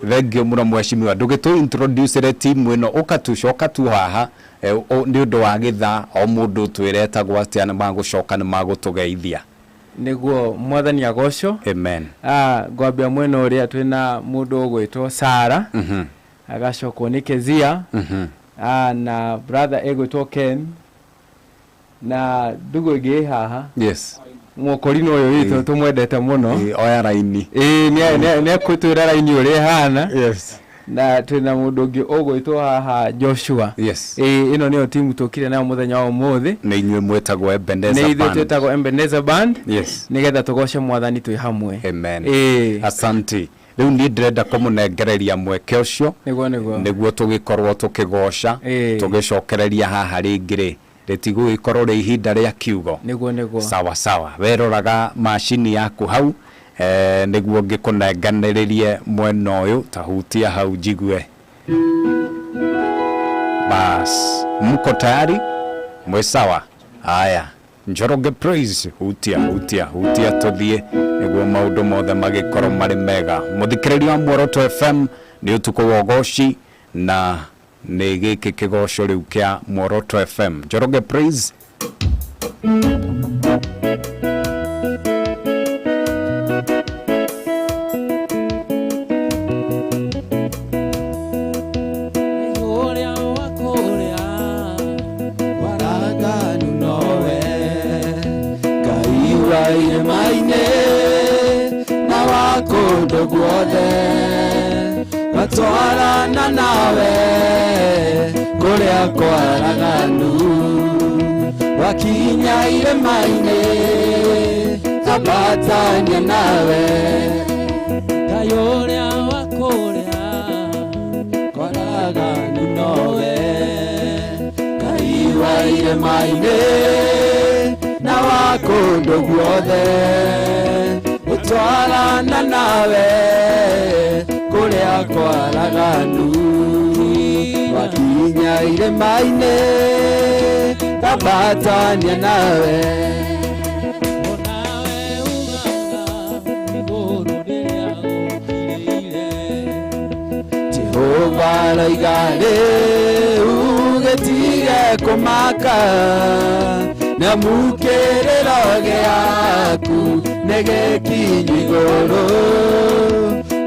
Thank you mũno mheshimiwa. Ndũgĩtũ introduce timu ĩno, ũka tu coka tu haha nĩ ũndũ wa gĩthaa, o mũndũ twĩre etagwo atĩa, nĩ magũcoka nĩ magũtũgeithia. Nĩguo, Mwathani agocwo. Amen. Ngwambia mwena ũrĩa twĩna mũndũ ũgwĩtwo Sara, agacokwo nĩ Kezia, na brother ĩgwĩtwo Ken, na ndugu ĩngĩ ĩ haha. Mũkorino ũyũ witũ tũmwendete mũno. Oya raini. Ĩĩ, nĩ ekũtwĩra raini ũrĩa ĩhana. Na twĩna mũndũ ũngĩ ũgwĩtwo haha Joshua. Ĩĩ, ĩno nĩyo timu tũkire nayo mũthenya wa ũmũthĩ. Nĩ inyuĩ mwĩtagwo Ebenezer Nĩ ithuĩ Band. Twĩtagwo Ebenezer Band. Nĩgetha tũgoce Mwathani twĩ hamwe. Amen. Ĩĩ. Asante. Rĩu niĩ ndĩrenda kũmũnengereria mweke ũcio Nĩguo. Nĩguo tũgĩkorwo tũkĩgoca. Tũgĩcokereria haha rĩngĩ rĩ, rĩtigũgĩkorwo rĩ ihinda rĩa kiugo. Nĩguo. Sawa sawa, weroraga macini yaku hau, nĩguo ngĩkũnenganĩrĩrie mwena ũyũ, ta hutia hau njigue. Bas, mko tayari? Mwĩ sawa? Haya, Njoroge Praise, hutia hutia hutia tũthiĩ nĩguo maũndũ mothe magĩkorwo marĩ mega. Mũthikĩrĩria wa Muoroto FM, nĩ ũtukũ wa ũgoci na nĩ gĩkĩ kĩgoco rĩu kĩa Muoroto FM. Njoroge Praise. Ũrĩa wa kũrĩa waraganu nowe Ngai wa irĩma-inĩ na wa kũndũ guothe, gatwarana nawe kũrĩa kwaraganu, wakinya irĩma-inĩ ambatania nawe. Ngai ũrĩa wa kũrĩa kwaraganu nowe Ngai wa irĩma-inĩ na wa kũndũ guothe, gũtwarana nawe kũrĩa kwaraganu, wakinya irĩma-inĩ ambatania nawe. Onawe ugaga igũrũ rĩrĩa gũkirĩire. Jehova aroiga rĩu gĩtige kũmaka, nĩamu kĩrĩro gĩaku nĩ gĩkinyu igũrũ,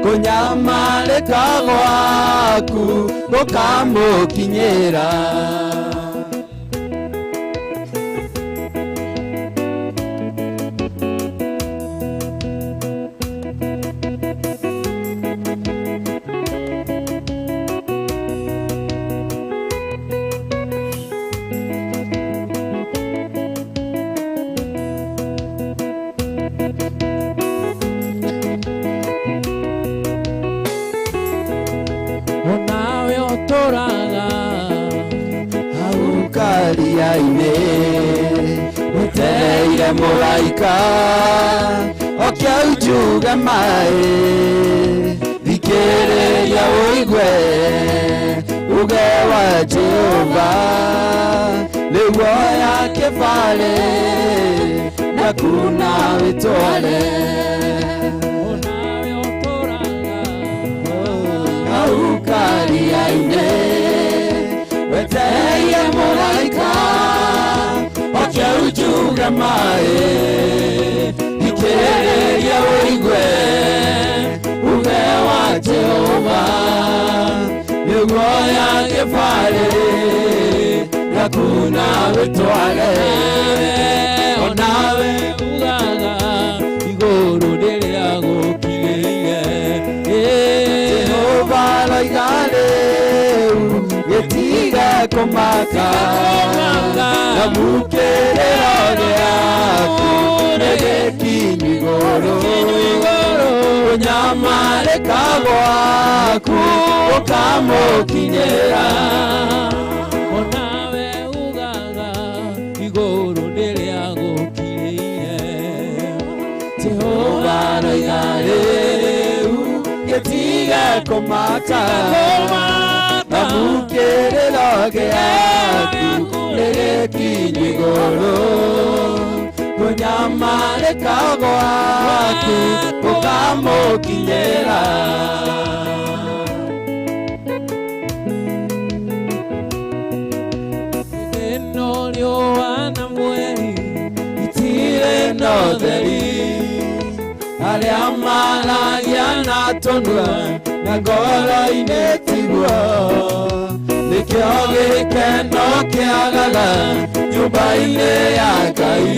kũnyamarĩka gwaku gũkamũkinyĩra. Onawe ũtũraga hau karia-inĩ, wetereire mũraika oke unjuge maĩ, thikĩrĩria ũigue uge wa Jehova, rĩu oya kĩbarĩ naku na wĩtware. Onawe ũtũraga hau karia-inĩ, wetereire mũraika oke unjuge maĩ, thikĩrĩria ũigue uge wa Jehova, rĩu oya kĩbarĩ gĩaku na wĩtware. Onawe ugaga igũrũ rĩrĩa gũkirĩire. Jehova aroiga rĩu gĩtige kũmaka, namu kĩrĩro gĩaku nĩ gĩkinyu igũrũ, kũnyamarĩka gwaku gũkamũkinyĩra. Onawe ugaga igũrũ rĩrĩa gũkirĩire. Jehova aroiga rĩu gĩtige kũmaka, namu kĩrĩro gĩaku nĩ gĩkinyu igũrũ, kũnyamarĩka gwaku gũkamũkinyĩra. ũtheri arĩa maragia na tũnua na ngoro-inĩ tiguo nĩkĩo gĩkeno kĩagaga nyũmba-inĩ ya Ngai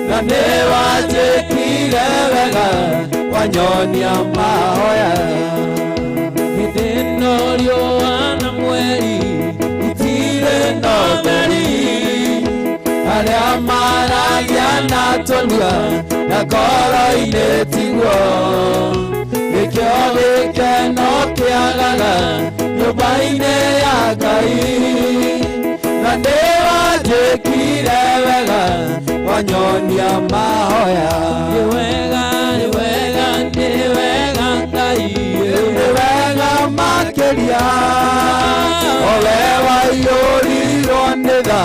na nĩ wanjĩkire wega wanyonia mahoya Hĩndĩ ĩno riũa na mweri itirĩ na ũtheri arĩa maragia na tũnua na ngoro-inĩ tiguo nĩkĩo gĩkeno kĩagaga nyũmba-inĩ ya Ngai na nĩ wanjĩkire wega wanyonia mahoya nĩ wega nĩ wega nĩ wega Ngai nĩ wega makĩria owe waiyũrirwo nĩ tha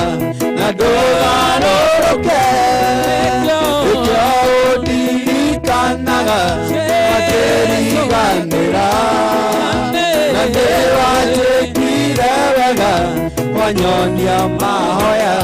na ndũgarũrũke nĩkĩo ũndirikanaga makĩriganĩra na nĩ wanjĩkire wega wanyonia mahoya.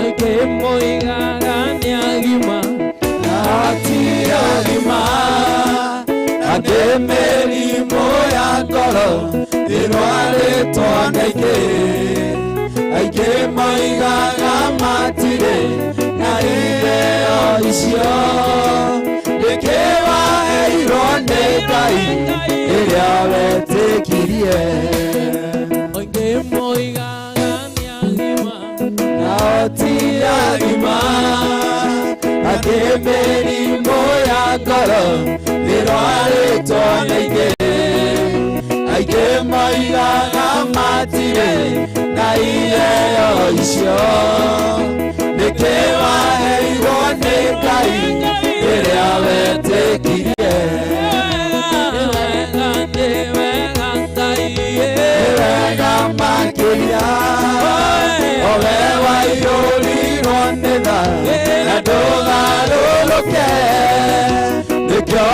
Aingĩ moigaga nĩ agima Atiagima angĩ mĩrimũ ya ngoro ĩrwarĩtwo nĩ aingĩ aingĩ moigaga matirĩ na iheo icio nĩkĩ waheirwo nĩ Ngai rĩrĩa wetĩkirie Aingĩ moigaga nĩ agima nao ti agima angĩ mĩrimũ ya ngoro ĩrwarĩtwo nĩ aingĩ aingĩ moigaga matirĩ na iheo icio nĩkĩ waheirwo nĩ Ngai rĩrĩa wetĩkirie nĩ wega nĩ wega Ngai nĩ wega makĩria owe waiyũrirwo nĩ tha na ndũgarũrũke nĩkĩo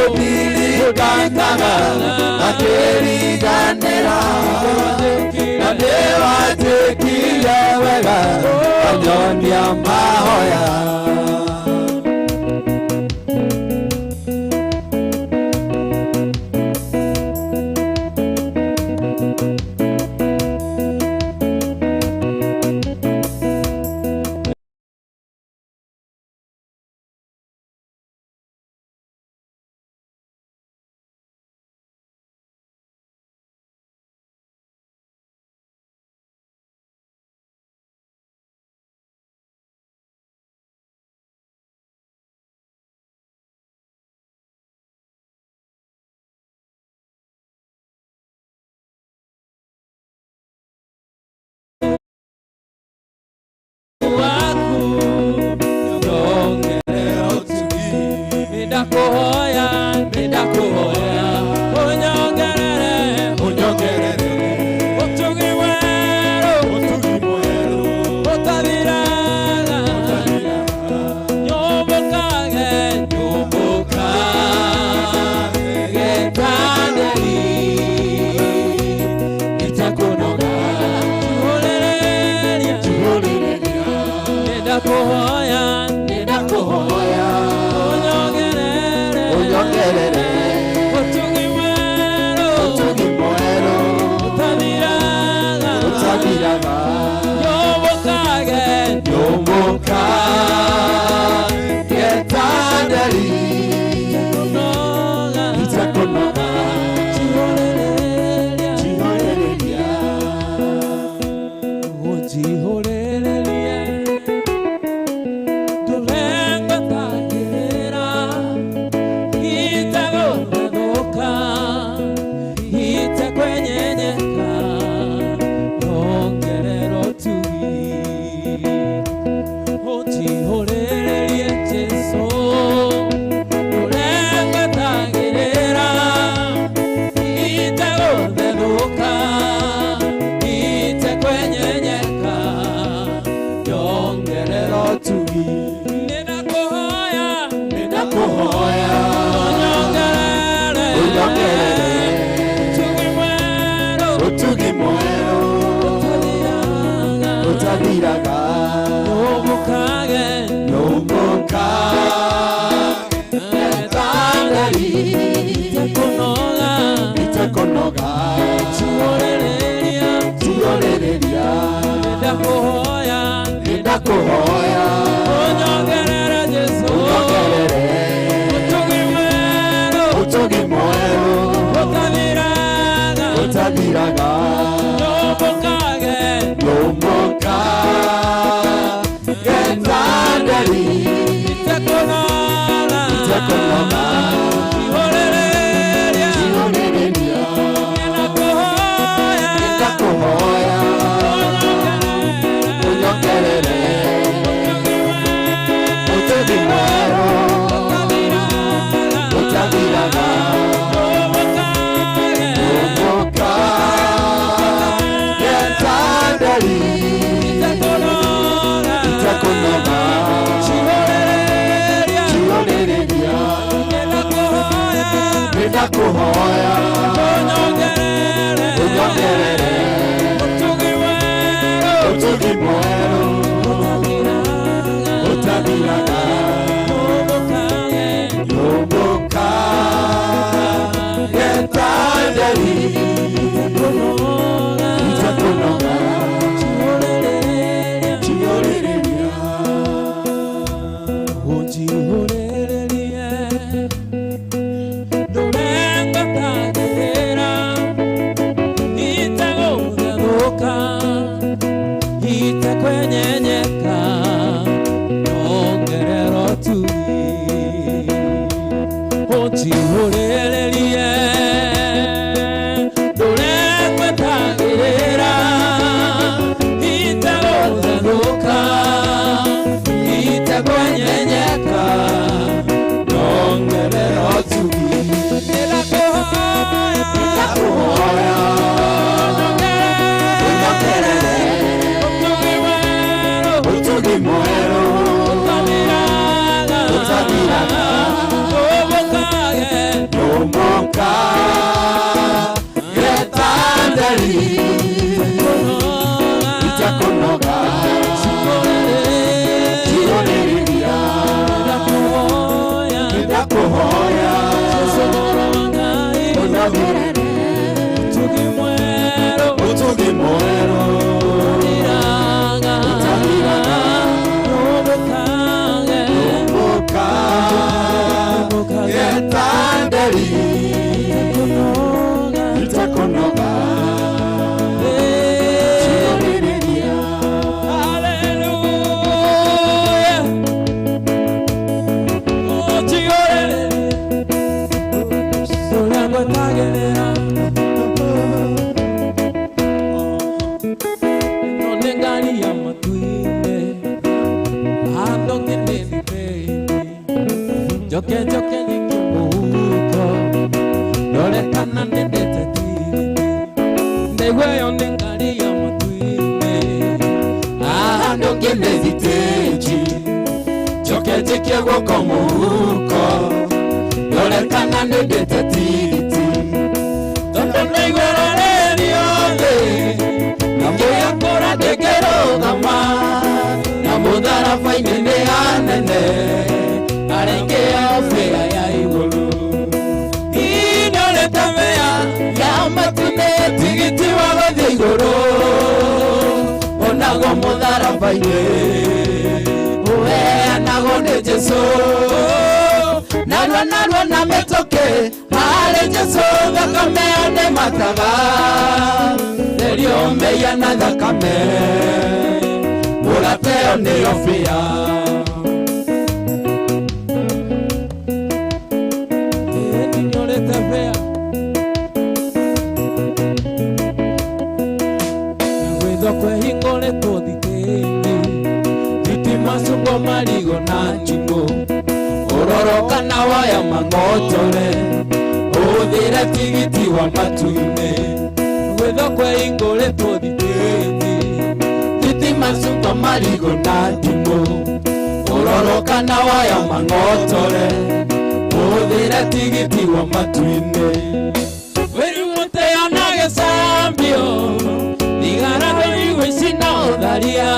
ũndirikanaga akĩriganĩra na nĩ wanjĩkire wega anyonia mahoya. Waku nyongerere ũtugi nĩndakũhoya nĩndakũhoya ũnyongerere Ũnyongerere ũtugi mwerũ ũtugi mwerũ ũtathiraga nyũmbũkage nyũmbũkage ta nderi itakunoga njihũrĩrĩria nĩndakũhoya nĩndakũhoya ũnyongerere ũnyongerere ũtugi mwerũ ũtugi mwerũ ũtathiraga ũtathiraga nyũmbũkage nyũmbũkage ta nderi noga itakunoga njihũrĩrĩria njihũrĩrĩria ũnjihũrĩrĩrie ndũrengwetagĩrĩra itegũthethũka itekwenyenyeka nyongerera ũtugi. Ũnyongerere. Ũtugi mwerũ. Ũtathiraga. Nũmũka. Etangari. Itekũnoga. Tiorĩrĩria. Nĩndakũhoya. Ũnyongerere. Ũtugi mwerũ. Ũtathiraga. Nũmũka. Getandari. Itekũnoga. Tiorĩrĩria. Nĩndakũhoya. Ũnyongerere. Ũtugi mwerũ. Ũtathiraga. Nũmũka. Getandari. Itekũnoga. Tiorĩrĩria. Nĩndakũhoya. Ũnyongerere. Ũtugi mwerũ. Ũtathiraga. Nũmũka. Getandari. Itekũnoga. Tiorĩrĩria. Unjihũrĩrĩrie ndũrengotagĩrĩra itegũthethũka itekwenyenyeka nyongerera ũtugi unjihũrĩrĩrie ndũrengotagĩrĩra itegũthethũka itekwenyenyeka nyongerera ũtugi. Nĩndakũhoya. Nĩndakũhoya. Ũnyongerere. Ũtugi mwerũ. Ũtathiraga. Nũmũka. Getandari. Itekũnoga. Tiorĩrĩria. Nĩndakũhoya. Ũnyongerere. Ũtugi mwerũ. Ũtathiraga. Nũmũka. Getandari. Itekũnoga. Tiorĩrĩria. Hallelujah. Oh, jihorere. Ndũrengwetagĩrĩra. Ĩno nĩ ngari ya matu-inĩ. Handũ ngĩnĩ thitĩini. Njoke njoke nyikie mũhuko. Ndore kana nĩndĩte tigiti. Ndaigua ĩyo nĩ ngari ya matu-inĩ. Handũ ngĩnĩ thitĩnji. Njoke njikie guoko mũhuko. Ndore kana nĩndĩte tigiti. Tondũ ndaiguĩra rĩrio-thĩ. Na ngĩakũra ndĩngĩrũgama. Na mũtharaba-inĩ nĩ hanene. Arĩa aingĩ ao bĩa ya igũrũ. Indorete bĩa ya matu-inĩ tigiti wa gũthiĩ igũrũ. Onagwo mũtharaba-inĩ. Ũheanagwo nĩ Jesũ. Narua narua na mĩtũkĩ harĩ Jesũ thakame ĩyo nĩ mataga. Therio mehia na thakame. Mũgate ĩyo nĩyo bĩa. Nĩnyorete bĩa. Gwĩthwo kwĩhingũrĩtwo thitĩini. Thitima cungwa marigũ na njimũ. Ũroroka na waya mang'otore. Ũhũthĩre tigiti wa matu-inĩ. Gwĩthwo kwĩhingũrĩtwo thitĩini. Thitima cungwa marigũ na ndimũ. Ũroroka na waya mang'otore. Hũthĩra tigiti wa matu-inĩ. Wĩrumũtĩo na gĩcambio thigara ndũigua na ũtharia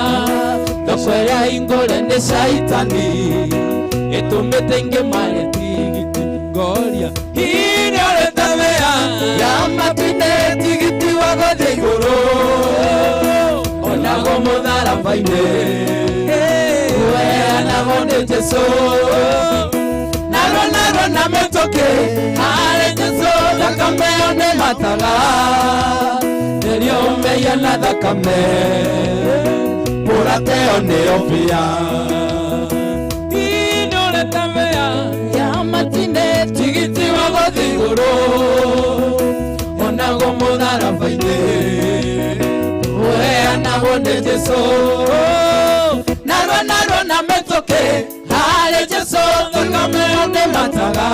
thoko ĩrĩa hingũre nĩ caitani ĩtũmĩte ingĩ marĩ tigiti ngoria hihi nĩũrĩte wĩa Ya matu-inĩ tigiti wa gũthiĩ igũrũ. Onagwo mũtharaba-inĩ. Ũheanagwo nĩ Jesũ. Narua narua na mĩtũkĩ harĩ Jesũ thakame ĩyo nĩ mataga. Nĩrĩo mehia na thakame. Mũrate ĩyo nĩyo mbĩa. Hihi nĩũrĩte wĩa Ya matu-inĩ tigiti wa gũthiĩ igũrũ. Onagwo mũtharaba-inĩ. Ũheanagwo nĩ Jesũ. Narua narua na mĩtũkĩ harĩ Jesũ thakame ĩyo nĩ mataga.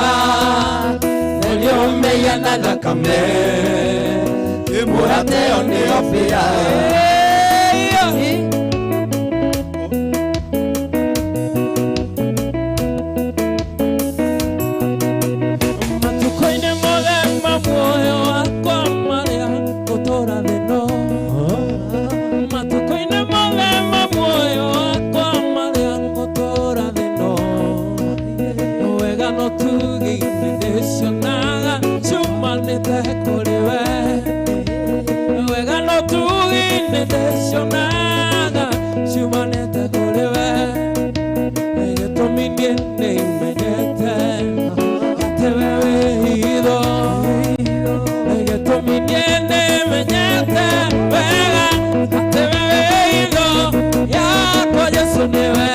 Nĩrĩo mehia na thakame. Mũrate ĩyo nĩyo mbĩa. Matukũ-inĩ mothe ma muoyo wakwa marĩa ngũtũũra thĩ ĩno. Matukũ-inĩ mothe ma muoyo wakwa marĩa ngũtũũra thĩ ĩno. Wega na ũtugi nĩndĩcionaga ciumanĩte kũrĩ we. Wega na ũtugi nĩndĩcionaga ciumanĩte kũrĩ we. Gĩtũmi niĩ nĩmenyete atĩ we wĩ hitho. Gĩtũmi niĩ nĩmenyete wega atĩ we wĩ hitho. Yakwa Jesũ nĩwe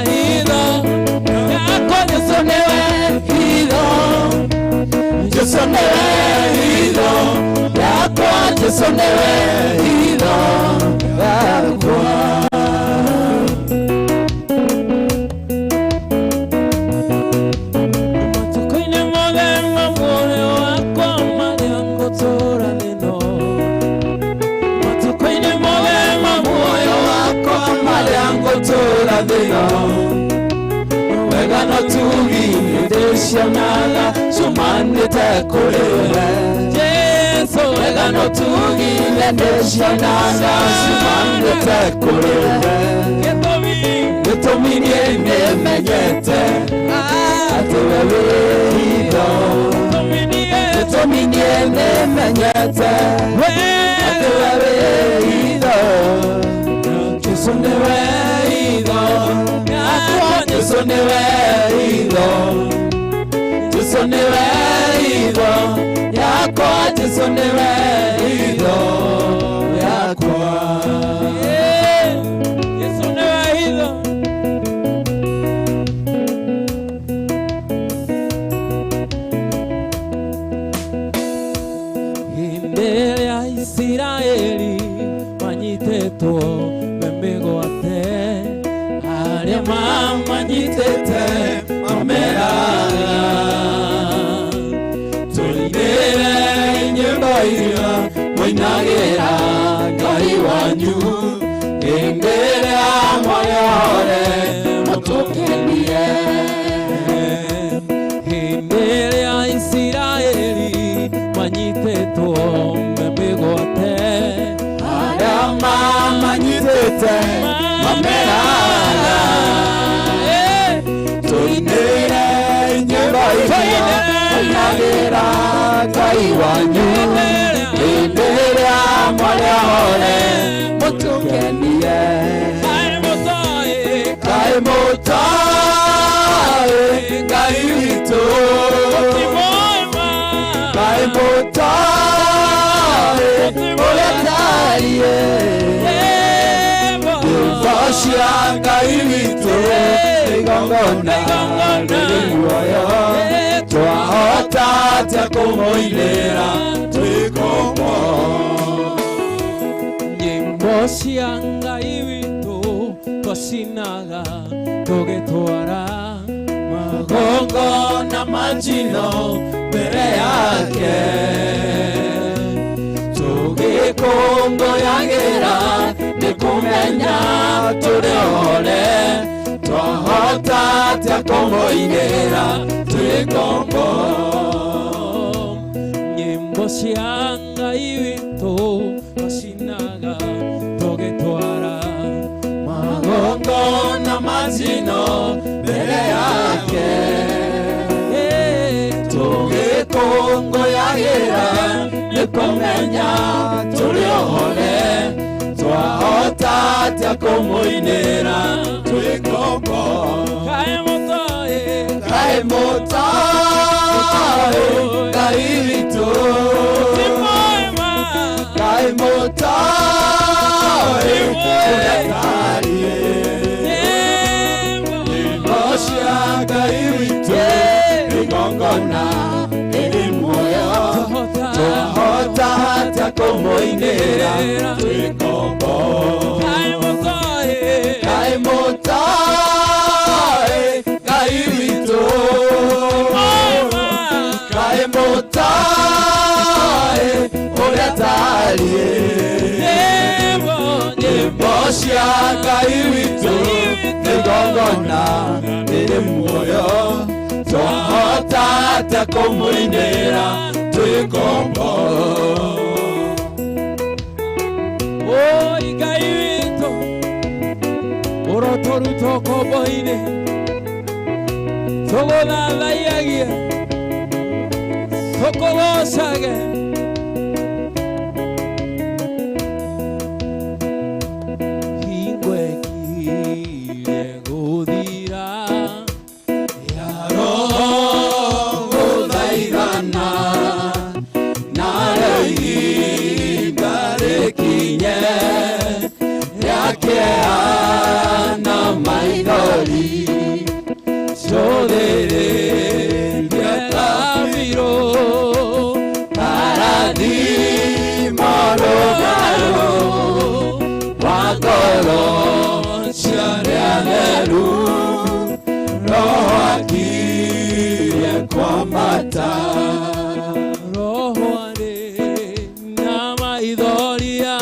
hitho. Yakwa Jesũ nĩwe hitho. Jesũ nĩwe hitho. Yakwa Jesũ nĩwe hitho. Yakwa. Matukũ-inĩ mothe ma muoyo wakwa marĩa ngũtũũra thĩ ĩno. Matukũ-inĩ mothe ma muoyo Wakwa marĩa ngũtũũra thĩ ĩno. Wega na ũtugi nĩndĩcionaga ciumanĩte kũrĩ we. Jesũ Wega na ũtugi nĩndĩcionaga ciumanĩte kũrĩ we. Gĩtũmi Gĩtũmi niĩ nĩmenyete atĩ we wĩ hitho. Gĩtũmi niĩ Gĩtũmi niĩ nĩmenyete atĩ we wĩ hitho. Jesũ nĩwe hitho. Yakwa Jesũ nĩwe hitho. Jesũ nĩwe hitho. Yakwa Jesũ nĩwe hitho. Yakwa. Jesũ nĩwe hitho. Hĩndĩ ĩrĩa Isiraeli manyitĩtwo me mĩgwate arĩa mamanyitĩte mameraga Tũinĩre nyĩmbo iria mũinagĩra Ngai wanyu hĩndĩ ĩrĩa mwarĩ mũtũkenie. Hĩndĩ ĩrĩa Isiraeli manyitĩtwo me mĩgwate Arĩa mamanyitĩte mameraga tũinĩre nyĩmbo iria mũinagĩra Ngai wanyu hĩndĩ ĩrĩa mwarĩ mũtũkenie. Kaĩ mũtoĩ Kaĩ mũtoĩ Ngai witũ. Mũtimũĩ ma Kaĩ mũtoĩ ũrĩa tariĩ. Nyĩmbo cia Ngai witũ igongona rĩrĩ muoyo. Twahota atĩa kũmũinĩra twĩ ngombo? Nyĩmbo cia Ngai witũ twacinaga tũgĩtwara Magongona ma njino mbere yake. Tũgĩkũngũyagĩra nĩ kũmenya tũrĩ ohore. Twahota atĩa kũmũinĩra twĩ ngombo? Nyĩmbo cia Ngai witũ twacinaga tũgĩtwara Magongona macino mbere yake, tũgĩkũngũyagĩra nĩ kũmenya tũrĩ ohore. Twahota atĩa kũmũinĩra twĩ ngombo? Kaĩ mũtoĩ? Kaĩ mũtoĩ Ngai witũ? Ti mwema. Kaĩ mũtoĩ ũrĩa tariĩ? Nyĩmbo. Nyĩmbo cia Ngai witũ, igongona rĩrĩ muoyo. Twahota atĩa kũmũinĩra twĩ ngombo? Kaĩ mũtoĩ? Kaĩ mũtoĩ Ngai witũ? Mwema. Kaĩ mũtoĩ ũrĩa tariĩ? Nyĩmbo. Nyĩmbo cia Ngai witũ, igongona rĩrĩ muoyo. Twahota atĩa kũmũinĩra twĩ ngombo? Oi Ngai witũ, ũrotũruta ũkombo-inĩ, tũgũthathaiyagie, tũkũgocage. Hingo ĩkirie gũthira. Yarogũthaithana narĩo ihinda rĩkinye rĩa kĩeha na maithori. Cũthĩrĩria kabirũ. Karathimo rũgarũ wa ngoro cia arĩa atheru. Roho akirie kwambata. Roho arĩ na maithoria.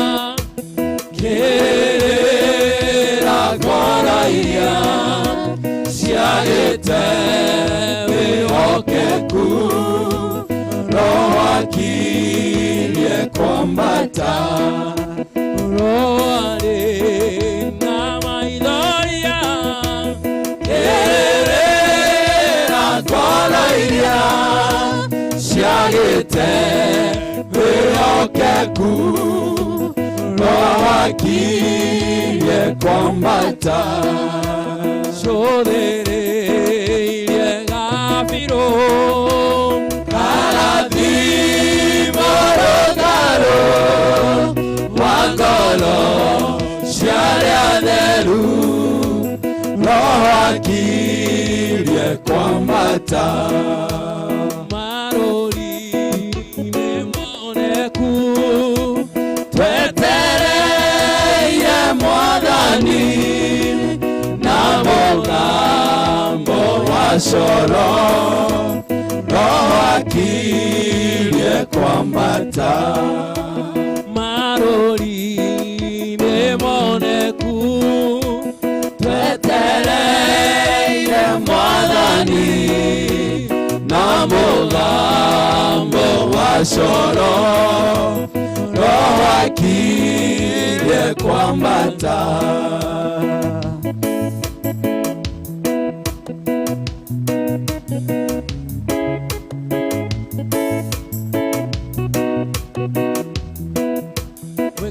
Kĩrĩra ngoro iria ciagĩte wĩhokeku. Roho akirie kwambata. Roho arĩ na maithoria. Kĩrĩra ngoro iria ciagĩte wĩhokeku. Roho akirie kwambata. Cũthĩrĩirie gabirũ. Karathimo rũgarũ wa ngoro cia arĩa atheru. Roho akirie kwambata. Marũri nĩ moneku. Twetereire Mwathani na mũgambo wa coro. Roho akirie kwambata. Marũri nĩ moneku. Twetereire Mwathani na mũgambo wa coro. Roho akirie kwambata.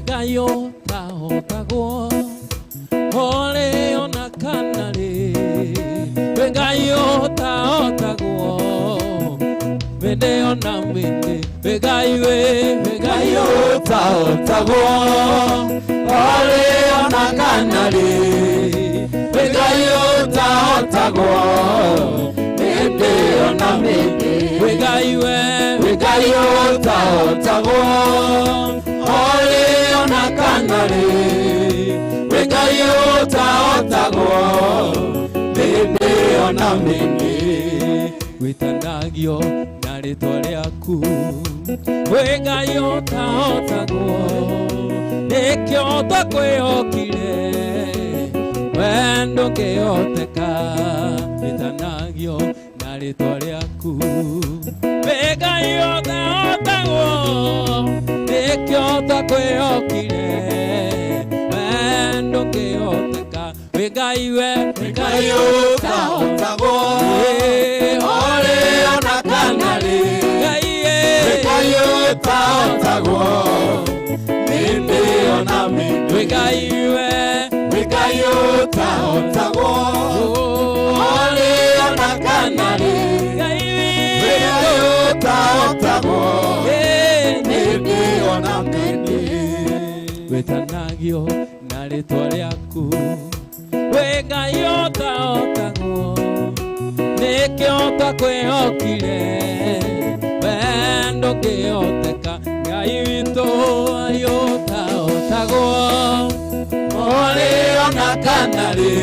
Ngai ũtahotagwo ũrĩ ona kana rĩ, wĩ Ngai ũtahotagwo mĩndĩ ona mĩndĩ, wĩ Ngai, wĩ Ngai. Ũtahotagwo ũrĩ ona kana rĩ, wĩ Ngai ũtahotagwo mĩndĩ ona mĩndĩ. Wĩ Ngai we. Wĩ Ngai ũtahotagwo ũrĩ ona kana rĩ, wĩ Ngai ũtahotagwo mĩndĩ ona mĩndĩ. Wĩtanagio na rĩtwa rĩaku, wĩ Ngai ũtahotagwo, nĩkĩo twakwĩhokire we. Wendo ngĩhoteka wĩtanagio na rĩtwa rĩaku. Wĩ Ngai ũtahotagwo, nĩkĩo twakwĩhokire. Wendo ngĩhoteka, wĩ Ngai we, wĩ Ngai ũtahotagwo, orĩ ona kana rĩ. Ngai Wĩ Ngai ũtahotagwo, mĩndĩ ona mĩndĩ. Wĩ Ngai we, Wĩ Ngai ũtahotagwo, orĩ ona kana rĩ. Ngai Wĩ Ngai ũtahotagwo, mĩndĩ ona mĩndĩ. Wĩtanagio na rĩtwa rĩaku, wĩ Ngai ũtahotagwo, nĩkĩo twakwĩhokire. Wendo ngĩhoteka, Ngai witũ ai ũtahotagwo, Orĩ ona kana rĩ,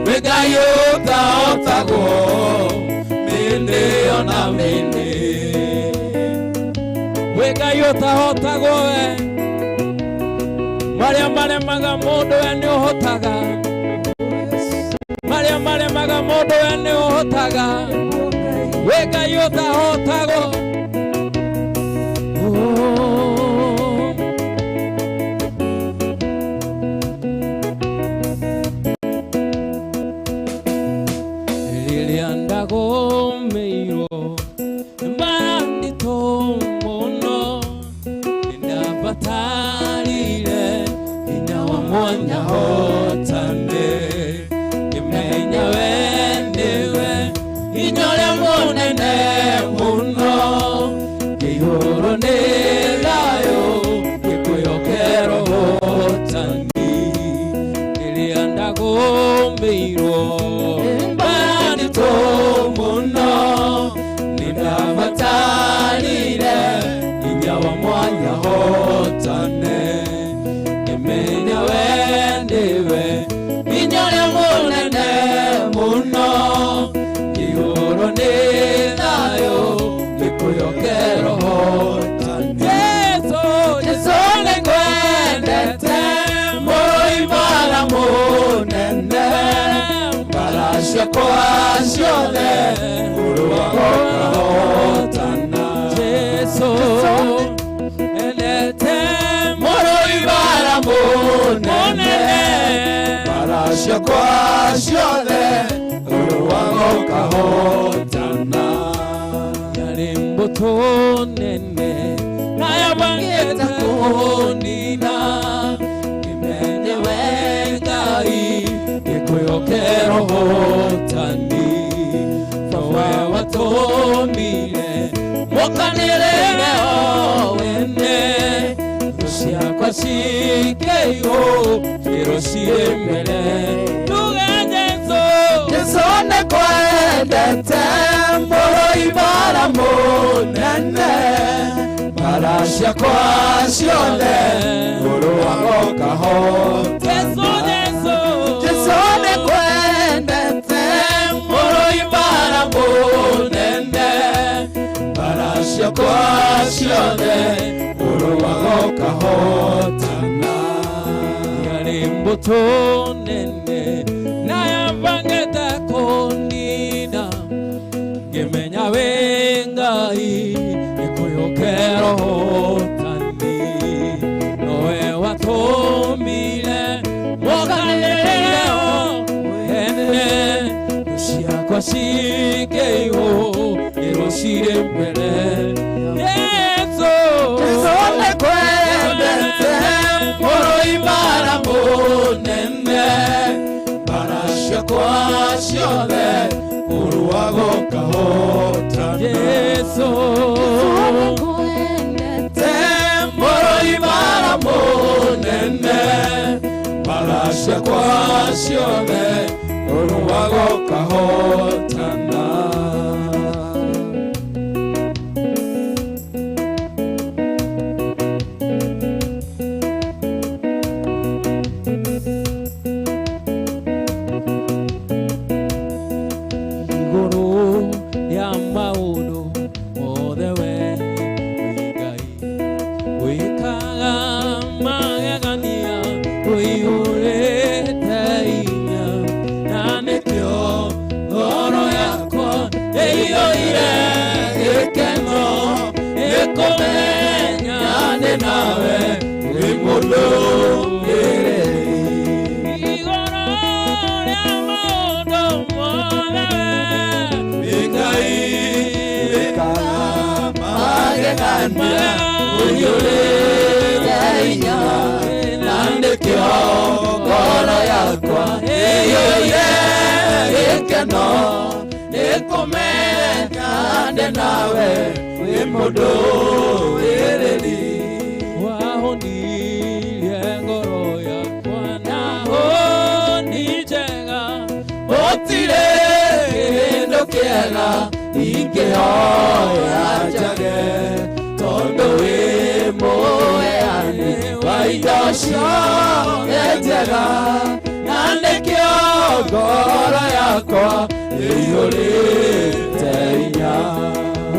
wĩ Ngai ũtahotagwo, mĩndĩ ona mĩndĩ. Wĩ Ngai ũtahotagwo, we marĩa maremaga mũndũ we nĩ ũhotaga, marĩa maremaga mũndũ we nĩ ũhotaga, wĩ Ngai ũtahotagwo. Oh. Rĩrĩa ndagũmĩirwo mbara nditũ mũno, nĩndabatarire hinya wa mwanya hotane, ngĩmenya we nĩwe hinya ũrĩa mũnene mũno, ngĩihũrwo nĩ thayũ, ngĩkwĩhokera ũhotani. Rĩrĩa ndagũmĩirwo mbara nditũ mũno, nĩndabatarire hinya wa mwanya hotane, ngĩmenya we nĩwe hinya ũrĩa mũnene mũno, ngĩihũrwo nĩ thayũ, ngĩkwĩhokera ũhotani. Jesũ, Jesũ nĩngwendete, mũimara mũnene, mbara ciakwa ciothe ũrũaga ũkahotana. Jesũ, endete Mũrũimara mũnene, mũnene, mbara ciakwa ciothe ũrũaga ũkahotana. Yarĩ mbũtũ nene na yabangĩte kũnina, ngĩmenye we Ngai, ngĩkwĩhokera ũhotani, nowe watũmire mũkanĩrĩre o wene, thũ ciakwa cikĩiywo kĩro ciĩ mbere, tuge Jesũ. Jesũ nĩngwendete, mũrũimara mũnene, mbara ciakwa ciothe ũrũaga ũkahotana. Jesũ, Jesũ, Jesũ nĩngwendete, mũrũimara mũnene, mbara ciakwa ciothe ũrũaga ũkahotana. Yarĩ mbũtũ nene na yabangĩte kũnina, ngĩmenya wĩ Ngai, ngĩkwĩhokera ũhotani, nowe watũmire mũkanĩrĩre o wene, thũ ciakwa cikĩiywo ĩro cirĩ mbere. Jesũ, Jesũ nĩngwendete, mũrũimara mũnene, mbara ciakwa ciothe ũrũaga ũkahotana. Jesũ, Te mũrũimara mũnene, mbara ciakwa ciothe ũrũaga ũkahotana. Igũrũ ya maũndũ mothe we wĩ Ngai, wĩkaga magegania, ũiyũrĩte hinya. Nawe wĩ mũndũ Igũrũ rĩa maũndũ mothe wĩ Ngai wĩkaga magegania ũiyũrĩte hinya na nĩkĩo ngoro yakwa ĩiyũire gĩkeno nĩ kũmenya ndĩ nawe wĩ mũndũ wĩrĩri wahonirie ngoro yakwa na honi njega gũtirĩ kĩndũ kĩega ingĩhoya njage tondũ wĩ mũheani wa indo ciothe njega na nĩkĩo ngoro yakwa ĩiyũrĩte hinya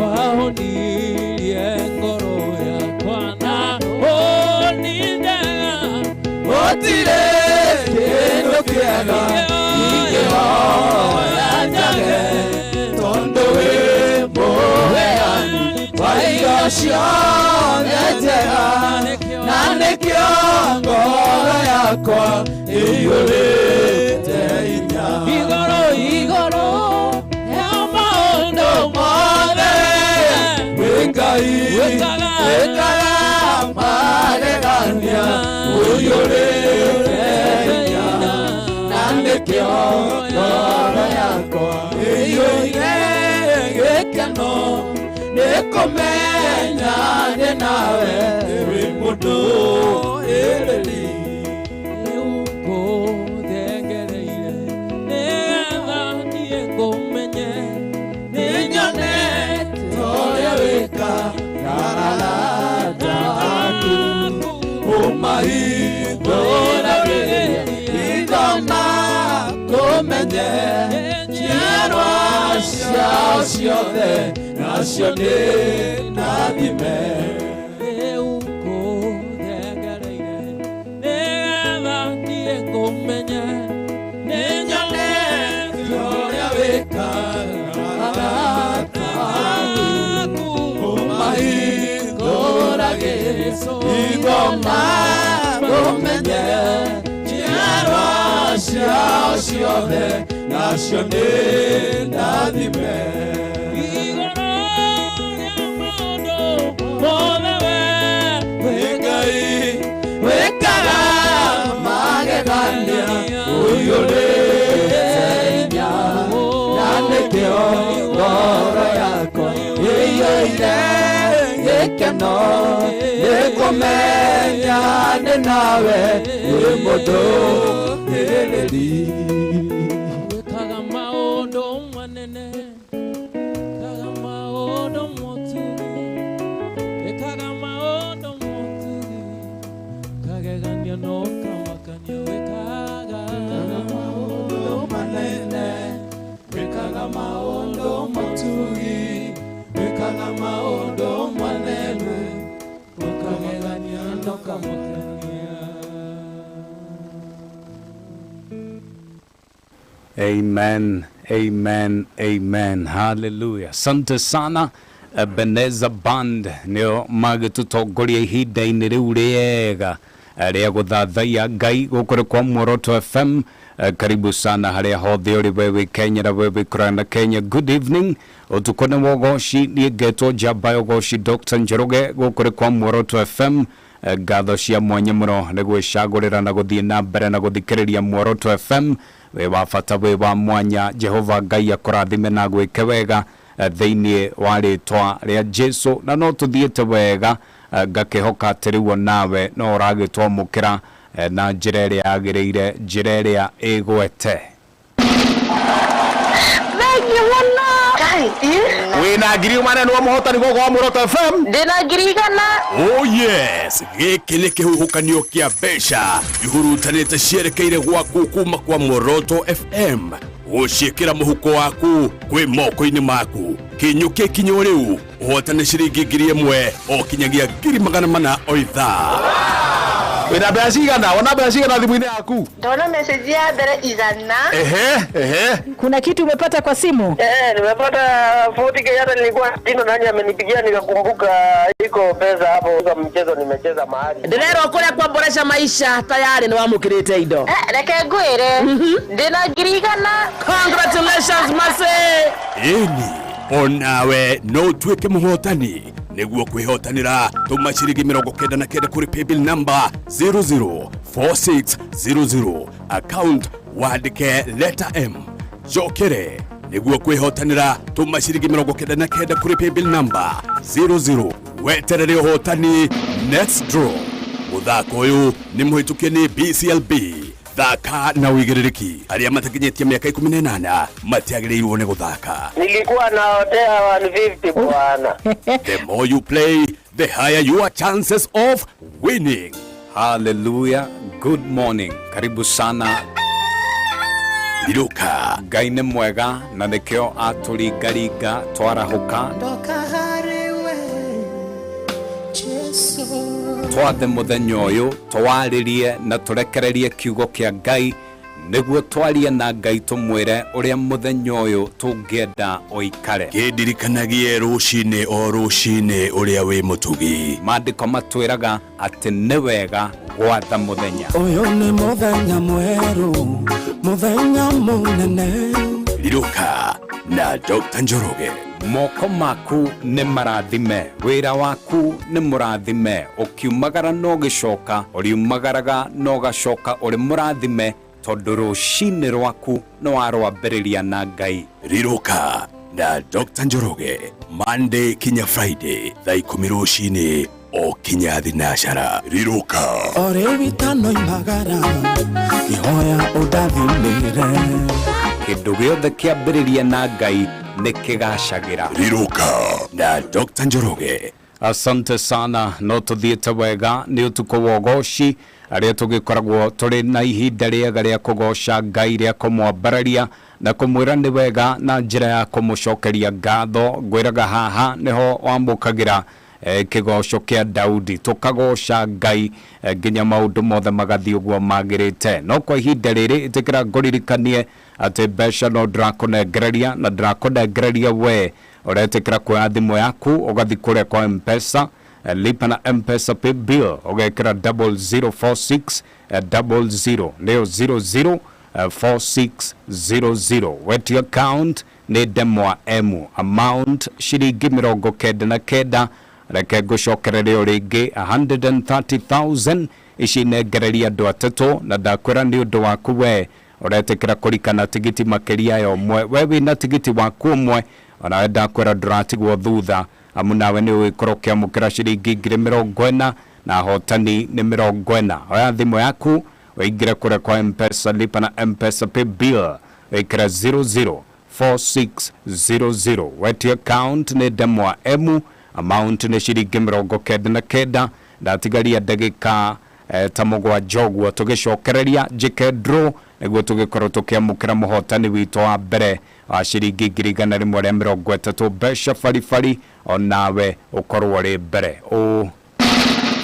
wahonirie ngoro yakwa na honi njega gũtirĩ kĩndũ kĩega ingĩhoya njage tondũ wĩ mũheani wa indo ciothe njega na nĩkĩo ngoro yakwa ĩiyũrĩte hinya igũrũ igũrũ ya maũndũ mothe wĩ Ngai Wĩkaga. wĩkaga magegania ũiyũrĩte hinya na nĩkĩo ngoro yakwa ĩiyũire gĩkeno nĩ kũmenya ndĩ nawe wĩ mũndũ ĩrĩri Rĩu ngũthengereire nĩgetha niĩ ngũmenye nĩnyonete ũrĩa wĩkaga arata aku ũmahingũragĩria ithoma kũmenye njiarwa ciao ciothe nacio nĩ ndathime Rĩu ngũthengereire nĩgetha niĩ ngũmenye nĩnyonete ũrĩa wĩkaga arata aku ũmahingũragĩria ithoma kũmenye njiarwa ciao ciothe nacio nĩ ndathime Igũrũ rĩa maũndũ mothe we wĩ Ngai wĩkaga magegania ũiyũrĩte hinya na nĩkĩo ngoro yakwa ĩiyũire gĩkeno nĩ kũmenya ndĩ nawe wĩ mũndũ ĩrĩri wĩkaga maũndũ manene wĩkaga maũndũ motugi wĩkaga maũndũ motugi kagegania no kamakania wĩkaga maũndũ manene wĩkaga maũndũ motugi wĩkaga maũndũ manene ũkagegania no kamakania Amen, amen, amen. Hallelujah. Asante sana Ebeneza Band nĩo magĩtũtongoria ihinda-inĩ rĩu rĩega rĩa gũthathaiya Ngai gũkũ nĩ kwa Muoroto FM. Karibu sana harĩa hothe ũrĩ we wĩ Kenya na we wĩ kũraya na Kenya. Good evening. Ũtukũ nĩ wa ũgoci niĩ ngetwo njamba ya ũgoci Dr. Njoroge gũkũ nĩ kwa Muoroto FM. Ngatho cia mwanya mũno nĩ gwĩcagũrĩra na gũthiĩ na mbere na gũthikĩrĩria Muoroto FM wĩ wa bata wĩ wa mwanya Jehova Ngai akũrathime na gwĩke wega thĩinĩ wa rĩtwa rĩa Jesu na no tũthiĩte wega ngakĩhoka atĩ rĩu onawe no ũragĩtwamũkĩra na njĩra ĩrĩa yagĩrĩire njĩra ĩrĩa ĩgwete Thengiũ mũno. Ngai, wĩna ngiri ũmwe nĩwe mũhotani gũkũ wa Muoroto FM ndĩna 100,000. Oh yes, gĩkĩ nĩ kĩhuhũkanio kĩa mbeca ihurutanĩte cierekeire gwaku kuma kwa Muoroto FM gũciĩkĩra mũhuko waku kwĩ moko-inĩ maku kinyũkie kinyo rĩu ũhotane ciringi 1,000 o kinyagia 400,000 o ithaa wĩna mbeca cigana wona mbeca cigana thimũ-inĩ yaku Ndona message ya mbere 100. ehe ehe Kuna kitu umepata kwa simu? Nimepata 40K hata nilikuwa sina nani amenipigia nikakumbuka iko Hiyo pesa hapo kwa mchezo nimecheza mahali. Ndĩrerwo kũrĩa kwa Boresha Maisha tayari nĩ wamũkĩrĩte indo. Eh, reke ngwĩre ndĩna 100,000. Congratulations Mercy. Ĩni onawe no ũtuĩke mũhotani. Nĩguo kwĩhotanĩra tũma ciringi 99 kũrĩ paybill number 004600, account wandĩke letter M. Njokere, nĩguo kwĩhotanĩra tũma ciringi 99 kũrĩ paybill number 00, weterere ũhotani next draw. Mũthako ũyũ nĩ mũhĩtũkie nĩ BCLB. Thaka na ũigĩrĩrĩki. Arĩa matakinyĩtie mĩaka 18 matiagĩrĩirwo nĩ gũthaka. Nilikuwa naotea 150 bwana. The more you play, the higher your chances of winning. Hallelujah, good morning, karibu sana. Iruka. Ngai nĩ mwega na nĩkĩo atũringaringa twarahũka twathe mũthenya ũyũ, twarĩrie na tũrekererie kiugo kĩa Ngai nĩguo twarie na Ngai tũmwĩre ũrĩa mũthenya ũyũ tũngĩenda ũikare. Kĩndirikanagie rũcinĩ o rũcinĩ ũrĩa wĩ mũtugi. Maandĩko matwĩraga atĩ nĩ wega gwatha mũthenya. Ũyũ nĩ mũthenya mwerũ, mũthenya mũnene. Iruka na Dr. Njoroge. Moko maku nĩ marathime, wĩra waku nĩ mũrathime, ũkiumagara na ũgĩcoka, ũriumagaraga na ũgacoka ũrĩ mũrathime, tondũ rũcinĩ rwaku nĩ warwambĩrĩria na Ngai. Riruka na Dr. Njoroge Monday kinya Friday thaa 10 rũcinĩ o kinya thinacara. Riruka. O rĩu itanoimagara, ihoya ũndathimĩre. Kĩndũ gĩothe kĩambĩrĩria na Ngai nĩ kĩgacagĩra. Riruka na Dr. Njoroge. Asante sana, no tũthiĩte wega nĩ ũtukũ wa ũgoci arĩa tũgĩkoragwo tũrĩ na ihinda rĩega rĩa kũgoca Ngai, rĩa kũmwambararia na kũmwĩra nĩ wega na njĩra ya kũmũcokeria ngatho. Ngwĩraga haha nĩho wamũkagĩra kĩgoco kĩa Daudi, tũkagoca Ngai nginya maũndũ mothe magathiĩ ũguo magĩrĩte. No kwa ihinda rĩrĩ ĩtĩkĩra ngũririkanie atĩ mbeca no ndĩrakũnengereria na ndĩrakũnengereria we ũretĩkĩra kuoya thimũ yaku ũgathiĩ kũrĩa kwa M-Pesa, lipa na M-Pesa pay bill ũgekĩra 0046 00 nĩyo 00 4600. Wetia account nĩ ndemwa M, amount ciringi 99. Reke ngũcokerere o rĩngĩ 130,000 ici nengereria andũ atatũ, na ndakwĩra nĩ ũndũ waku we ũretĩkĩra kũrikana tigiti makĩria ya ũmwe. We wĩna tigiti waku ũmwe, onawe ndakwĩra ndũratigwo thutha, amu nawe nĩ ũgĩkorwo ũkĩamũkĩra ciringi 40,000 na ahotani nĩ 40. Oya thimũ yaku ũingĩre kũrĩa kwa M-Pesa, lipa na M-Pesa pay bill wĩkĩre 004600. Wetia account nĩ ndemwa M, amount nĩ ciringi 99. Ndatigaria ndagĩka ta 7 ũguo tũgĩcokereria njĩke draw nĩguo tũgĩkorwo tũkĩamũkĩra mũhotani witũ wa mbere wa ciringi 130,000 mbeca baribari, onawe ũkorwo ũrĩ mbere. Ũ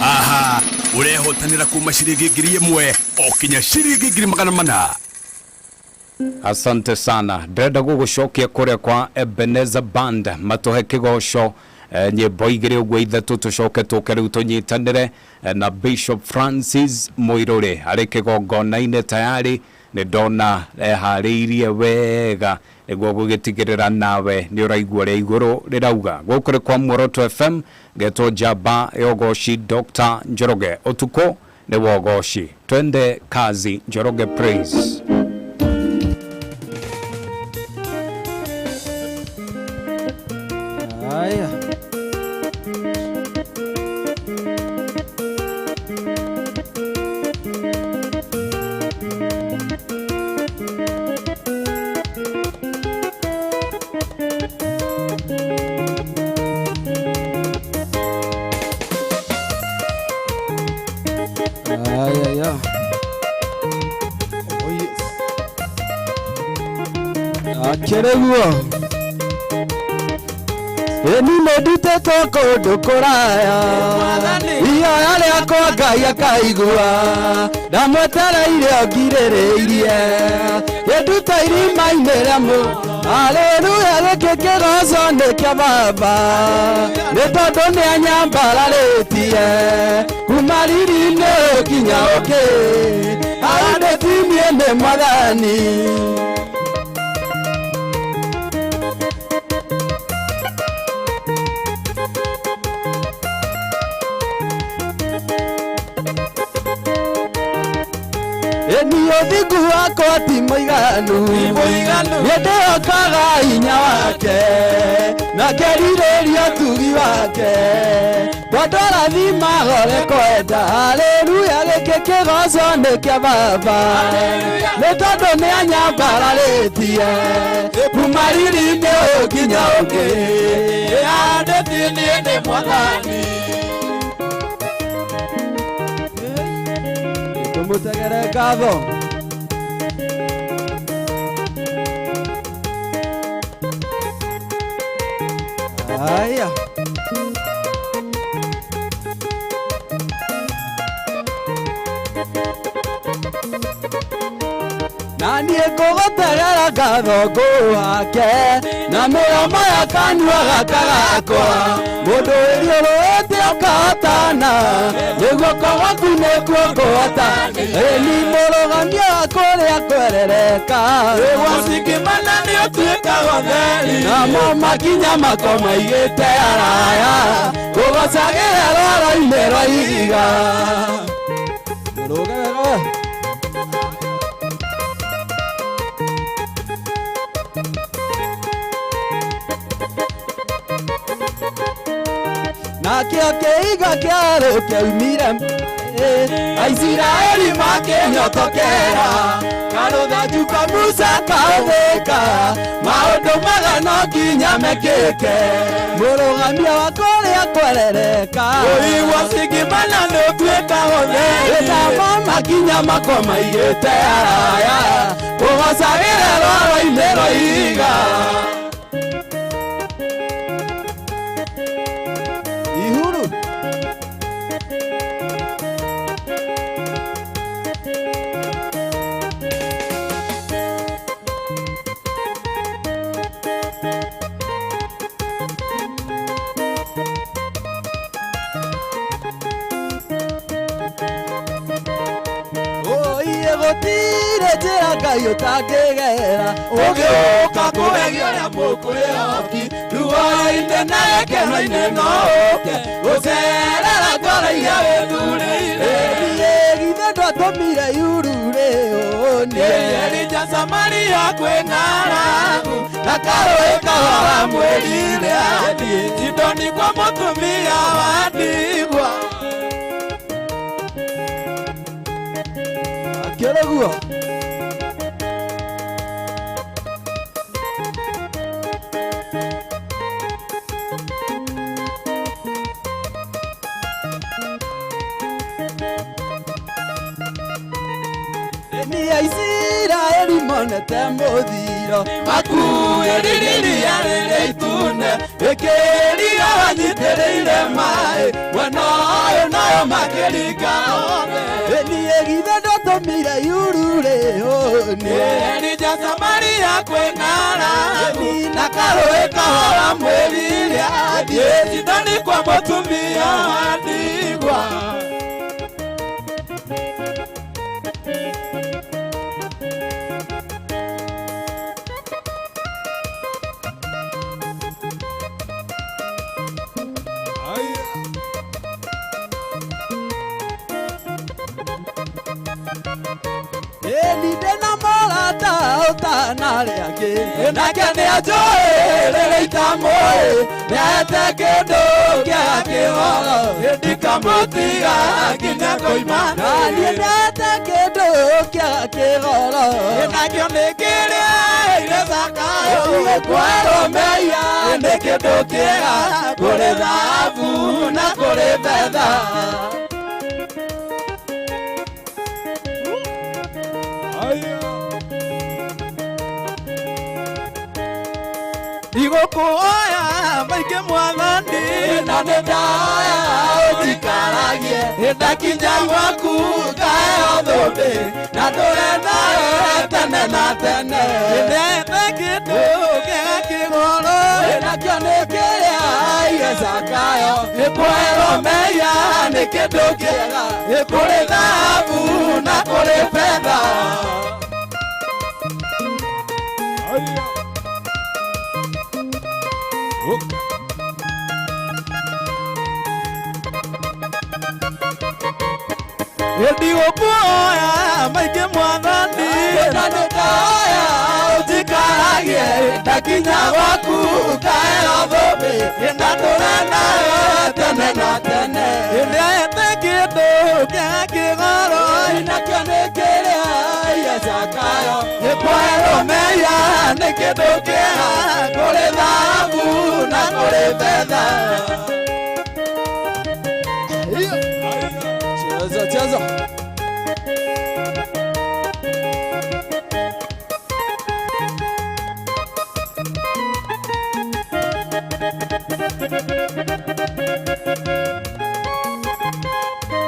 Aha, ũrehotanĩra kuma ciringi 1,000 o kinya ciringi 400,000. Asante sana, ndĩrenda gũgũcokia kũrĩa kwa Ebenezer Band matũhe kĩgoco nyĩmbo igĩrĩ ũguo ithatũ, tũcoke tũke rĩu tũnyitanĩre na Bishop Francis Mũirũrĩ arĩ kĩgongona-inĩ tayari. Nĩ ndona eharĩirie wega nĩguo gũgĩtigĩrĩra nawe nĩ ũraigua ũrĩa igũrũ rĩrauga. Gũkũ nĩ kwa Muoroto FM, ngetwo njamba ya ũgoci Dr. Njoroge. Ũtukũ nĩ wa ũgoci, twende kazi. Njoroge Praise. Haya. Haya ya. Oh yes. Akereguo. Ĩni nĩndutĩtwo kũndũ kũraya, ihoya rĩakwa Ngai akaigua, ndamwetereire o ngirĩrĩirie, kĩnduta irima-inĩ rĩa mũ. Haleluya, gĩkĩ kĩgoco nĩ kĩa Baba, nĩ tondũ nĩ anyambararĩtie kuma riri-inĩ nginya ũkĩ, andĩtinie nĩ Mwathani. Ĩni ũthingu wakwa ti mũiganu, nĩ ndĩhokaga hinya wake na ngerirĩria ũtugi wake, tondũ arathimaga ũrĩa kwenda. Haleluya, gĩkĩ kĩgoco nĩ kĩa Baba, nĩ tondũ nĩ anyambararĩtie kuma riri-inĩ ũyũ nginya ũngĩ, andĩtinie nĩ Mwathani. Tũmũtegere ngatho. Haya. Na niĩ ngũgũtegera ngatho ngũhake na mĩromo ya kanua gaka gakwa, mũndũ wĩthiũrũrĩte ũkahotana, nĩ guoko gwaku nĩkuo ngũhotana. Ĩni mũrũgamia wa kũrĩa kwerereka, Wacingimana nĩ ũtuĩkaga ũtheri, namo makinya makwa maigĩte haraya, ngũgocagĩra rwaro-inĩ rwa ihiga. Rũge wega we. Nakĩo kĩhiga kĩarũ kĩaumire, Aisiraeli makĩnyotokera, karũthanju ka Musa kahũthĩka, maũndũ magano nginya mekĩke, mũrũgamia wa kũrĩa kwerereka, Wacingimana nĩ ũtuĩkaga ũtheri, namo makinya makwa maigĩte haraya, ngũgocagĩra rwaro-inĩ rwa ihiga. Ihuru. Oiye gũtirĩ njĩra Ngai ũtangĩgera, ũgĩũka kũgegia ũrĩa mũkwĩhoki, ruo-inĩ na gĩkeno-inĩ no ũke, gũcerera ngoro iria wĩthurĩire. Ĩĩ githĩ ndwatũmire yurure ũũnie, Elija Samaria kwĩ ng'aragu, na karũĩ kahora mwĩrire athiĩ Sidoni kwa mũtumia wa ndigwa. Akĩrĩguo. Nĩ Aisiraeli monete mũthiro, Makuĩrire iria rĩrĩa itune, ĩkĩrira wanyitĩrĩire maĩ, mwena ũyũ nayo makĩringa othe. Niĩ githĩ ndwatũmire yurure ũũnie, Elija Samaria kwĩ ng'aragu, na karũĩ kahora mwĩrire athiĩ Sidoni kwa mũtumia wa ndigwa. Ĩni ndĩna mũrata ũtanarĩ angĩ, Nake nĩ anjũĩ rĩrĩa itamũĩ, nĩahete kĩndũ kĩa kĩhoro, ndikamũtiga nginya ngoima. Na niĩ nĩahete kĩndũ kĩa kĩhoro, Nakĩo nĩ kĩrĩa ire Zakayo, Gũkwerwo mehia nĩ kĩndũ kĩega kũrĩ thahabu na kũrĩ betha. Igũkũoya maingĩ Mwathani na nĩ ndahoya ũnjikaragie ndakinya gwaku ngaheo thũmbĩ na ndũre nawe tene na tene. Ndĩaete kĩndũ kĩega kĩgoro nakĩo nĩ kĩrĩa aiye Zakayo kũherwo mehia nĩ kĩndũ kĩega kũrĩ thahabu na kũrĩ betha. Ndigũkuoya maingĩ Mwathani na nĩ ndahoya ũnjikaragie ndakinya gwaku ngaheo thũmbĩ na ndũre nawe tene na tene. Ndĩaete kĩndũ kĩega kĩgoro nakĩo nĩ kĩrĩa aiye Zakayo kũherwo mehia nĩ kĩndũ kĩega kũrĩ thahabu na kũrĩ betha. Cheza cheza.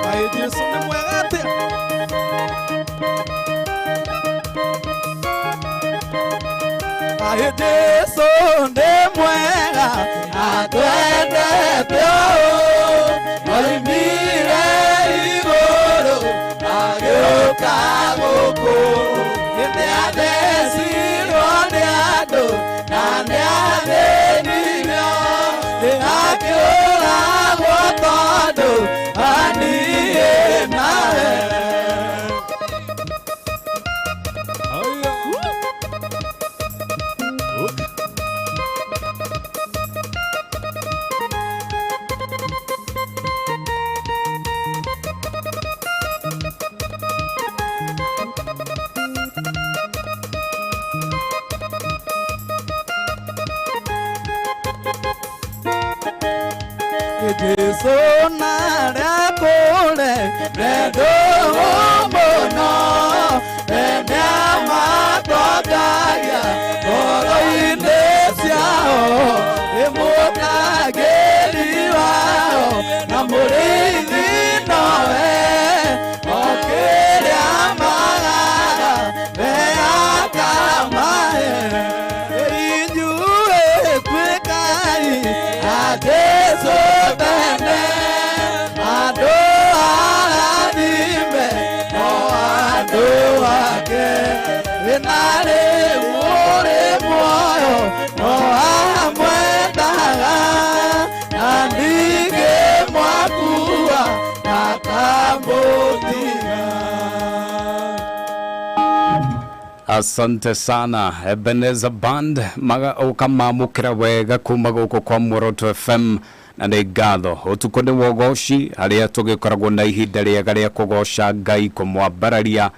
Kaĩ Jesũ nĩ mwega atĩa? Kaĩ Jesũ nĩ mwega atwendete ũũ oimire igũrũ agĩũka gũkũ nĩ athecirwo nĩ andũ na nĩ athĩnirio nĩ akĩũragwo tondũ aniĩ nawe. Jesu narĩa kũre ndũgũ mũno nĩamatongagia ngoro-inĩ ciao ĩmũtangĩri wao na mũrĩithi nowe o kĩrĩa magaga we akamahe. Inyuĩ tuĩkai a Jesũ mbene andũ arathime no andũ ake na rĩu ũrĩ muoyo no amwendaga na ningĩ mwakua ndakamũtiga. Asante sana Ebeneza Band ukamamukira wega kuma guku kwa Muoroto FM na nĩ ngatho ũtukũ nĩ wogoci harĩa tũgĩkoragwo na ihinda rĩega rĩa kũgoca Ngai kũmwambararia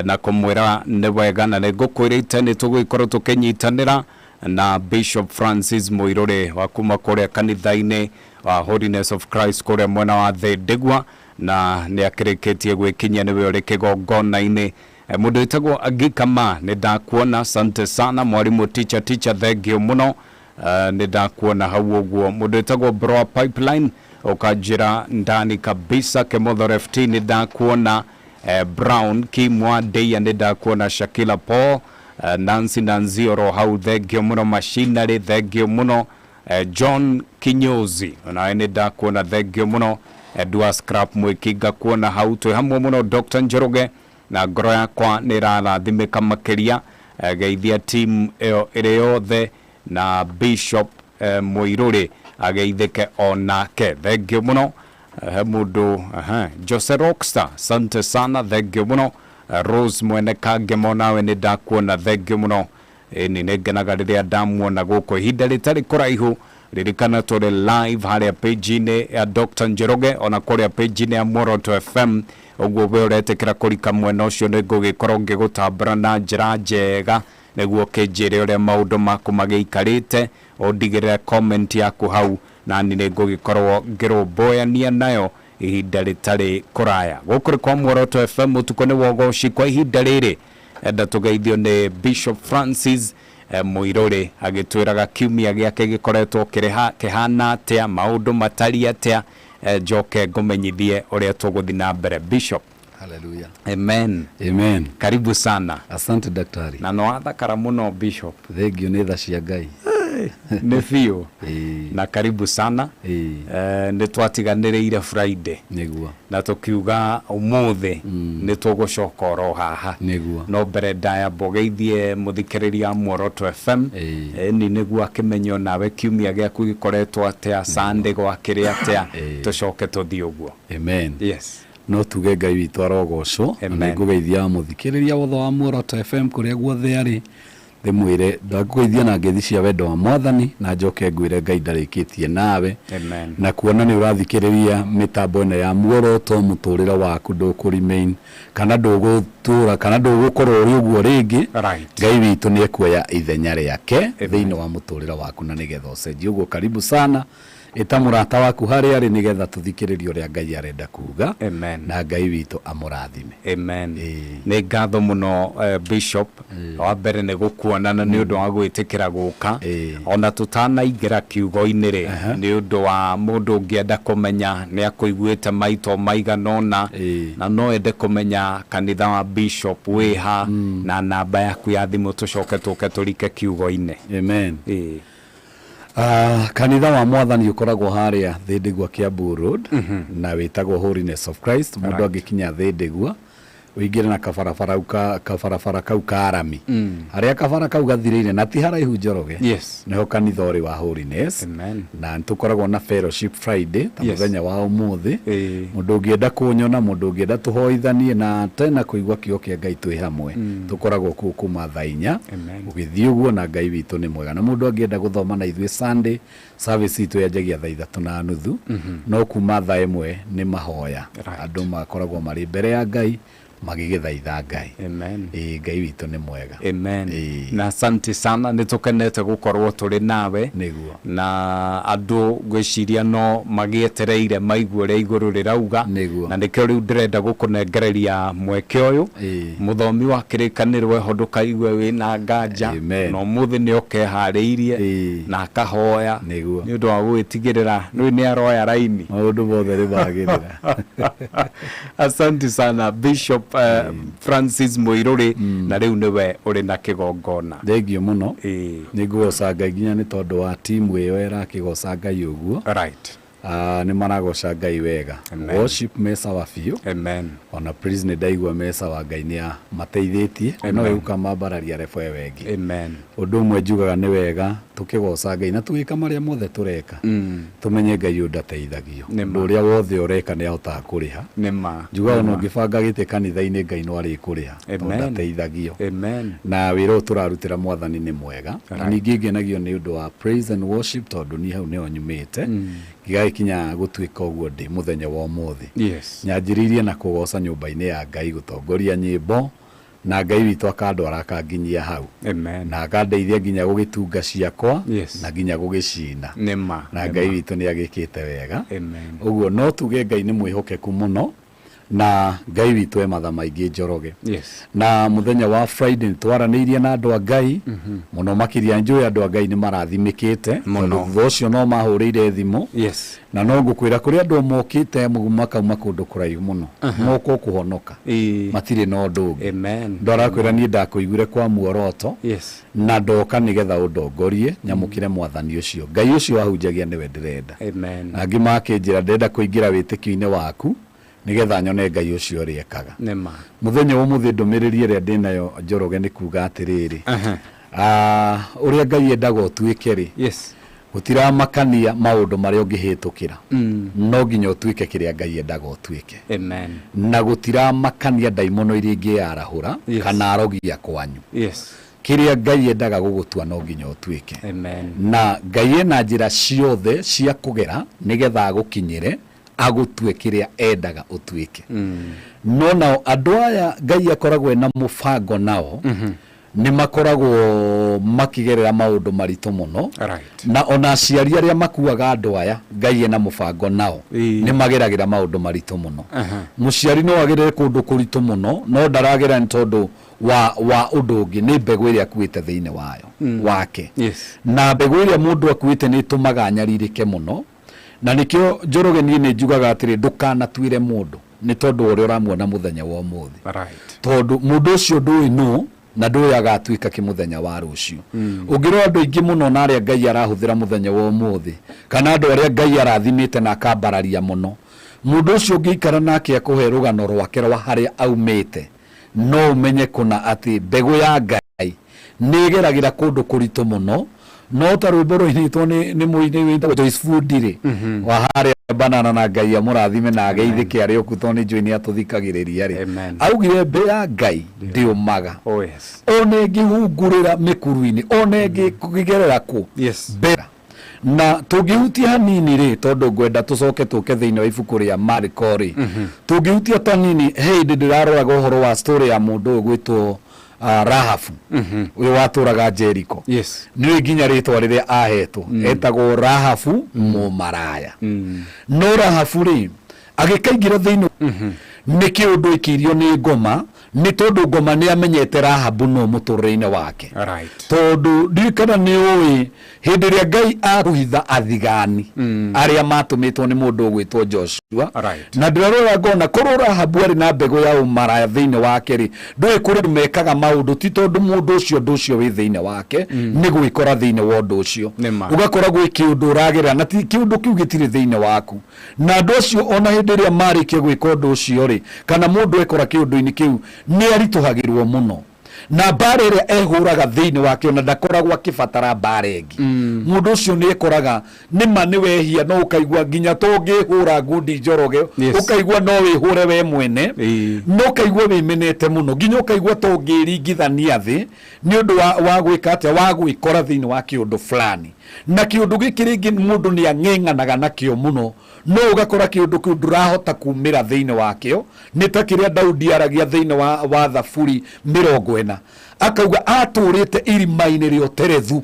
na kũmwĩra nĩ wega na nĩ ngũkwĩrĩte nĩ tũgũgĩkorwo tũkĩnyitanĩra na Bishop Francis Muiruri wa kuma kũrĩa kanitha-inĩ wa Holiness of Christ kũrĩa mwena wa Thindigua na nĩ akĩrĩkĩtie gwĩkinyia nĩwe ũrĩ kĩgongona-inĩ. Mũndũ wĩtagwo Agikama nĩ ndakuona, asante sana mwarimu teacher teacher thengio mũno. Nĩ ndakuona hau ũguo. Mũndũ wĩtagwo Broa Pipeline ũkanjĩra ndani kabisa. Kĩmotho FT nĩ ndakuona. Brown Kimwa Deia nĩ ndakuona. Shakila Paul, Nancy Nanzioro hau thengio mũno. Machinery thengio mũno. John Kinyozi onawe nĩ ndakuona thengio mũno. Dua Scrap Mwĩkinga kuona hau twĩ hamwe mũno. Dr. Njoroge na ngoro yakwa nĩ ĩrarathimĩka makĩria. Geithia team ĩyo ĩrĩ yothe na Bishop Muiruri ageithĩke onake thengio mũno. He mũndũ Jose Rockstar asante sana thengio mũno. Rose Mwene Kangemo nawe nĩ ndakuona thengio mũno. Ĩni nĩ ngenaga rĩrĩa ndamuona gũkũ ihinda rĩtarĩ kũraihu. Ririkana tũrĩ live harĩa page-inĩ ya Dr. Njoroge ona kũrĩa page-inĩ ya Muoroto FM ũguo we ũretĩkĩra kũrika mwena ũcio nĩ ngũgĩkorwo ngĩgũtambũra na njĩra njega nĩguo ũkĩnjĩre ũrĩa maũndũ maku magĩikarĩte ũndigĩrĩre comment yaku hau nani nĩ ngũgĩkorwo ngĩrũmbũyania nayo ihinda rĩtarĩ kũraya. Gũkũ nĩ kwa Muoroto FM ũtukũ nĩ wogoci kwa ihinda rĩrĩ enda tũgeithio nĩ Bishop Francis Mũirũrĩ agĩtwĩraga kiumia gĩake gĩkoretwo kĩhana atĩa, maũndũ matariĩ atĩa. Njoke ngũmenyithie ũrĩa tũgũthiĩ na mbere. Bishop. Hallelujah. Amen. Amen. Karibu sana. Asante daktari. Na nĩ wathakara mũno, Bishop. Thengio nĩ tha cia Ngai. Nĩ biũ. Na karibu sana. Nĩ twatiganĩrĩire Friday. Nĩguo. Na tũkiuga ũmũthĩ nĩ tũgũcoka oro haha. Nĩguo. No mbere ndaya mbogeithie mũthikĩrĩria wa Muoroto FM. Ĩni nĩguo akĩmenye onawe kiumia gĩaku gĩkoretwo atĩa, Sunday gwakĩrĩ atĩa, tũcoke tũthiĩ ũguo. Amen. Yes. No tuge Ngai witũ arogocwo. Na Amen. nĩngũgeithia mũthikĩrĩria wothe wa Muoroto FM kũrĩa guothe arĩ, ndĩmwĩre ndakũgeithia na ngeithi cia wendo wa Mwathani, na njoke ngwĩre Ngai ndarĩkĩtie nawe. Amen. Na kuona nĩ ũrathikĩrĩria mĩtambo ĩno ya Muoroto, mũtũrĩre waku ndũkũ remain kana ndũgũtũra kana ndũgũkorwo ũrĩ ũguo rĩngĩ. Ngai witũ nĩ ekuoya ithenya rĩake thĩinĩ wa mũtũrĩre waku na nĩgetha ũcenjie. Ũguo karibu sana, ĩta mũrata waku harĩa arĩ nĩgetha tũthikĩrĩrie ũrĩa Ngai arenda kuga. Amen. Na Ngai witũ amũrathime. Amen. Nĩ ngatho mũno, Bishop. Wa mbere nĩ gũkuona na nĩ ũndũ wa gwĩtĩkĩra gũka. Ona tũtanaingĩra kiugo-inĩ rĩ, nĩ ũndũ wa mũndũ ũngĩenda kũmenya, nĩ akũiguĩte maito maigana ũna na no ende kũmenya kanitha wa Bishop wĩha na namba yaku ya thimũ, tũcoke tũke tũrike kiugo-inĩ. Amen. Kanitha wa Mwathani ũkoragwo harĩa Thĩndĩgua, Kiambu Road, na wĩtagwo Holiness of Christ. Mũndũ angĩkinya Thĩndĩgua, ũingĩre na kabarabara kabarabara kau ka rami, harĩa kabara kau gathirĩire na ti haraihu, Njoroge, nĩho kanitha ũrĩ wa Holiness. Na nĩ tũkoragwo na fellowship Friday ta mũthenya wa ũmũthĩ. Mũndũ ũngĩenda kũnyona, mũndũ ũngĩenda tũhoithanie na tena kũigua kiugo kĩa Ngai twĩ hamwe, tũkoragwo kuo kuma thaa 4 ũgĩthiĩ ũguo, na Ngai witũ nĩ mwega. Na mũndũ angĩenda gũthoma na ithuĩ, Sunday service itũ yanjagia thaa 3:30, no kuma thaa 1 nĩ mahoya. Andũ makoragwo marĩ mbere ya Ngai magĩgĩthaitha Ngai. Amen. Ĩĩ, Ngai witũ nĩ mwega. Amen. Na asante sana, nĩ tũkenete gũkorwo tũrĩ nawe. Nĩguo. Na andũ ngwĩciria no magĩetereire maigue ũrĩa igũrũ rĩrauga. Nĩguo. Na nĩkĩo rĩu ndĩrenda gũkũnengereria mweke ũyũ. Mũthomi wa kĩrĩkanĩro eho, ndũkaigue wĩna nganja. Amen. Na ũmũthĩ nĩ okeharĩirie na akahoya. Nĩguo. Nĩ ũndũ wa gũgĩtigĩrĩra rĩu nĩ aroya raini. Maũndũ mothe nĩ magĩrĩra. Asante sana, Bishop Francis Mũirũrĩ, na rĩu nĩwe ũrĩ na kĩgongona. Thengio mũno. Nĩ ngũgoca Ngai nginya nĩ tondũ wa timu ĩyo ĩrakĩgoca Ngai ũguo. Nĩ maragoca Ngai wega. Amen. Worship me sawa biũ. Amen. Ona praise nĩ ndaigua me sawa, Ngai nĩ amateithĩtie. No ĩgũka mambararia rebo ĩyo ĩngĩ. Amen. Ũndũ ũmwe njugaga nĩ wega tũkĩgoca Ngai na tũgĩka marĩa mothe tũreka, tũmenye Ngai ũyũ ndateithagio. Nĩ ma. Ũndũ ũrĩa wothe ũreka nĩ ahotaga kũrĩha. Nĩ ma. Njugaga ona ũngĩbanga gĩtĩ kanitha-inĩ, Ngai no arĩkũrĩha tondũ Amen. ndateithagio. Amen. Na wĩra ũyũ tũrarutĩra Mwathani nĩ mwega. Na ningĩ ngenagio nĩ ũndũ wa praise and worship, tondũ niĩ hau nĩho nyumĩte ngĩgagĩkinya gũtuĩka ũguo ndĩ mũthenya wa ũmũthĩ. Nyanjĩrĩirie na kũgoca nyũmba-inĩ ya Ngai, gũtongoria nyĩmbo, na Ngai witũ akandwara akanginyia hau. Amen. Na akandeithia nginya gũgĩtunga ciakwa na nginya gũgĩcina. Nĩ ma. Na Nĩ Ngai ma. witũ nĩ agĩkĩte wega. Amen. Ũguo no tuge Ngai nĩ mwĩhokeku mũno na Ngai witũ e matha maingĩ, Njoroge. Na mũthenya wa Friday nĩ twaranĩirie na andũ a Ngai mũno makĩria. Njũĩ andũ a Ngai nĩ marathimĩkĩte Mũno. tondũ thutha ũcio no mahũrĩire thimũ. Na no ngũkwĩra kũrĩ andũ mokĩte makauma kũndũ kũraihu mũno, moka kũhonoka, matirĩ na ũndũ ũngĩ. Amen. Ndũ arakwĩra niĩ ndakũiguire kwa Muoroto na ndoka nĩgetha ũndongorie nyamũkĩre Mwathani ũcio. Ngai ũcio wahunjagia nĩwe ndĩrenda. Amen. Na angĩ makĩnjĩra ndĩrenda kũingĩra wĩtĩkio-inĩ waku nĩgetha nyone Ngai ũcio ũrĩa ekaga. Nĩ ma. Mũthenya wa ũmũthĩ, ndũmĩrĩri ĩrĩa ndĩnayo, Njoroge, nĩ kuga atĩrĩrĩ, ũrĩa Ngai endaga ũtuĩke rĩ, gũtiramakania maũndũ marĩa ũngĩhĩtũkĩra, no nginya ũtuĩke kĩrĩa Ngai endaga ũtuĩke. Amen. Na gũtiramakania ndaimono iria ingĩyarahũra kana arogia kwanyu, kĩrĩa Ngai endaga gũgũtua no nginya ũtuĩke. Amen. Na Ngai ena njĩra ciothe cia kũgera nĩgetha agũkinyĩre agũtue kĩrĩa endaga ũtuĩke. No nao andũ aya Ngai akoragwo ena mũbango nao. Nĩ makoragwo makĩgerera maũndũ maritũ mũno. Na ona aciari arĩa makuaga andũ aya, Ngai ena mũbango nao. Nĩ mageragĩra maũndũ maritũ mũno. Mũciari no agerere kũndũ kũritũ mũno, no ndaragera nĩ tondũ wa ũndũ ũngĩ, nĩ mbegũ ĩrĩa akuĩte thĩinĩ wayo wake. Na mbegũ ĩrĩa mũndũ akuĩte nĩ ĩtũmaga anyarirĩke mũno. Na nĩkĩo, Njoroge, niĩ nĩ njugaga atĩrĩ, ndũkanatuĩre mũndũ nĩ tondũ wa ũrĩa ũramuona mũthenya wa ũmũthĩ. Tondũ mũndũ ũcio ndũĩ nũ na ndũĩ agatuĩka kĩ mũthenya wa rũciũ. Ũngĩrora andũ aingĩ mũno na arĩa Ngai arahũthĩra mũthenya wa ũmũthĩ, kana andũ arĩa Ngai arathimĩte na akambararia mũno, mũndũ ũcio ũngĩikara nake akũhe rũgano rwake rwa harĩa aumĩte, no ũmenye kũna atĩ mbegũ ya Ngai nĩ ĩgeragĩra kũndũ kũritũ mũno. No ta rwĩmbo rũinĩtwo nĩ mũini wĩtagwo Joyce Fundi rĩ, wa harĩa Banana, na Ngai amũrathime na ageithĩke arĩ o kuo, tondũ nĩ njũĩ nĩ atũthikagĩrĩria rĩ, augire mbe ya Ngai ndĩũmaga. Ona ĩngĩhungurĩra mĩkuru-inĩ, ona ĩngĩgerera kũ mbera. Na tũngĩhutia hanini rĩ, tondũ ngwenda tũcoke tũke thĩinĩ wa ibuku rĩa Mariko rĩ, tũngĩhutia tanini, he hĩndĩ ndĩraroraga ũhoro wa story ya mũndũ ũyũ gwĩtwo Rahabu, ũyũ watũraga Jericho. Nĩũĩ nginya rĩtwa rĩrĩa ahetwo, etagwo Rahabu mũmaraya. No Rahabu rĩ, agĩkaingĩra thĩinĩ nĩ kĩũndũ ĩkĩirio nĩ ngoma, nĩ tondũ ngoma nĩ amenyete Rahabu no mũtũrĩre-inĩ wake. Tondũ ndiũĩ kana nĩ ũĩ, hĩndĩ ĩrĩa Ngai akũhitha athigani arĩa matũmĩtwo nĩ mũndũ ũgwĩtwo Joshua, na ndĩrarora ngona korwo Rahabu arĩ na mbegũ ya ũmaraya thĩinĩ wake rĩ, ndũĩ kũrĩ andũ mekaga maũndũ ti tondũ mũndũ ũcio ũndũ ũcio wĩ thĩinĩ wake, nĩ gwĩkora thĩinĩ wa ũndũ ũcio. Nĩ ma. Ũgakora gwĩ kĩũndũ ũragerera na ti kĩũndũ kĩu gĩtirĩ thĩinĩ waku. Na andũ acio ona hĩndĩ ĩrĩa marĩkia gwĩka ũndũ ũcio rĩ, kana mũndũ ekora kĩũndũ-inĩ kĩu, nĩ aritũhagĩrwo mũno na mbara ĩrĩa ehũraga thĩinĩ wake, ona ndakoragwo akĩbatara mbara ĩngĩ. Mũndũ ũcio nĩ ekoraga nĩma nĩ wehia, no ũkaigua nginya to ũngĩhũra ngundi, Njoroge, ũkaigua no wĩhũre we mwene, no ũkaigua wĩmenete mũno, nginya ũkaigua to ũngĩringithania thĩ nĩ ũndũ wa gwĩka atĩa, wa gwĩkora thĩinĩ wa kĩũndũ fulani. Na kĩũndũ gĩkĩ rĩngĩ mũndũ nĩ ang'eng'anaga nakĩo mũno, no ũgakora kĩũndũ kĩu ndũrahota kumĩra thĩinĩ wakĩo. Nĩ ta kĩrĩa Daudi aragia thĩinĩ wa Thaburi 40, akauga atũrĩte irima-inĩ rĩa ũterethu.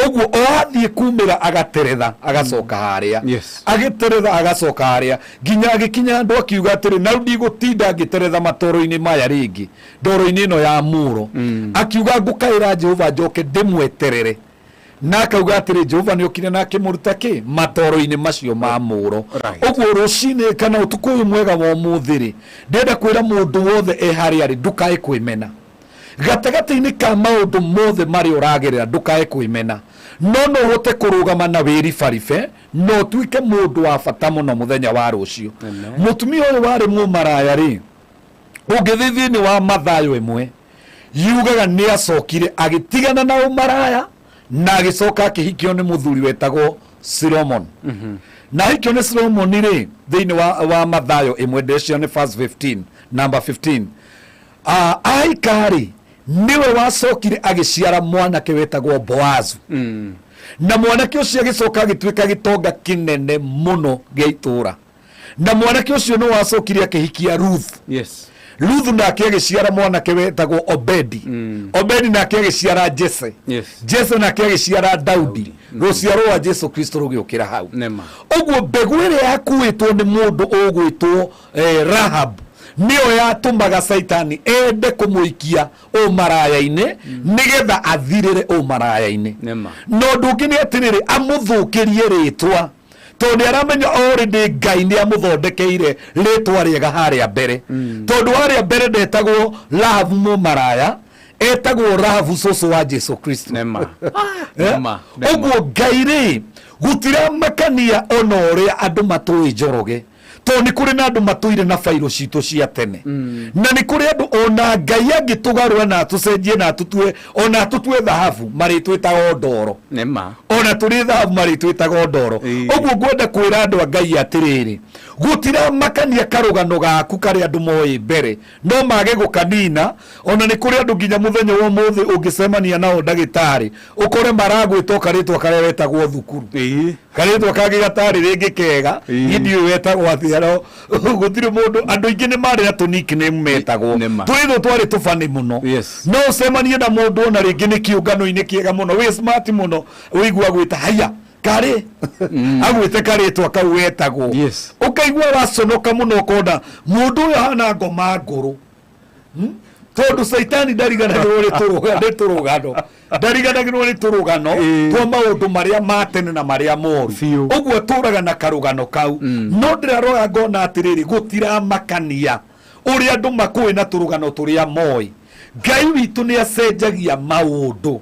Ũguo o athiĩ kumĩra agateretha agacoka harĩa, agĩteretha agacoka harĩa, nginya agĩkinya andũ akiuga atĩrĩ, na rĩu ndigũtinda ngĩteretha matoro-inĩ maya rĩngĩ, ndoro-inĩ ĩno ya mũro. Akiuga ngũkaĩra Jehova njoke ndĩmweterere. Na akauga atĩrĩ, Jehova nĩ okire na akĩmũruta kĩ matoro-inĩ macio ma mũro. Ũguo rũcinĩ kana ũtukũ ũyũ mwega wa ũmũthĩ rĩ, ndĩrenda kwĩra mũndũ wothe e harĩa arĩ, ndũkae kwĩmena gatagatĩ-inĩ ka maũndũ mothe marĩa ũragerera. Ndũkae kwĩmena, no no ũhote kũrũgama na wĩribaribe na ũtuĩke mũndũ wa bata mũno mũthenya wa rũciũ. Mũtumia ũyũ warĩ mũmaraya rĩ, ũngĩthiĩ thĩinĩ wa Mathayo 1, yugaga nĩ acokire agĩtigana na ũmaraya na agĩcoka akĩhikio nĩ mũthuri wetagwo Solomon. Na ahikio nĩ Solomon rĩ, thĩinĩ wa Mathayo 1, ndĩcio nĩ verse 15, number 15, ahika rĩ, nĩwe wacokire agĩciara mwanake wetagwo Boazu. Na mwanake ũcio agĩcoka agĩtuĩka gĩtonga kĩnene mũno gĩa itũũra. Na mwanake ũcio nĩ wacokire akĩhikia Ruth. Ruth nake agĩciara mwanake wetagwo Obedi. Obedi nake agĩciara Jese. Jese nake agĩciara Daudi. Rũciaro rwa Jesu Kristo rũgĩũkĩra hau. Nĩma. Ũguo mbegũ ĩrĩa yakuĩtwo nĩ mũndũ ũgwĩtwo Rahab nĩyo yatũmaga Caitani ende kũmũikia ũmaraya-inĩ, nĩgetha athirĩre ũmaraya-inĩ. Nĩma. Na ũndũ ũngĩ nĩ atĩrĩrĩ, amũthũkĩrie rĩtwa, tondũ nĩ aramenya already Ngai nĩ amũthondekeire rĩtwa rĩega harĩa mbere. Tondũ harĩa mbere ndetagwo Rahabu mũmaraya, etagwo Rahabu cũcũ wa Jesu Kristo. Nĩma. Eh? Nĩma, nĩma. Ũguo Ngai rĩ, gũtiramakania ona ũrĩa andũ matũĩ, Njoroge, tondũ nĩ kũrĩ na andũ matũire na bairũ citũ cia tene, na nĩ kũrĩ andũ ona Ngai angĩtũgarũra na atũcenjie na atũtue, ona atũtue thahabu, marĩtwĩtaga o ndoro. Nĩma. Ona tũrĩ thahabu marĩtwĩtaga o ndoro. Ũguo ngwenda kwĩra andũ a Ngai atĩrĩrĩ, gũtiramakania karũgano gaku karĩa andũ moĩ mbere, no mage gũkanina. Ona nĩ kũrĩ andũ nginya mũthenya wa ũmũthĩ ũngĩcemania nao ndagĩtarĩ, ũkore maragwĩta o karĩtwa karĩa wetagwo thukuru, karĩtwa kangĩ gatarĩ rĩngĩ kega. Niĩ ndiũĩ wetagwo atĩa. no gũtirĩ mũndũ, andũ aingĩ nĩ marĩ na tũ nickname metagwo. Nĩma. Twĩthwo twarĩ tũbani mũno. Yes. No ũcemanie na mũndũ ona rĩngĩ nĩ kĩũngano-inĩ kĩega mũno, wĩ smart mũno, ũigua gwĩta haya karĩ agwĩte karĩtwa kau wetagwo. Yes. Ũkaigua waconoka mũno, ũkona mũndũ ũyũ ahana ngoma ngũrũ. Tondũ caitani ndariganagĩrwo nĩ tũrũgano, ndariganagĩrwo nĩ tũrũgano Ĩĩ. twa maũndũ marĩa ma tene na marĩa moru. Biũ. Ũguo tũraga na karũgano kau. No ndĩrarora ngona atĩrĩrĩ, gũtiramakania ũrĩa andũ makũĩ na tũrũgano tũrĩa moĩ. Ngai witũ nĩ acenjagia maũndũ,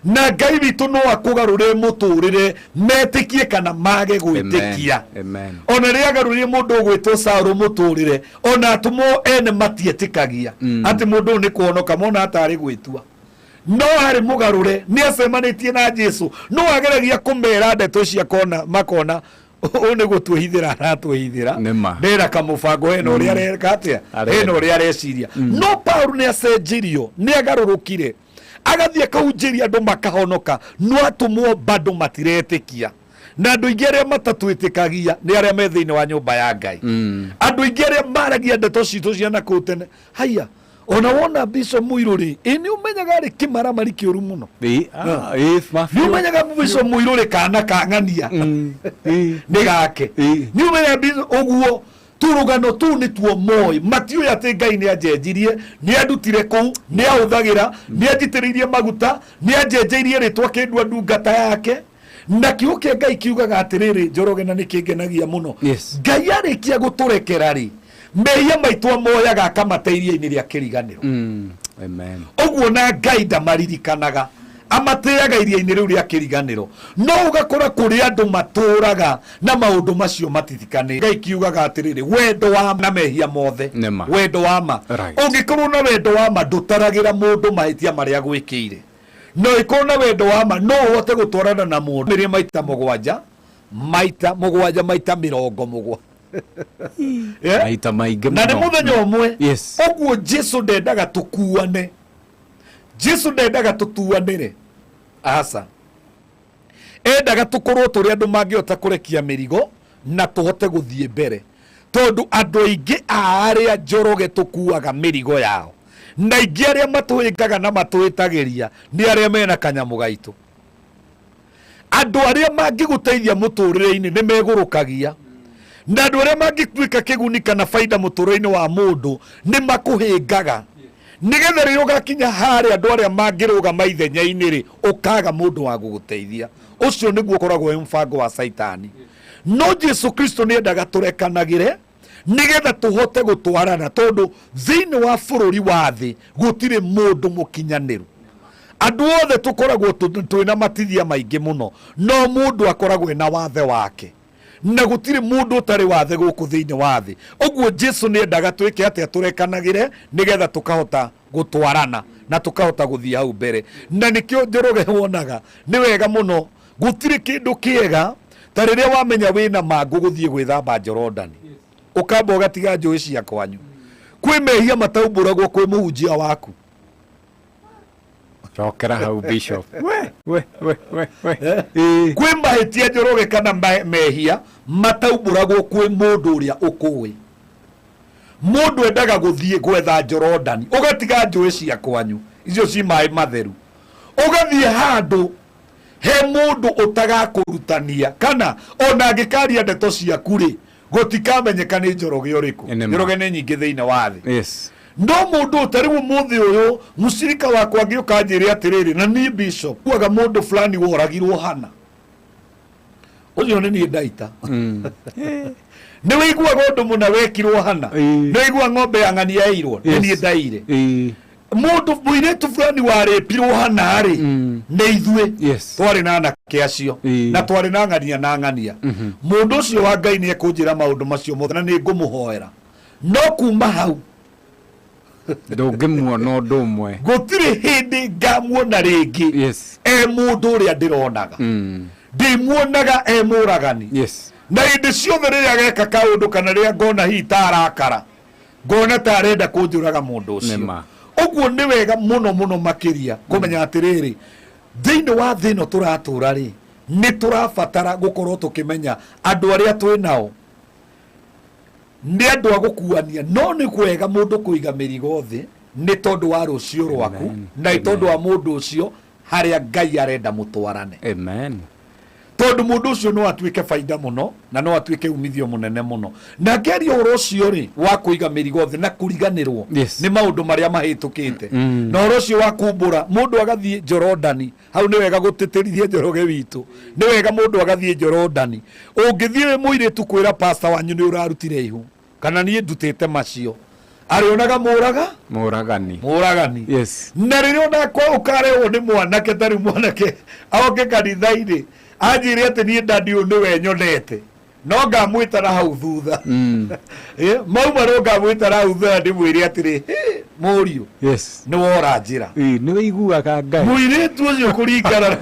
na Ngai witũ no akũgarũrĩre mũtũrĩre, metĩkie kana mage gwĩtĩkia. Amen. Ona rĩrĩa agarũrire mũndũ ũgwĩtwo Saũlũ mũtũrĩre, ona atũmwo ene matietĩkagia atĩ mũndũ ũyũ nĩ kũhonoka, mona atarĩ gwĩtua, no arĩ mũgarũre nĩ acemanĩtie na Jesu. No ageragia kũmera ndeto ici, akona makona ũyũ nĩ gũtwĩhithĩra aratwĩhithĩra. Nĩma. Ndĩra kamũbango hena ũrĩa areka atĩa. Arenda. Hena ũrĩa areciria. No Paulo nĩ acenjirio, nĩ agarũrũkire, agathiĩ akahunjĩria andũ makahonoka, no atũmwo bado matiretĩkia. Na andũ aingĩ arĩa matatwĩtĩkagia nĩ arĩa me thĩinĩ wa nyũmba ya Ngai. Andũ aingĩ arĩa maragia ndeto citũ cia na kũu tene, haya, ona wona Bishop Mũirũ rĩ, ĩ nĩ ũmenyaga arĩ kĩmaramari kĩũru mũno? Ĩ, ah, ĩ, ma Nĩ ũmenyaga Bishop Mũirũ rĩ, kana kang'ania nĩ gake? Ĩ. Nĩ ũmenyaga Bishop ũguo tũrũgano tũu nĩ tuo moĩ? Matiũĩ atĩ Ngai nĩ anjenjirie, nĩ andutire kũu, nĩ ahũthagĩra, nĩ anjitĩrĩirie maguta, nĩ anjenjeirie rĩtwa kĩndua ndungata yake. Na kiugo kĩa Ngai kiugaga atĩrĩrĩ, Njoroge, na nĩ kĩngenagia mũno. Yes. Ngai arĩkia gũtũrekera rĩ, mehia maitũ amoyaga akamate iria-inĩ rĩa kĩriganĩro. Amen. Ũguo na Ngai ndamaririkanaga, amateaga iria-inĩ rĩu rĩa kĩriganĩro. No ũgakora kũrĩ andũ matũraga na maũndũ macio matitikanĩte. Ngai kiugaga atĩrĩrĩ, wendo wa na mehia mothe. Nĩma. Wendo wa ma. Right. Ũngĩkorwo na wendo wa ma, ndũtaragĩra mũndũ mahĩtia marĩa gwĩkĩire. No ĩkorwo na wendo wa ma, no ũhote gũtwarana na mũndũ mĩrĩ maita mũgwanja, maita mũgwanja, maita mĩrongo mũgwanja. Yeah? Maita maingĩ Na nĩ mũno. mũthenya ũmwe. Yes. Ũguo Jesu ndendaga tũkuane, Jesu ndendaga tũtuanĩre, aca. Endaga tũkorwo tũrĩ andũ mangĩhota kũrekia mĩrigo na tũhote gũthiĩ mbere, tondũ andũ aingĩ a arĩa, Njoroge, tũkuaga mĩrigo yao, na aingĩ arĩa matũhĩngaga na matũhĩtagĩria nĩ arĩa mena kanyamũ gaitũ. Andũ arĩa mangĩgũteithia mũtũrĩre-inĩ nĩ megũrũkagia, na andũ arĩa mangĩtuĩka kĩguni kana baida mũtũrĩre-inĩ wa mũndũ nĩ makũhĩngaga, nĩgetha rĩrĩa ũgakinya harĩa andũ arĩa mangĩrũgama ithenya-inĩ rĩ, ũkaga mũndũ wa gũgũteithia. Ũcio nĩguo ũkoragwo wĩ mũbango wa Caitani. No Jesu Kristo nĩ endaga tũrekanagĩre nĩgetha tũhote gũtwarana, tondũ thĩinĩ wa bũrũri wa thĩ gũtirĩ mũndũ mũkinyanĩru. Andũ othe tũkoragwo twĩna matithia maingĩ mũno, no mũndũ akoragwo ena wathe wake, na gũtirĩ mũndũ ũtarĩ wathe gũkũ thĩinĩ wa thĩ. Ũguo Jesu nĩ endaga twĩke atĩa? Tũrekanagĩre nĩgetha tũkahota gũtwarana na tũkahota gũthiĩ hau mbere. Na nĩkĩo, Njoroge, wonaga nĩ wega mũno, gũtirĩ kĩndũ kĩega ta rĩrĩa wamenya wĩna mangũ gũthiĩ gwĩthamba Jorodani, ũkamba ũgatiga njũĩ cia kwanyu. Kwĩ mehia mataumbũragwo kwĩ mũhunjia waku. Cokera hau, Bishop. We, we, we, we, we. Ĩ. Kwĩ mahĩtia, Njoroge, kana mehia mataumbũragwo kwĩ mũndũ ũrĩa ũkũĩ. Mũndũ endaga gũthiĩ gwetha Jorodani, ũgatiga njũĩ cia kwanyu icio ci maĩ matheru, ũgathiĩ handũ he mũndũ ũtagakũrutania, kana ona angĩkaria ndeto ciaku rĩ, gũtikamenyeka nĩ Njoroge ũrĩkũ. Nĩ ma. Njoroge nĩ nyingĩ thĩinĩ wa thĩ. Yes. No mũndũ ũtarĩ ũmũthĩ ũyũ, mũcirika wakwa angĩũka anjĩre atĩrĩrĩ, na niĩ bishop kuaga mũndũ fulani woragirwo hana, ũcio nĩ niĩ ndaita. Nĩ wĩiguaga ũndũ mũna wekirwo hana? Ĩĩ. Nĩ wĩigua ng'ombe ya ng'ania yairwo? Nĩ niĩ ndaire. Ĩ. Mũndũ mũirĩtu fulani warĩpirwo hana rĩ, nĩ ithuĩ. Yes. Twarĩ na anake acio. Ĩĩ. Na twarĩ na ng'ania na ng'ania. Mũndũ ũcio wa Ngai nĩ ekũnjĩra maũndũ macio mothe na nĩ ngũmũhoera, no kuma hau Ndũngĩmuona ũndũ ũmwe. Gũtirĩ hĩndĩ ngamuona rĩngĩ. Yes. E mũndũ ũrĩa ndĩronaga, ndĩmuonaga e mũragani. Yes. Na hĩndĩ ciothe rĩrĩa ageka kaũndũ kana rĩrĩa ngona hihi ta arakara, ngona ta arenda kũnjũraga mũndũ ũcio. Nĩma. Ũguo nĩ wega mũno mũno makĩria kũmenya atĩrĩrĩ, thĩinĩ wa thĩ ĩno tũratũra rĩ, nĩ tũrabatara gũkorwo tũkĩmenya andũ arĩa twĩ nao. Nĩ andũ a gũkuania, no nĩ kwega mũndũ kũiga mĩrigo thĩ nĩ tondũ wa rũciũ rwaku Amen. na nĩ tondũ wa mũndũ ũcio harĩa Ngai arenda mũtwarane. Amen. Tondũ mũndũ ũcio no atuĩke baida mũno na no atuĩke umithio mũnene mũno. Na ngĩaria ũhoro ũcio rĩ wa kũiga mĩrigo thĩ na kũriganĩrwo Yes. nĩ maũndũ marĩa mahĩtũkĩte, na ũhoro ũcio wa kumbũra mũndũ agathiĩ Jorodani, hau nĩ wega gũtĩtĩrithia Njoroge witũ, nĩ wega mũndũ agathiĩ Jorodani. Ũngĩthiĩ wĩ mũirĩtu kwĩra pasta wanyu nĩ ũrarutire ihu kana niĩ ndutĩte macio, arĩonaga mũraga Mũragani. Mũragani. Yes. Na rĩrĩa onakwa ũkarehwo nĩ mwanake, tarĩu mwanake oke kanitha-inĩ anjĩre atĩ niĩ ndandi ũyũ nĩwe nyonete, no ngamwĩtara hau thutha. Mauma no ngamwĩtara hau thutha ndĩmwĩre atĩrĩ, "Hĩ, mũriũ, Yes. nĩ wora njĩra." Ĩ, nĩ wĩiguaga Ngai. Mũirĩtu ũcio kũringana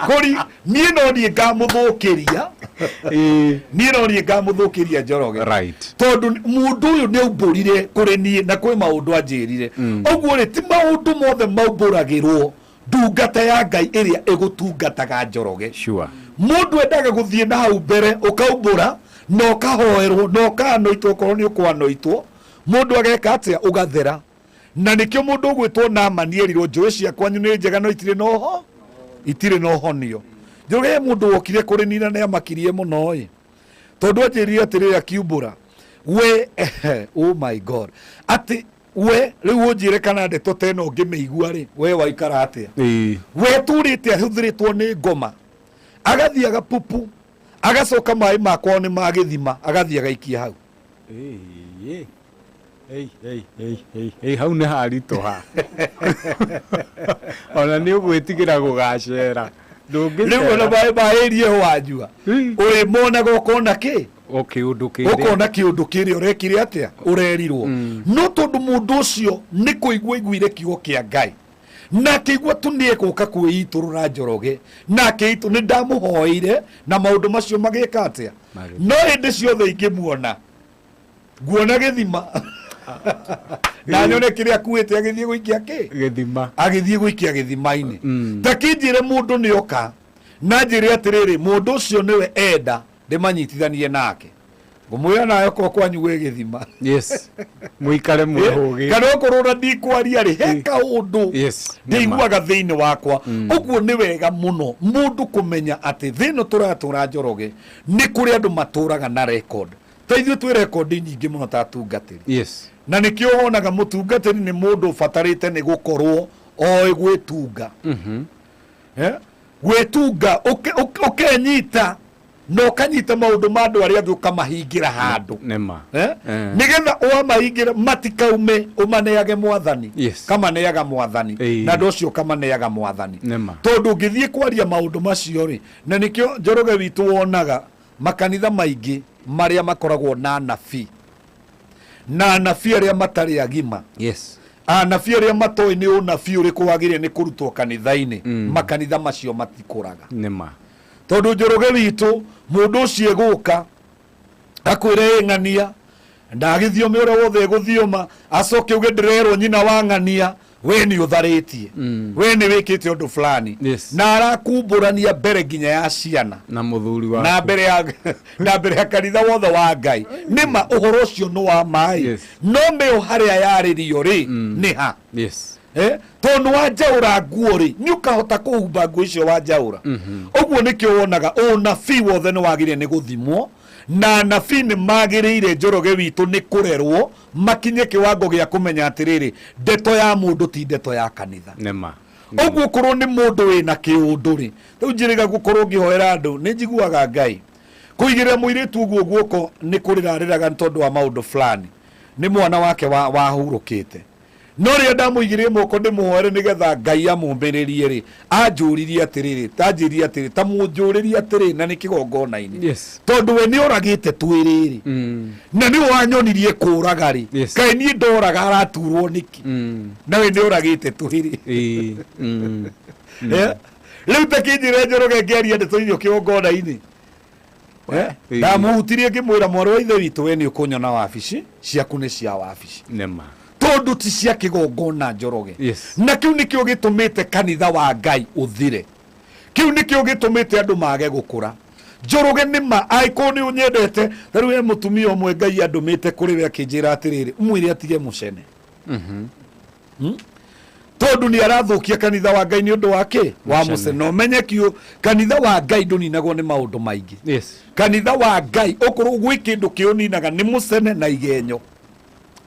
kũri niĩ no niĩ ngamũthũkĩria. Ĩ. Niĩ no niĩ ngamũthũkĩria, Njoroge. Right. Tondũ mũndũ ũyũ nĩ aumbũrire kũrĩ niĩ na kwĩ maũndũ anjĩrire. Ũguo rĩ, ti maũndũ mothe maumbũragĩrwo ndungata ya Ngai ĩrĩa ĩgũtungataga, Njoroge. Sure. Mũndũ endaga gũthiĩ na hau mbere ũkaumbũra na ũkahoerwo na ũkaanoitwo okorwo nĩ ũkwanoitwo, mũndũ ageka atĩa, ũgathera. Na nĩkĩo mũndũ ũgwĩtwo Namani erirwo, njũĩ cia kwanyu nĩ njega no itirĩ na ũho, itirĩ na ũhonio. Njoroge, he mũndũ wokire kũrĩ nina nĩ amakirie mũno ĩ, tondũ anjĩrire atĩrĩrĩ akiumbũra we, oh my God, atĩ we rĩu ũnjĩre kana ndeto ta ĩno ũngĩmĩigua rĩ, we waikara atĩa? Ĩ. We tũrĩte ahũthĩrĩtwo nĩ ngoma, agathiĩ agapupu, agacoka maĩ makwao nĩ ma gĩthima, agathiĩ agaikia hau. Ĩ, ĩ, ĩ, ĩ, ĩ, ĩ, hau nĩ haritũha, ona nĩ ũgwĩtigĩra gũgacera. Rĩu ona maĩ ma ĩrie wanyua ũrĩmonaga ũkona kĩ? O kĩũndũ kĩrĩa. Ũkona kĩũndũ kĩrĩa ũrekire atĩa, ũrerirwo. No tondũ mũndũ ũcio nĩ kũigua aiguire kiugo kĩa Ngai na akĩigua tu nĩ egũka kwĩitũrũra, Njoroge, na akĩitũ nĩ ndamũhoeire na maũndũ macio magĩka atĩa? No hĩndĩ ciothe ingĩmuona nguona gĩthima na nyone kĩrĩa akuĩte agĩthiĩ gũikia kĩ? Gĩthima. Agĩthiĩ gũikia gĩthima-inĩ. Ta kĩnjĩre mũndũ nĩ oka na njĩre atĩrĩrĩ, mũndũ ũcio nĩwe enda ndĩmanyitithanie nake, ngũmwĩra nawe okorwo kwanyu gwĩ gĩthima. Yes, mũikare mwĩhũgĩ. Kana okorwo na ndikwaria rĩ, he kaũndũ ndĩiguaga thĩinĩ wakwa. Ũguo nĩ wega mũno mũndũ kũmenya atĩ thĩ ĩno tũratũra, Njoroge, nĩ kũrĩ andũ matũraga na record. Ta ithuĩ twĩ rekondi nyingĩ mũno ta atungatĩri. Na nĩkĩo wonaga mũtungatĩri nĩ mũndũ ũbatarĩte nĩ gũkorwo oĩ gwĩtunga. Gwĩtunga ũkenyita na ũkanyita maũndũ ma andũ arĩa angĩ ũkamahingĩra handũ. Nĩma. Eh? Eh. Nĩgetha wamahingĩra matikaume, ũmaneage mwathani. Kamaneaga mwathani. Ĩĩ. Na andũ ũcio ũkamaneaga mwathani. Nĩma. Tondũ ũngĩthiĩ kwaria maũndũ macio rĩ, na nĩkĩo, Njoroge witũ, wonaga makanitha maingĩ marĩa makoragwo na anabii na anabii arĩa matarĩ agima, anabii arĩa matoĩ nĩ ũnabii ũrĩkũ wagĩrĩire nĩ kũrutwo kanitha-inĩ, makanitha macio matikũraga. Nĩma. Tondũ, Njoroge witũ, mũndũ ũcio egũka akwĩre ĩ ng'ania na agĩthiome ũrĩa wothe egũthioma, acoke uge ndĩrerwo nyina wa ng'ania we nĩ ũtharĩtie, we nĩ wĩkĩte ũndũ fulani, na arakumbũrania mbere nginya ya ciana na mũthuri waku. Na mbere ya kanitha wothe wa Ngai. Nĩma ũhoro ũcio nĩ wa maĩ, no mĩo harĩa yarĩrio rĩ, nĩ ha? Tondũ wanjaũra nguo rĩ, nĩ ũkahota kũhumba nguo icio wanjaũra. Ũguo nĩkĩo wonaga ũnabii wothe nĩ wagĩrĩire nĩ gũthimwo, na anabii nĩ magĩrĩire, Njoroge witũ, nĩ kũrerwo makinye kĩwango gĩa kũmenya atĩrĩrĩ, ndeto ya mũndũ ti ndeto ya kanitha. Nĩma. Ũguo korwo nĩ mũndũ wĩna kĩũndũ rĩ, rĩu njĩrĩga gũkorwo ngĩhoera andũ, nĩ njiguaga Ngai kũigĩrĩra mũirĩtu ũguo guoko nĩ kũrĩra arĩraga nĩ tondũ wa maũndũ fulani, nĩ mwana wake wahurũkĩte. No rĩrĩa ndamũigĩrĩire moko ndĩmũhoere nĩgetha Ngai amũmbĩrĩrie rĩ, anjũririe atĩrĩrĩ, tanjĩrire atĩrĩ, ta mũnjũrĩrie atĩrĩ, na nĩ kĩgongona-inĩ, tondũ we nĩ oragĩte twĩrĩ rĩ, na nĩ wanyonirie kũraga rĩ, kaĩ niĩ ndoraga araturwo nĩkĩ na we nĩ oragĩte twĩrĩ? Rĩu ta kĩnjĩre, Njoroge, ngĩaria ndeto icio kĩgongona-inĩ, ndamũhutirie ngĩmwĩra, mwarĩ wa ithe witũ, we nĩ ũkũnyona wabici ciaku nĩ cia wabici, Nĩma. Tondũ ti cia kĩgongona, Njoroge. Na kĩu nĩkĩo gĩtũmĩte kanitha wa Ngai ũthire, kĩu nĩkĩo gĩtũmĩte andũ mage gũkũra, Njoroge nĩ ma angĩkorwo nĩ ũnyendete. Ta rĩu he mũtumia ũmwe Ngai andũmĩte kũrĩ we akĩnjĩra atĩrĩrĩ, mwĩre atige mũcene. Tondũ nĩ arathũkia kanitha wa Ngai nĩ ũndũ wa kĩ wa Mũcene. mũcene. Ũmenye kiũ kanitha wa Ngai ndũninagwo nĩ maũndũ maingĩ. Yes. Kanitha wa Ngai okorwo gwĩ kĩndũ kĩũninaga nĩ mũcene na igenyo.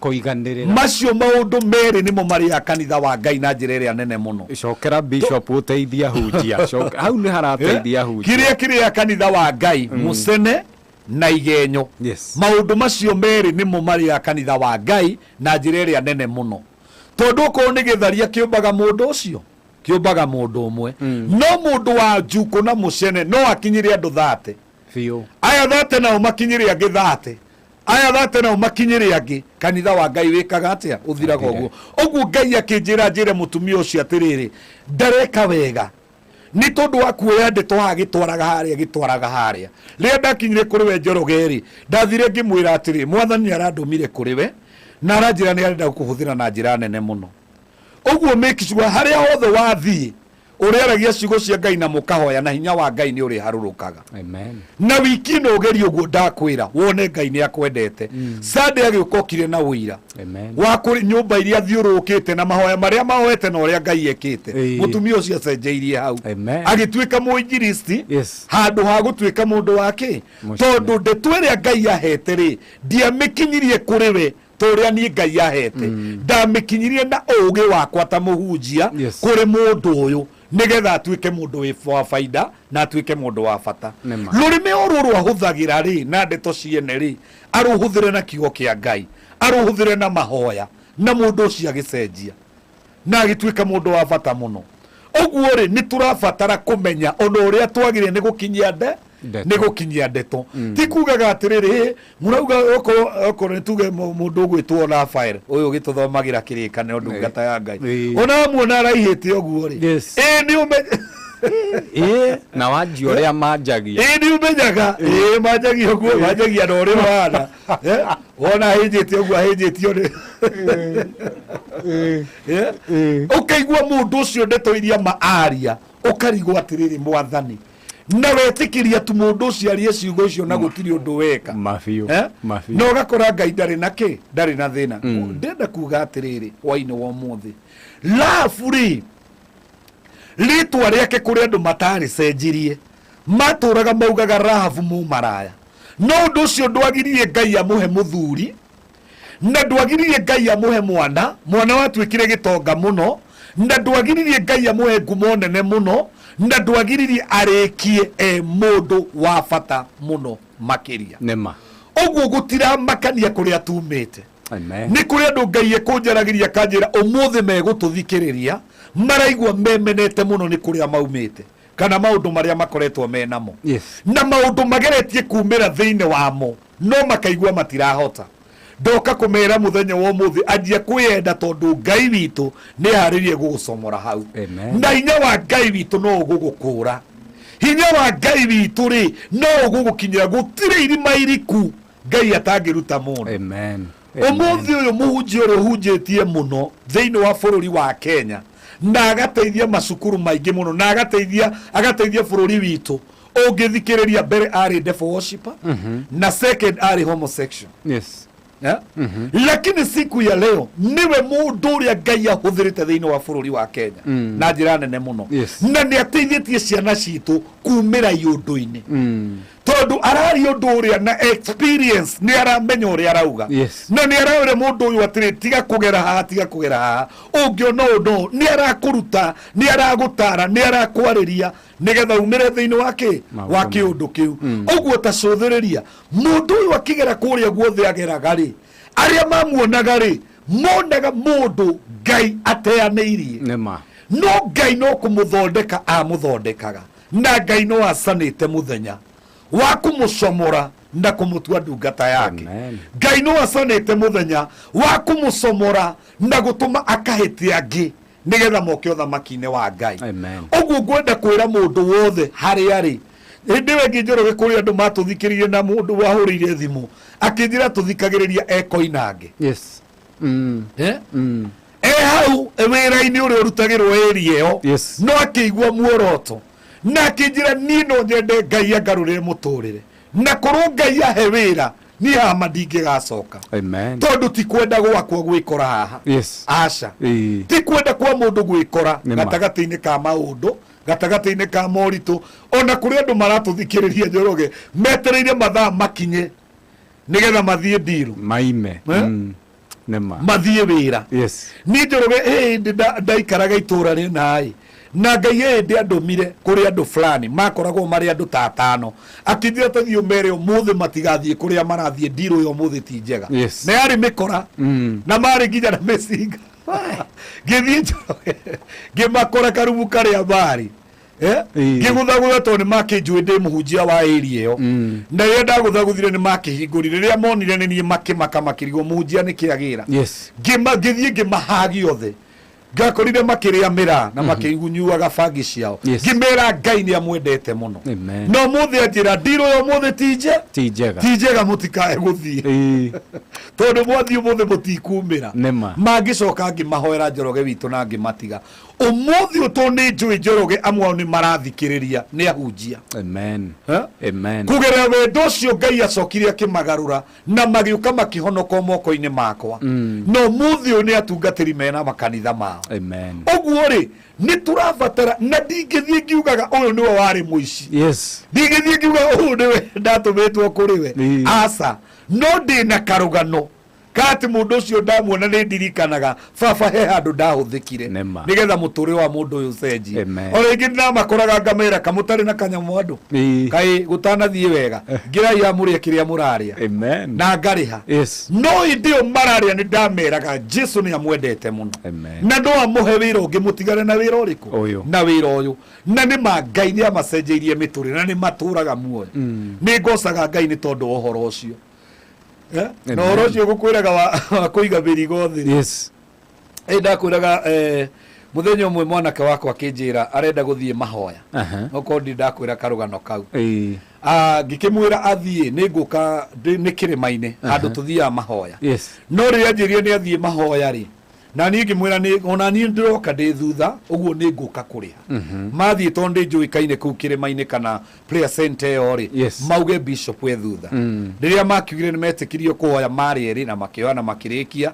Kũiganĩrĩra. Macio maũndũ merĩ nĩmo marĩa kanitha wa Ngai na njĩra ĩrĩa nene mũno. Cokera bishop ũteithia hunjia. Hau nĩ harateithia hunjia. Kĩrĩa kĩrĩa kanitha wa Ngai mũcene na igenyo. Yes. Maũndũ macio merĩ nĩmo marĩa kanitha wa Ngai na njĩra ĩrĩa nene mũno. Tondũ okorwo nĩ gĩtharia kĩũmbaga mũndũ ũcio, kĩũmbaga mũndũ ũmwe. No mũndũ wa njukũ na mũcene no akinyĩre andũ 30. Biũ. Aya 30 nao makinyĩre angĩ 30. Aya 30 nao makinyĩre angĩ. Kanitha wa Ngai wĩkaga atĩa? Ũthiraga ũguo. Ũguo Ngai akĩnjĩra njĩre mũtumia ũcio atĩrĩrĩ, ndareka wega. Nĩ tondũ wa kuoya ndeto haha gĩtwaraga harĩa gĩtwaraga harĩa. Rĩrĩa ndakinyire kũrĩ we Njoroge rĩ, ndathire ngĩmwĩra atĩrĩ, Mwathani nĩ arandũmire kũrĩ we na aranjĩra nĩ arenda gũkũhũthĩra na njĩra nene mũno. Ũguo make sure harĩa hothe wathiĩ ũrĩaragia ciugo cia Ngai na mũkahoya na hinya wa Ngai nĩ ũrĩharũrũkaga. Amen. Na wiki ĩno ũgerie ũguo ndakwĩra wone Ngai nĩ akwendete. Sunday agĩũka okire na ũira. Amen. Wa kũrĩ nyũmba iria athiũrũrũkĩte na mahoya marĩa mahoete na ũrĩa Ngai ekĩte. Mũtumia ũcio acenjeirie hau. Amen. Agĩtuĩka mũinjilisti Yes. handũ ha gũtuĩka mũndũ wa kĩ? Mũcene. Tondũ ndeto ĩrĩa Ngai ahete rĩ, ndiamĩkinyirie kũrĩ we ta ũrĩa niĩ Ngai ahete. Ndamĩkinyirie na ũũgĩ wakwa ta mũhunjia Yes. kũrĩ mũndũ ũyũ nĩgetha atuĩke mũndũ wĩ wa baida na atuĩke mũndũ wa bata. Nĩma. Rũrĩmĩ o rũrũ ahũthagĩra rĩ na ndeto ciene rĩ, arũhũthĩre na kiugo kĩa Ngai, arũhũthĩre na mahoya, na mũndũ ũcio agĩcenjia na agĩtuĩka mũndũ wa bata mũno. Ũguo rĩ, nĩ tũrabatara kũmenya ona ũrĩa twagĩrĩire nĩ gũkinyia nde Ndeto. nĩ gũkinyia ndeto. Ti kugaga atĩrĩrĩ, "Ĩ, mũrauga okorwo nĩ tuge mũndũ ũgwĩtwo Rafael ũyũ ũgĩtũthomagĩra kĩrĩkanĩro ndungata ya Ngai, ona wamuona araihĩte ũguo rĩ, Yes. ĩ nĩ ũmenye Ĩ, na wanjia ũrĩa manjagia. Ĩ nĩ ũmenyaga, ĩ manjagia ũguo, manjagia na ũrĩa ũhana. Wona ahĩnjĩte ũguo ahĩnjĩtio nĩ ũkaigua mũndũ ũcio ndeto iria maaria ũkarigwo atĩrĩrĩ, Mwathani, na wetĩkĩria tu mũndũ ũcio arie ciugo icio na gũtirĩ ũndũ weka. Mabiũ. Mabiũ. Na ũgakora Ngai ndarĩ na kĩ, ndarĩ na thĩna. Ndĩrenda kuga atĩrĩrĩ hwainĩ wa ũmũthĩ, Rahabu rĩ, rĩtwa rĩake kũrĩ andũ matarĩcenjirie, matũraga maugaga Rahabu mũmaraya. No ũndũ ũcio ndwagiririe Ngai amũhe mũthuri, na ndwagiririe Ngai amũhe mwana, mwana watuĩkire gĩtonga mũno, na ndwagiririe Ngai amũhe ngumo nene mũno, na ndwagiririe arĩkie e mũndũ wa bata mũno makĩria. Nĩma. Ũguo gũtiramakania kũrĩa tumĩte. Amen. Nĩ kũrĩ andũ Ngai ekũnjaragĩria akanjĩra ũmũthĩ megũtũthikĩrĩria maraigua memenete mũno nĩ kũrĩa maumĩte kana maũndũ marĩa makoretwo menamo. Yes. Na maũndũ mageretie kumĩra thĩinĩ wamo no makaigua matirahota. Ndoka kũmera mũthenya wa ũmũthĩ anjia kwĩyenda tondũ Ngai witũ nĩ harĩrie gũgũcomora hau. Amen. Na hinya wa Ngai witũ no ũgũgũkũra. Hinya wa Ngai witũ rĩ no ũgũgũkinyĩra. Gũtirĩ irima iriku Ngai atangĩruta mũndũ. Amen. Ũmũthĩ ũyũ mũhunjia ũrĩa ũhunjĩtie mũno thĩinĩ wa bũrũri wa Kenya na agateithia macukuru maingĩ mũno na agateithia bũrũri witũ, ũngĩthikĩrĩria mbere arĩ devil worshipper na second arĩ homosexual. Yes. Yeah? Lakini siku ya leo niwe mũndũ ũrĩa Ngai ahũthĩrĩte thĩinĩ wa bũrũri wa Kenya na njĩra nene mũno. Yes. Na nĩ ateithĩtie ciana citũ kumĩra iũndũ-inĩ. Tondũ araria ũndũ ũrĩa na experience, nĩ aramenya ũrĩa arauga. Yes. Na nĩ arawĩra mũndũ ũyũ atĩrĩ, tiga kũgera haha, tiga kũgera haha, ũngĩona ũndũ ũyũ, nĩ arakũruta, nĩ aragũtara, nĩ arakwarĩria nĩgetha umĩre thĩinĩ wa kĩ wa kĩũndũ kĩu. Ũguo ta cũthĩrĩria mũndũ ũyũ akĩgera kũrĩa guothe ageraga rĩ, arĩa mamuonaga rĩ, monaga mũndũ Ngai ateanĩirie. Nĩma. No Ngai no kũmũthondeka amũthondekaga, na Ngai no acanĩte mũthenya wa kũmũcomora na kũmũtua ndungata yake. Amen. Ngai no acanĩte mũthenya wa kũmũcomora na gũtũma akahĩte angĩ nĩgetha moke ũthamaki-inĩ wa Ngai. Amen. Ũguo ngwenda kwĩra mũndũ wothe harĩa arĩ, hĩndĩ ĩyo ĩngĩ Njoroge kũrĩ andũ matũthikĩrĩirie na mũndũ wahũrĩire thimũ akĩnjĩra tũthikagĩrĩria e Koinange. Yes. E hau wĩra-inĩ ũrĩa ũrutagĩrwo area ĩyo. Yes. No akĩigua muoroto Na akĩnjĩra niĩ no nyende Ngai angarũrĩre mũtũrĩre, na korwo Ngai ahe wĩra niĩ hama ndingĩgacoka. Amen. Tondũ ti kwenda gwakwa gwĩkora haha. Aca. Ti kwenda kwa mũndũ gwĩkora Nĩ ma. gatagatĩ-inĩ ka maũndũ, gatagatĩ-inĩ ka moritũ. Ona kũrĩ andũ maratũthikĩrĩria, Njoroge, metereire mathaa makinye nĩgetha mathiĩ ndiru. Maime. Eh? Nĩ ma. Mathiĩ wĩra. Niĩ, Njoroge, hĩndĩ ndaikaraga itũra rĩna-ĩ, na Ngai hĩndĩ andũmire kũrĩ andũ fulani makoragwo marĩ andũ ta atano, akĩnjĩra tathiĩ ũmere ũmũthĩ matigathiĩ kũrĩa marathiĩ, ndirũ ya ũmũthĩ ti njega. Na yarĩ mĩkora na marĩ nginya na mĩcinga. Ngĩthiĩ, Njoroge, ngĩmakora karumu karĩa marĩ. Eh? Ngĩgũthagũtha tondũ nĩ makĩnjũĩ ndĩ mũhunjia wa area ĩyo. Na rĩrĩa ndagũthagũthire nĩ makĩhingũrire. Rĩrĩa monire nĩ niĩ makĩmaka, makĩrigwo mũhunjia nĩ kĩagĩra. Ngĩthiĩ ngĩmahagi othe, ngakorire makĩrĩa mĩraa na makĩnyuaga bangi ciao. Ngĩmera Ngai nĩ amwendete mũno. Amen. Na ũmũthĩ anjĩra ndirũ ya ũmũthĩ ti nje Ti njega. Ti njega, mũtikae gũthiĩ tondũ mwathiĩ ũmũthĩ mũtikumĩra. Nĩ ma. Mangĩcoka ngĩmahoera, Njoroge witũ, na ngĩmatiga. Ũmũthĩ ũyũ tondũ nĩ njũĩ, Njoroge, amwe ao nĩ marathikĩrĩria nĩ ahunjia. Amen. Amen. Kũgerera wendo ũcio Ngai acokire akĩmagarũra na magĩũka makĩhonoka moko-inĩ makwa. Na ũmũthĩ ũyũ nĩ atungatĩri mena makanitha mao. Amen. Ũguo rĩ, nĩ tũrabatara, na ndingĩthiĩ ngiugaga ũyũ nĩwe warĩ mũici. Ndingĩthiĩ ngiugaga ũyũ nĩwe ndatũmĩtwo kũrĩ we. Aca, no ndĩna karũgano ka atĩ mũndũ ũcio ndamuona nĩ ndirikanaga baba he handũ ndahũthĩkire Nĩma. nĩgetha mũtũrĩre wa mũndũ ũyũ ũcenjie. Amen. O rĩngĩ ndĩramakoraga ngamera kamũtarĩ na kanyamũ andũ kaĩ gũtanathiĩ wega, ngĩrai amũrĩe kĩrĩa mũrarĩa. Amen. Na ngarĩha. No hĩndĩ ĩyo mararĩa nĩ ndameraga Jesu nĩ amwendete mũno. Amen. Na no amũhe wĩra ũngĩ mũtigane na wĩra ũrĩkũ? Ũyũ. Na wĩra ũyũ. Na nĩ ma Ngai nĩ amacenjeirie mĩtũrĩre na nĩ matũraga muoyo. Nĩ ngocaga Ngai nĩ tondũ wa ũhoro ũcio. Eh? Na ũhoro ũcio ngũkwĩraga wa kũiga mĩrigo thĩ. Ĩ ndakwĩraga mũthenya ũmwe mwanake wakwa akĩnjĩra arenda gũthiĩ mahoya. Okorwo ndi ndakwĩra karũgano kau. Ah, ngĩkĩmwĩra athiĩ nĩ ngũka nĩ kĩrĩma-inĩ handũ tũthiaga mahoya. No rĩrĩa anjĩrire nĩ athiĩ mahoya rĩ, na niĩ ngĩmwĩra nĩ ona niĩ ndĩroka ndĩ thutha ũguo nĩ ngũka kũrĩha. Mathiĩ tondũ ndĩ njũĩkaine kũu kĩrĩma-inĩ kana prayer center ĩyo rĩ, mauge bishop e thutha. Rĩrĩa makiugire nĩ metĩkirio kũhoya marĩ erĩ na makĩoya na makĩrĩkia,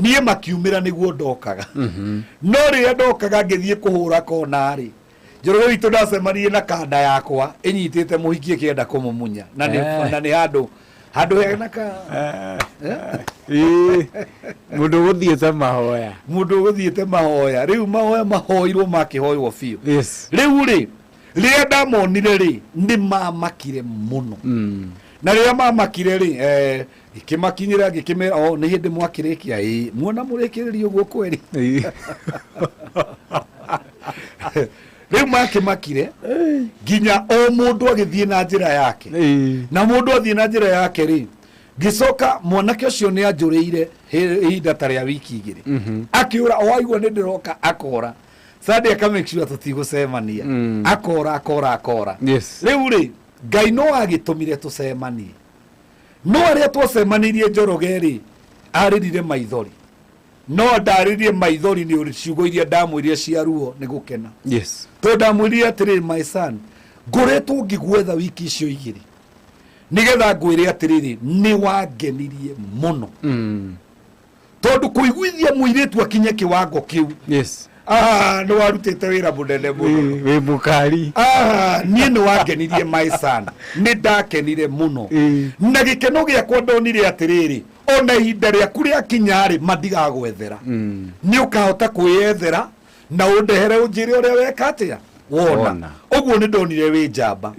niĩ makiumĩra nĩguo ndokaga. No rĩrĩa ndokaga ngĩthiĩ kũhũra kona rĩ, Njoroge witũ, ndacemanirie na kanda yakwa ĩnyitĩte mũhiki ĩkĩenda kũmumunya na nĩ na nĩ handũ hena ka Mũndũ ũgũthiĩte mahoya. Mũndũ ũgũthiĩte mahoya. Rĩu mahoya mahoirwo makĩhoywo biũ. Rĩu rĩ, rĩrĩa ndamonire rĩ, nĩ mamakire mũno. Na rĩrĩa mamakire rĩ, ngĩkĩmakinyĩra ngĩkĩmera, o nĩ hĩndĩ mwakĩrĩkia ĩĩ muona mũrĩkĩrĩria ũguo kweri. Rĩu makĩmakire nginya o mũndũ agĩthiĩ na njĩra yake. Na mũndũ athiĩ na njĩra yake rĩ, ngĩcoka mwanake ũcio nĩ anjũrĩire ihinda ta rĩa wiki 2. Akĩũra o aigua nĩ ndĩroka akora Sunday aka make sure tũtigũcemania. Akora akora akora. Rĩu rĩ, Ngai no agĩtũmire tũcemanie, no arĩa twacemanirie, Njoroge rĩ, arĩrire maithori, no ndarĩrire maithori nĩ ũrĩ ciugo iria ndamwĩrire cia ruo nĩ gũkena. Tondũ ndamwĩrire atĩrĩrĩ, my son, ngoretwo ngĩgwetha wiki icio 2 nĩgetha ngwĩre atĩrĩrĩ, nĩ wangenirie mũno. Tondũ kũiguithia mũirĩtu akinye kĩwango kĩu, ah, nĩ warutĩte wĩra mũnene mũno. Wĩ mũkari. Ah, niĩ nĩ wangenirie, my son, nĩ ndakenire mũno. Na gĩkeno gĩakwa ndonire atĩrĩrĩ, ona ihinda rĩaku rĩakinya rĩ, mandigagwethera, nĩ ũkahota kwĩyethera na ũndehere ũnjĩre ũrĩa weka atĩa wona. Wona. Ũguo nĩ ndonire wĩ njamba.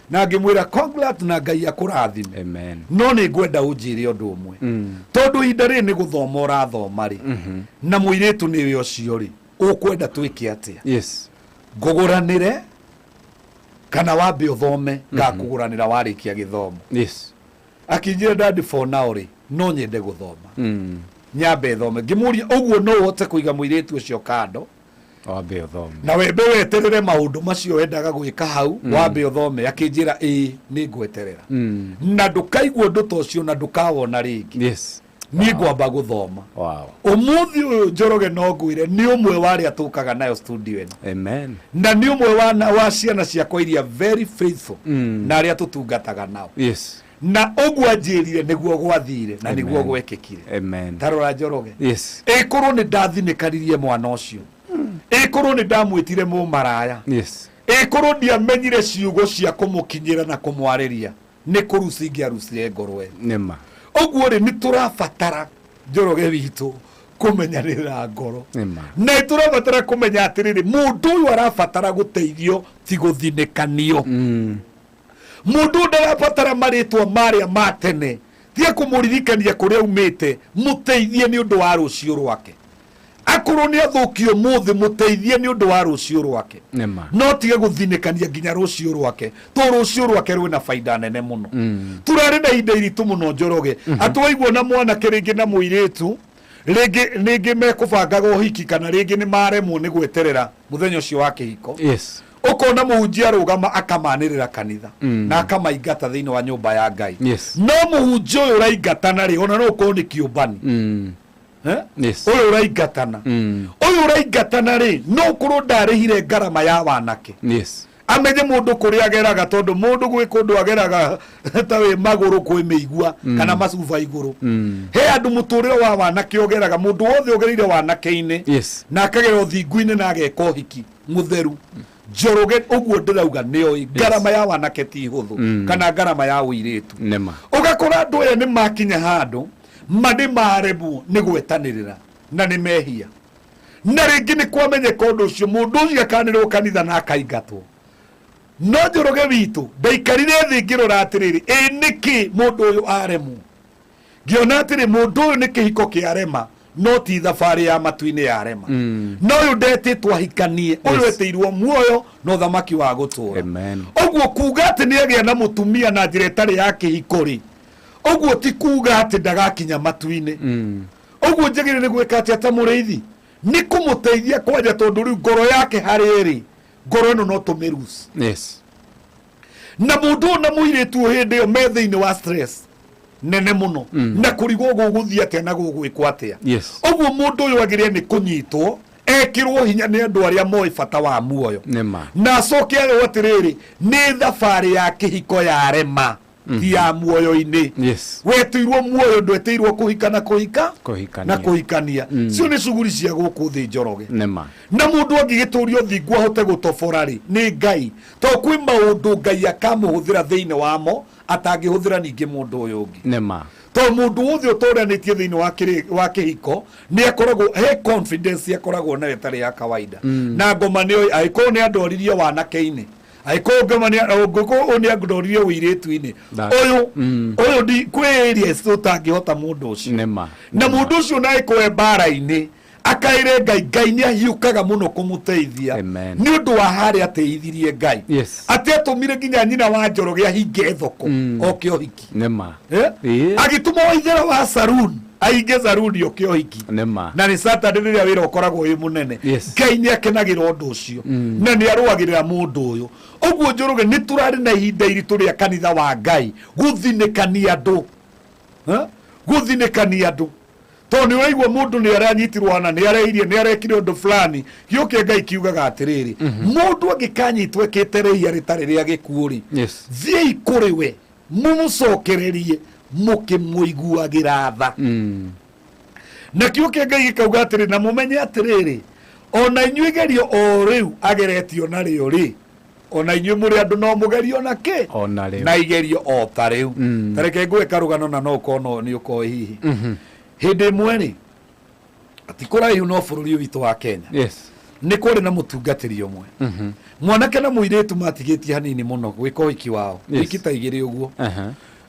Na ngĩmwĩra congrat na Ngai akũrathime. Amen. No nĩ ngwenda ũnjĩre ũndũ ũmwe. Tondũ ihinda rĩrĩ nĩ gũthoma ũrathoma rĩ, na mũirĩtu nĩwe ũcio rĩ, ũkwenda twĩke atĩa? Ngũgũranĩre kana wambe ũthome ngakũgũranĩra warĩkia gĩthomo? Akinjĩra, daddy, for now rĩ, no nyende gũthoma. Nyambe thome. Ngĩmũria, ũguo no ũhote kũiga mũirĩtu ũcio kando Wambe ũthome. Na wembe weterere maũndũ macio wendaga gwĩka hau? Wambe ũthome. Akĩnjĩra, ĩĩ, nĩ ngweterera. Na ndũkaigua ũndũ ta ũcio na ndũkawona rĩngĩ. Niĩ ngwamba gũthoma. Wow. Ũmũthĩ ũyũ, Njoroge, no ngwĩre nĩ ũmwe wa arĩa tũkaga nayo studio ĩno. Amen. Na nĩ ũmwe wa ciana ciakwa iria very faithful na arĩa tũtungataga nao. Na ũguo anjĩrire nĩguo gwathire na nĩguo Amen. gwekĩkire. Amen. Tarora, Njoroge, ĩkorwo nĩ ndathinĩkanirie mwana ũcio, ĩkorwo nĩ ndamwĩtire mũmaraya, ĩkorwo ndiamenyire ciugo cia kũmũkinyĩra na kũmwarĩria, nĩ kũruci ingĩarucire ngoro ĩno. Nĩma. Ũguo rĩ, nĩ tũrabatara, Njoroge witũ, kũmenyanĩrĩra ngoro. Nĩma. Na nĩ tũrabatara kũmenya atĩrĩrĩ, mũndũ ũyũ arabatara gũteithio, ti gũthinĩkanio. Mũndũ ũyũ ndarabatara marĩtwa marĩa ma tene, tiga kũmũririkania kũrĩa aumĩte. Mũteithie nĩ ũndũ wa rũciũ rwake. Akorwo nĩ athũkio mũthĩ, mũteithie nĩ ũndũ wa rũciũ rwake. Nĩma. No tige gũthinĩkania nginya rũciũ rwake, to rũciũ rwake rwĩna baida nene mũno. Tũrarĩ na ihinda iritũ mũno, Njoroge, atĩ waigua na mwanake rĩngĩ na mũirĩtu rĩngĩ rĩngĩ mekũbangaga ũhiki, kana rĩngĩ nĩ maremwo nĩ gweterera mũthenya ũcio wa kĩhiko, ũkona mũhunjia arũgama akamanĩrĩra kanitha na akamaingata thĩinĩ wa nyũmba ya Ngai. No mũhunjia ũyũ ũraingatana rĩ, ona no ũkorwo nĩ kĩũmbani. Eh? Ũyũ ũraingatana, ũyũ ũraingatana rĩ, no ũkorwo ndarĩhire ngarama ya wanake. Amenye mũndũ kũrĩa ageraga, tondũ mũndũ gwĩ kũndũ ageraga ta wĩ magũrũ, kwĩ mĩigua kana macuba igũrũ. He andũ mũtũrĩre wa wanake ũgeraga, mũndũ wothe ũgereire wanake-inĩ na akagera ũthingu-inĩ na ageka ũhiki mũtheru, Njoroge, ũguo ndĩrauga nĩoĩ ngarama ya wanake ti hũthũ kana ngarama ya ũirĩtu. Nĩma. Ũgakora andũ aya nĩ makinya handũ ma nĩ maremwo nĩ gwetanĩrĩra na nĩ mehia, na rĩngĩ nĩ kwamenyeka ũndũ ũcio, mũndũ ũcio akanĩrwo kanitha na akaingatwo. No Njoroge witũ, ndaikarire thĩ ngĩrora atĩrĩrĩ, ĩ nĩkĩ mũndũ ũyũ aremwo? Ngĩona atĩrĩ, mũndũ ũyũ nĩ kĩhiko kĩarema, no ti thabarĩ ya matu-inĩ yarema. No ũyũ ndetĩtwo ahikanie, ũyũ etĩirwo muoyo na ũthamaki wa gũtũũra. Amen. Ũguo kuga atĩ nĩ agĩa na mũtumia na njĩra ĩtarĩ ya kĩhiko rĩ, ũguo ti kuga atĩ ndagakinya matu-inĩ. Ũguo njagĩrĩire nĩ gwĩka atĩa ta mũrĩithi? Nĩ kũmũteithia kwanja, tondũ rĩu ngoro yake harĩ ĩrĩ, ngoro ĩno no tũmĩruci. Na mũndũ ũyũ na mũirĩtu ũyũ hĩndĩ ĩyo me thĩinĩ wa stress nene mũno na kũrigwo gũgũthiĩ atĩa na gũgwĩkwo atĩa. Ũguo mũndũ ũyũ agĩrĩire nĩ kũnyitwo, ekĩrwo hinya nĩ andũ arĩa moĩ bata wa muoyo, Nĩma. na acoke arĩo atĩrĩrĩ, nĩ thabarĩ ya kĩhiko yarema, ti ya muoyo-inĩ. Wetĩirwo muoyo, ndwetĩirwo kũhika na kũhika Kũhikania. na kũhikania. Cio nĩ cuguri cia gũkũ thĩ, Njoroge. Nĩma. Na mũndũ angĩgĩtũria ũthingu ahote gũtobora rĩ, nĩ Ngai, to kwĩ maũndũ Ngai akamũhũthĩra thĩinĩ wamo atangĩhũthĩra ningĩ mũndũ ũyũ ũngĩ. Nĩma. To mũndũ wothe ũtoranĩtie thĩinĩ wa kĩhiko nĩ akoragwo he confidence akoragwo nayo ĩtarĩ ya kawaida. Na ngoma nĩ angĩkorwo nĩ andoririe wanake-inĩ, angĩkorwo ngoma nĩ angĩkorwo nĩ andoririe ũirĩtu-inĩ, ũyũ ũyũ ndi kwĩ areas ũtangĩhota mũndũ ũcio. Nĩma. Na mũndũ ũcio na angĩkorwo e mbara-inĩ, akaĩre Ngai, Ngai nĩ ahiũkaga mũno kũmũteithia. Amen. Nĩ ũndũ wa harĩa ateithirie Ngai, atĩ atũmire nginya nyina wa Njoroge ahinge thoko oke ũhiki. Nĩma. Eh? Agĩtũma waithera wa saruni ainge saruni oke ũhiki. Nĩma. Na nĩ Saturday, rĩrĩa wĩra ũkoragwo wĩ mũnene. Ngai nĩ akenagĩra ũndũ ũcio na nĩ arũagĩrĩra mũndũ ũyũ. Ũguo, Njoroge, nĩ tũrarĩ na ihinda iritũ rĩa kanitha wa Ngai gũthinĩkania andũ. Eh? Gũthinĩkania andũ, tondũ nĩ ũraigua mũndũ nĩ aranyitirwo ana nĩ areirie, nĩ arekire ũndũ fulani. Gĩũkĩ Ngai kiugaga atĩrĩrĩ, mũndũ angĩkanyitwo ekĩte rĩhia rĩtarĩ rĩa gĩkuũ rĩ, thiĩi kũrĩ we mũmũcokererie mũkĩmũiguagĩra tha. Na kiugo kĩa Ngai gĩkauga atĩrĩ, na mũmenye atĩrĩrĩ, ona inyuĩ gerio o rĩu ageretio narĩo rĩ, ona inyuĩ mũrĩ andũ no mũgerio na kĩ? Ona rĩu. Na igerio o ta rĩu. Ta reke ngũhe karũgano, na no ũkorwo no nĩ ũkoĩ hihi. Hĩndĩ ĩmwe rĩ, ti kũraihu no bũrũri ũyũ witũ wa Kenya, nĩ kwarĩ na mũtungatĩri ũmwe, mwanake na mũirĩtu matigĩtie hanini mũno gwĩka ũhiki wao, wiki ta 2 ũguo.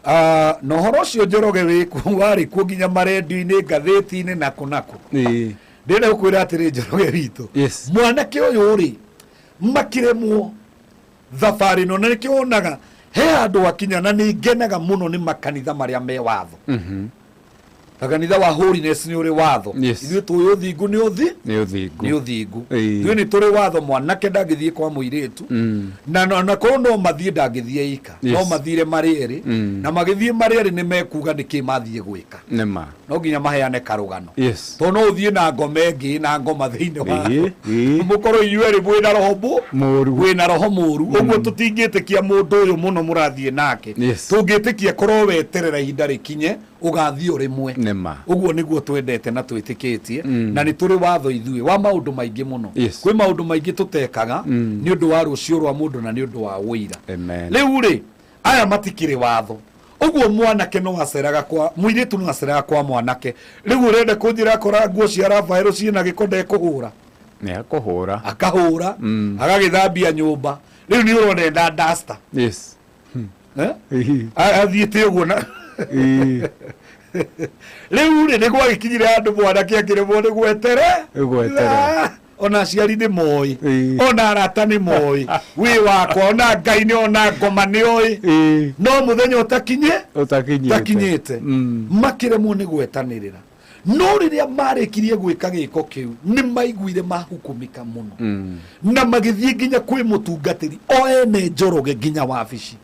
Ah, na ũhoro ũcio, Njoroge, wĩkuo warĩ kuo nginya marendio-inĩ, ngathĩti-inĩ, nakũ nakũ. Ndĩrenda gũkwĩra atĩrĩ, Njoroge witũ, mwanake ũyũ rĩ, makĩremwo thabarĩ ĩno, na nĩkĩo wonaga he handũ hakinya, na nĩ ngenaga mũno nĩ makanitha marĩa me watho. Ta kanitha wa Holiness nĩ ũrĩ watho. Yes. Ithuĩ tũĩ ũthingu nĩ ũthi Nĩ ũthingu. Nĩ ũthingu. Ĩĩ. Ithuĩ nĩ tũrĩ watho, mwanake ndangĩthiĩ kwa mũirĩtu na na korwo no mathiĩ, ndangĩthiĩ ika. Yes. No mathire marĩ erĩ. Na magĩthiĩ marĩ erĩ, nĩ mekuga nĩkĩ mathiĩ gwĩka. Nĩ ma. No nginya maheane karũgano. Tondũ no ũthiĩ na ngoma ĩngĩ na ngoma thĩinĩ wa Ĩĩ, ĩĩ. mũkorwo inyuĩ erĩ mwĩna roho mũ Mũru. Wĩna roho mũru ũguo, tũtingĩtĩkia mũndũ ũyũ mũno mũrathiĩ nake. Tũngĩtĩkia korwo weterera ihinda rĩkinye, ũgathiĩ o rĩmwe. Nĩ ma. Ũguo nĩguo twendete na twĩtĩkĩtie. Na nĩ tũrĩ watho ithuĩ wa maũndũ maingĩ mũno. Kwĩ maũndũ maingĩ tũtekaga nĩ ũndũ wa rũciũ rwa mũndũ na nĩ ũndũ wa ũira. Amen. Rĩu rĩ, aya matikĩrĩ watho ũguo, mwanake no aceraga kwa mũirĩtu, no aceraga kwa mwanake. Rĩu ũrenda kũnjĩra akora nguo cia Rafaelo ciĩna gĩko, ndekũhũra? Nĩ akũhũra. Akahũra, agagĩthambia nyũmba. Rĩu nĩ ũrona enda duster. Eh? Athiĩte ũguo na rĩu rĩ, nĩ gwagĩkinyire handũ mwanake akĩremwo nĩ gwetere. Gweterera. Ah, ona aciari nĩ moĩ, ona arata nĩ moĩ wĩ wakwa, ona Ngai nĩ, ona ngoma nĩ oĩ, no mũthenya ũtakinye Ũtakinyĩte. Takinyĩte, makĩremwo nĩ gwetanĩrĩra. No rĩrĩa marĩkirie gwĩka gĩko kĩu, nĩ maiguire mahukumĩka mũno na magĩthiĩ nginya kwĩ mũtungatĩri o ene Njoroge, nginya wabici,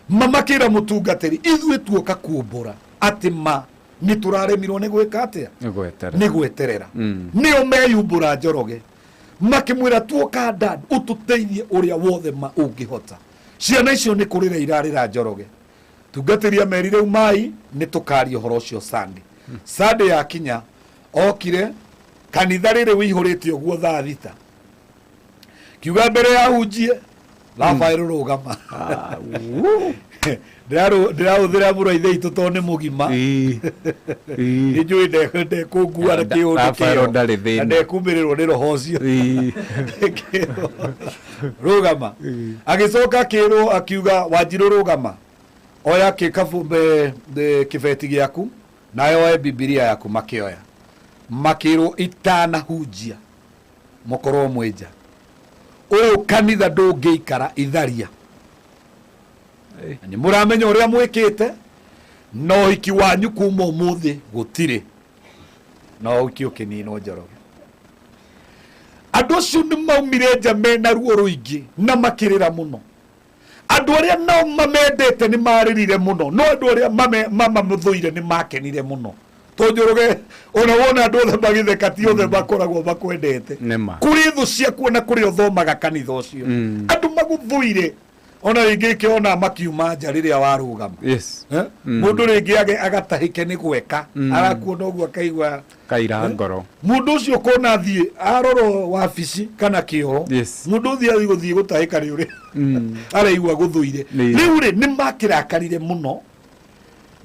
mamakĩra mũtungatĩri, "Ithuĩ tuoka kumbũra atĩ ma nĩ tũraremirwo nĩ gwĩka atĩa?" Nĩ gweterera. Nĩ gweterera. Nĩo meyumbũra Njoroge, makĩmwĩra, "Tuoka dad, ũtũteithie ũrĩa wothe ma ũngĩhota. Ciana icio nĩ kũrĩra irarĩra." Njoroge tungatĩri amerire, "Umai, nĩ tũkaria ũhoro ũcio Sunday." Sunday yakinya, okire kanitha rĩrĩ wĩihũrĩte ũguo thaa 6, kiuga mbere ya hunjie, "Rafael, rũgama." Ndĩrahũthĩra mũro ithe itũ tondũ nĩ mũgima, nĩ njũĩ ndekũngua na kĩũndũ Rafael kĩo ndarĩ thĩna. Na ndekumĩrĩrwo nĩ roho ũcio. Akĩrwo, "Rũgama." Agĩcoka akĩrwo, akiuga, "Wanjirũ, rũgama, oya kĩkabu kĩbeti gĩaku, nawe oe Bibilia yaku." Makĩoya, makĩrwo, "Itanahunjia, mũkorwo mwĩ nja. Ũyũ kanitha ndũngĩikara itharia. Na nĩ mũramenya ũrĩa mwĩkĩte, na ũhiki wanyu kuma ũmũthĩ gũtirĩ." Na ũhiki ũkĩninwo. Njoroge, andũ acio nĩ maumire nja mena ruo rũingĩ na makĩrĩra mũno. Andũ arĩa nao mamendete nĩ marĩrire mũno, no andũ arĩa mamamũthũire nĩ makenire mũno. Tondũ ona wona andũ othe magĩtheka, ti othe makoragwo makwendete. Nĩ ma. Kũrĩ thũ ciaku, ona kũrĩa ũthomaga kanitha ũcio, andũ magũthũire, ona rĩngĩ ĩkĩona makiuma nja rĩrĩa warũgama. Eh? Mũndũ rĩngĩ agatahĩke nĩ gweka, arakuona ũguo akaigua Kaira ngoro. Mũndũ ũcio ũkona athiĩ arorwo wabici kana kĩoro, mũndũ ũthiĩ athiĩ gũthiĩ gũtahĩka nĩ ũrĩa araigua gũthũire. Rĩu rĩ, nĩ makĩrakarire mũno,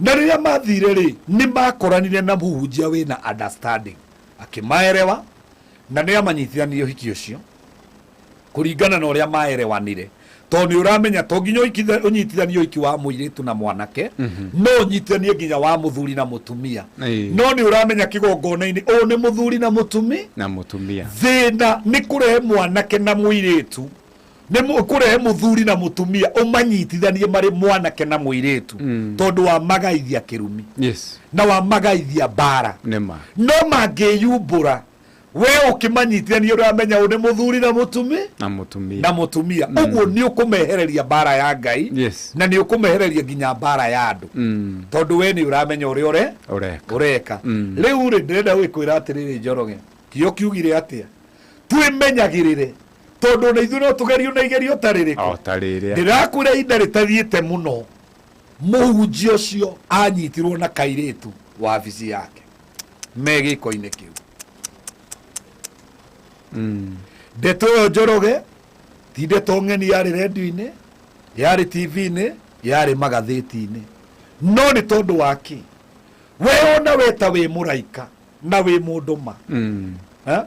na rĩrĩa mathire rĩ, nĩ makoranire na mũhunjia wĩna understanding, akĩmaerewa na nĩ amanyitithanirie ũhiki ũcio kũringana na ũrĩa maerewanire, tondũ nĩ ũramenya to nginya ũnyitithanie ũhiki wa mũirĩtu na mwanake, no ũnyitithanie nginya wa mũthuri na mũtumia. No nĩ ũramenya kĩgongona-inĩ ũyũ nĩ mũthuri na mũtumi Na mũtumia. Thĩna nĩ kũrehe mwanake na mũirĩtu, nĩ kũrehe mũthuri na mũtumia, ũmanyitithanie marĩ mwanake na mũirĩtu, tondũ wa magaithia kĩrumi na wa magaithia mbara. Nĩ ma. No mangĩyumbũra, we ũkĩmanyitithania, ũramenya ũyũ nĩ mũthuri na mũtumi Na mũtumia. Na mũtumia. Ũguo nĩ ũkũmehereria mbara ya Ngai na nĩ ũkũmehereria nginya mbara ya andũ, tondũ we nĩ ũramenya ũrĩa ũre Ũreka. Ũreka. Rĩu rĩ, ndĩrenda gwĩkwĩra atĩrĩrĩ, Njoroge, kĩo kiugire atĩa? Twĩmenyagĩrĩre, tondũ ona ithuĩ no tũgerio na igerio ta rĩrĩkũ? O ta rĩrĩa. Ndĩrakwĩra, ihinda rĩtathiĩte mũno, mũhunjia ũcio anyitirwo na kairĩtu wabici yake me gĩko-inĩ kĩu. Ndeto ĩyo, Njoroge, ti ndeto ng'eni. Yarĩ rendio-inĩ, yarĩ TV-inĩ, yarĩ magathĩti-inĩ. No nĩ tondũ wa kĩ? We ona we ta wĩ mũraika na wĩ mũndũ ma. Eh?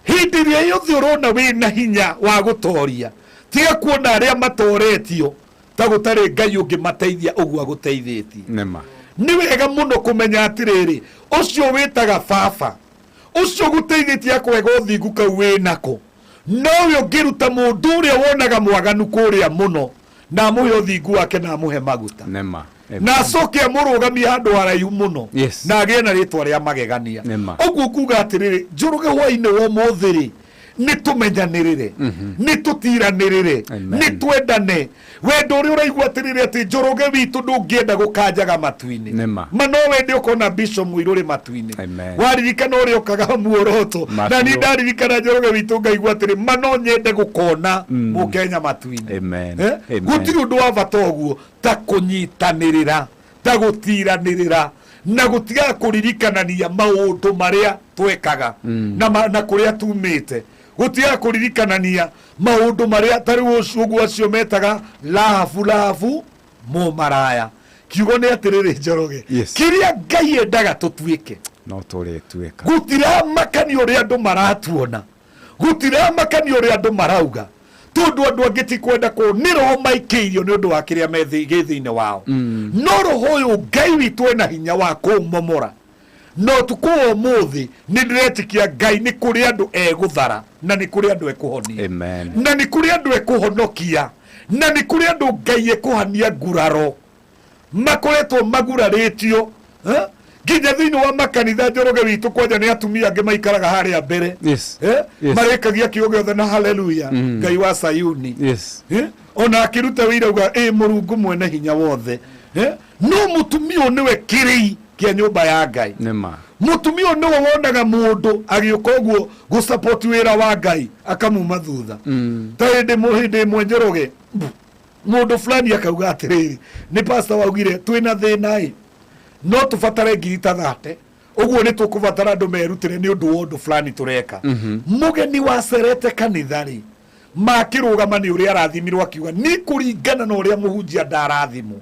Hĩndĩ ĩrĩa yothe ũrona wĩna hinya wa gũtoria, tiga kuona arĩa matoretio ta gũtarĩ Ngai ũngĩmateithia ũguo agũteithĩtie. Nĩ ma. Nĩ wega mũno kũmenya atĩrĩrĩ, ũcio wĩtaga baba, ũcio gũteithĩtie akwega ũthingu kau wĩ nako, nowe ũngĩruta mũndũ ũrĩa wonaga mwaganu kũrĩa mũno na amũhe ũthingu wake na amũhe maguta. Nĩ ma. Na acoke amũrũgamie handũ haraihu mũno. Na agĩe na rĩtwa rĩa magegania. Nĩma. Ũguo kuga atĩrĩrĩ, Njoroge, hwainĩ wa ũmũthĩ rĩ, nĩ tũmenyanĩrĩre, nĩ tũtiranĩrĩre, Amen. nĩ twendane wendo ũrĩa ũraigua atĩrĩrĩ atĩ Njoroge witũ ndũngĩenda gũkanjaga matu-inĩ. Nĩma. Ma no wende ũkona bishop mũirũ rĩ matu-inĩ. Amen. Waririkana ũrĩa ũkaga muoroto Mabiũ. na niĩ ndaririkana Njoroge witũ ngaigua atĩrĩ ma no nyende gũkona mũkenya matu-inĩ. Amen. Eh? Amen. Gũtirĩ ũndũ wa bata ũguo ta kũnyitanĩrĩra, ta gũtiranĩrĩra na gũtigaga kũririkanania maũndũ marĩa twekaga na kũrĩa tumĩte, gũtigaga kũririkanania maũndũ marĩa ta rĩu ũguo acio metaga lahabu lahabu mũmaraya. Kiugo nĩ atĩrĩrĩ, Njoroge, Yes. kĩrĩa Ngai endaga tũtuĩke No tũrĩtuĩka. Gũtiramakania ũrĩa andũ maratuona, gũtiramakania ũrĩa andũ marauga, tondũ andũ angĩ ti kwenda kũ nĩ roho maikĩirio nĩ ũndũ wa kĩrĩa me gĩ thĩinĩ wao. No roho ũyũ Ngai witũ ena hinya wa kũũmomora. Na ũtukũ wa ũmũthĩ nĩ ndĩretĩkia Ngai nĩ kũrĩ andũ egũthara na nĩ kũrĩ andũ ekũhonia. Amen. Na nĩ kũrĩ andũ ekũhonokia na nĩ kũrĩ andũ Ngai ekũhania nguraro makoretwo magurarĩtio, eh? Nginya thĩinĩ wa makanitha, Njoroge witũ, kwanja nĩ atumia angĩ maikaraga harĩa mbere. Eh? Marĩkagia kiugo gĩothe na haleluya, Ngai wa Sayuni. Eh? Ona akĩruta wĩira uga ĩ Mũrungu mwene hinya wothe. Eh? No mũtumia ũyũ nĩwe kĩrĩi kĩa nyũmba ya Ngai. Nĩma. Mũtumia ũyũ nĩwe wonaga mũndũ agĩũka ũguo gũsupport wĩra wa Ngai akamuma thutha. Ta hĩndĩ hĩndĩ ĩmwe, Njoroge, mũndũ fulani akauga atĩrĩrĩ, nĩ pastor waugire twĩna thĩna ĩ no tũbatare ngiri ta 30 ũguo nĩ tũkũbatara andũ merutĩre nĩ ũndũ wa ũndũ fulani tũreka. Mũgeni wacerete kanitha rĩ makĩrũgama nĩ ũrĩa arathimirwo akiuga ni kũringana na ũrĩa mũhunjia ndarathimwo,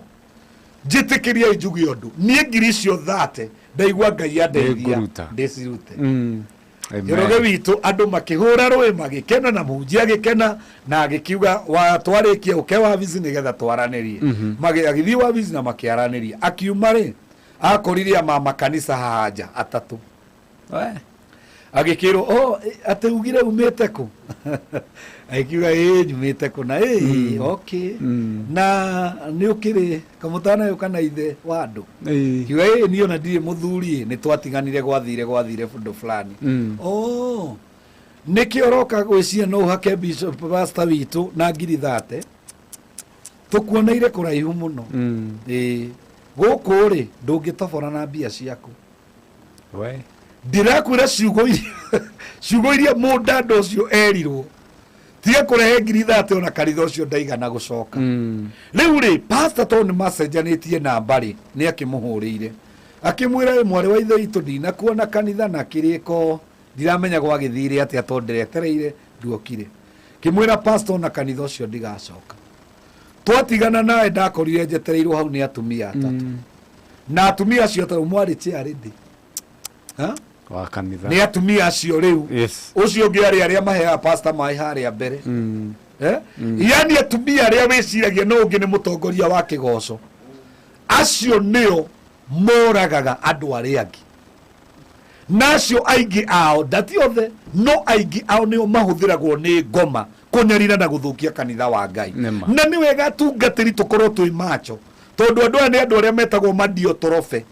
njĩtĩkĩriai njuge ũndũ, niĩ ngiri icio 30 ndaigua Ngai andeithia Nĩngũruta. ndĩcirute. Amen. Njoroge witũ, andũ makĩhũra rũĩ magĩkena na mũhunjia agĩkena na agĩkiuga wa twarĩkia ũke wabici nĩgetha twaranĩrie. Agĩthiĩ wabici na makĩaranĩria. Akiuma rĩ, akorire amama kanitha haha nja atatũ. Agĩkĩrwo oh, atĩ ugire umĩte kũ? Agĩkiuga ĩ nyumĩte kũ na ĩ okay na nĩ ũkĩrĩ kamũtana na ithe wa andũ. Kiuga ĩ niĩ ona ndirĩ mũthuri ĩ nĩ twatiganire gwathire ũndũ fulani. Oh, nĩkĩ ũroka gwĩciria no ũhake bishop pastor witũ na ngiri 30 tũkuoneire kũraihu mũno? Ĩĩ gũkũ rĩ ndũngĩtobora na mbia ciaku. We. Ndĩrakwĩra ciugo iria mũndanda ũcio erirwo tiga kũrehe ngiri 30 ona kanitha ũcio ndaigana gũcoka. Rĩu rĩ pastor tondũ nĩ macenjanĩtie namba rĩ nĩ akĩmũhũrĩire akĩmwĩra, "Ĩ mwarĩ wa ithe witũ, ndinakuona kanitha na kĩrĩko ndiramenya gwagĩthire atĩa tondũ ndĩretereire nduokire." Kĩmwĩra pastor ona kanitha ũcio ndigacoka, twatigana nawe ndakorire njetereirwo hau nĩ atumia atatũ na atumia acio atatũ mwarĩ chairlady. Ha? Wa kanitha. Nĩ atumia acio rĩu. Ũcio ũngĩ arĩ arĩa maheaga pastor maĩ harĩa mbere. Eh? Yani atumia arĩa wĩciragia no ũngĩ nĩ mũtongoria wa kĩgoco, acio nĩo moragaga andũ arĩa angĩ na acio aingĩ ao ndati othe no aingĩ ao nĩo mahũthĩragwo nĩ ngoma kũnyarira na gũthũkia kanitha wa Ngai. Nĩma. Na nĩ wega atungatĩri tũkorwo twĩ macho tondũ andũ aya nĩ andũ arĩa metagwo madiotorobe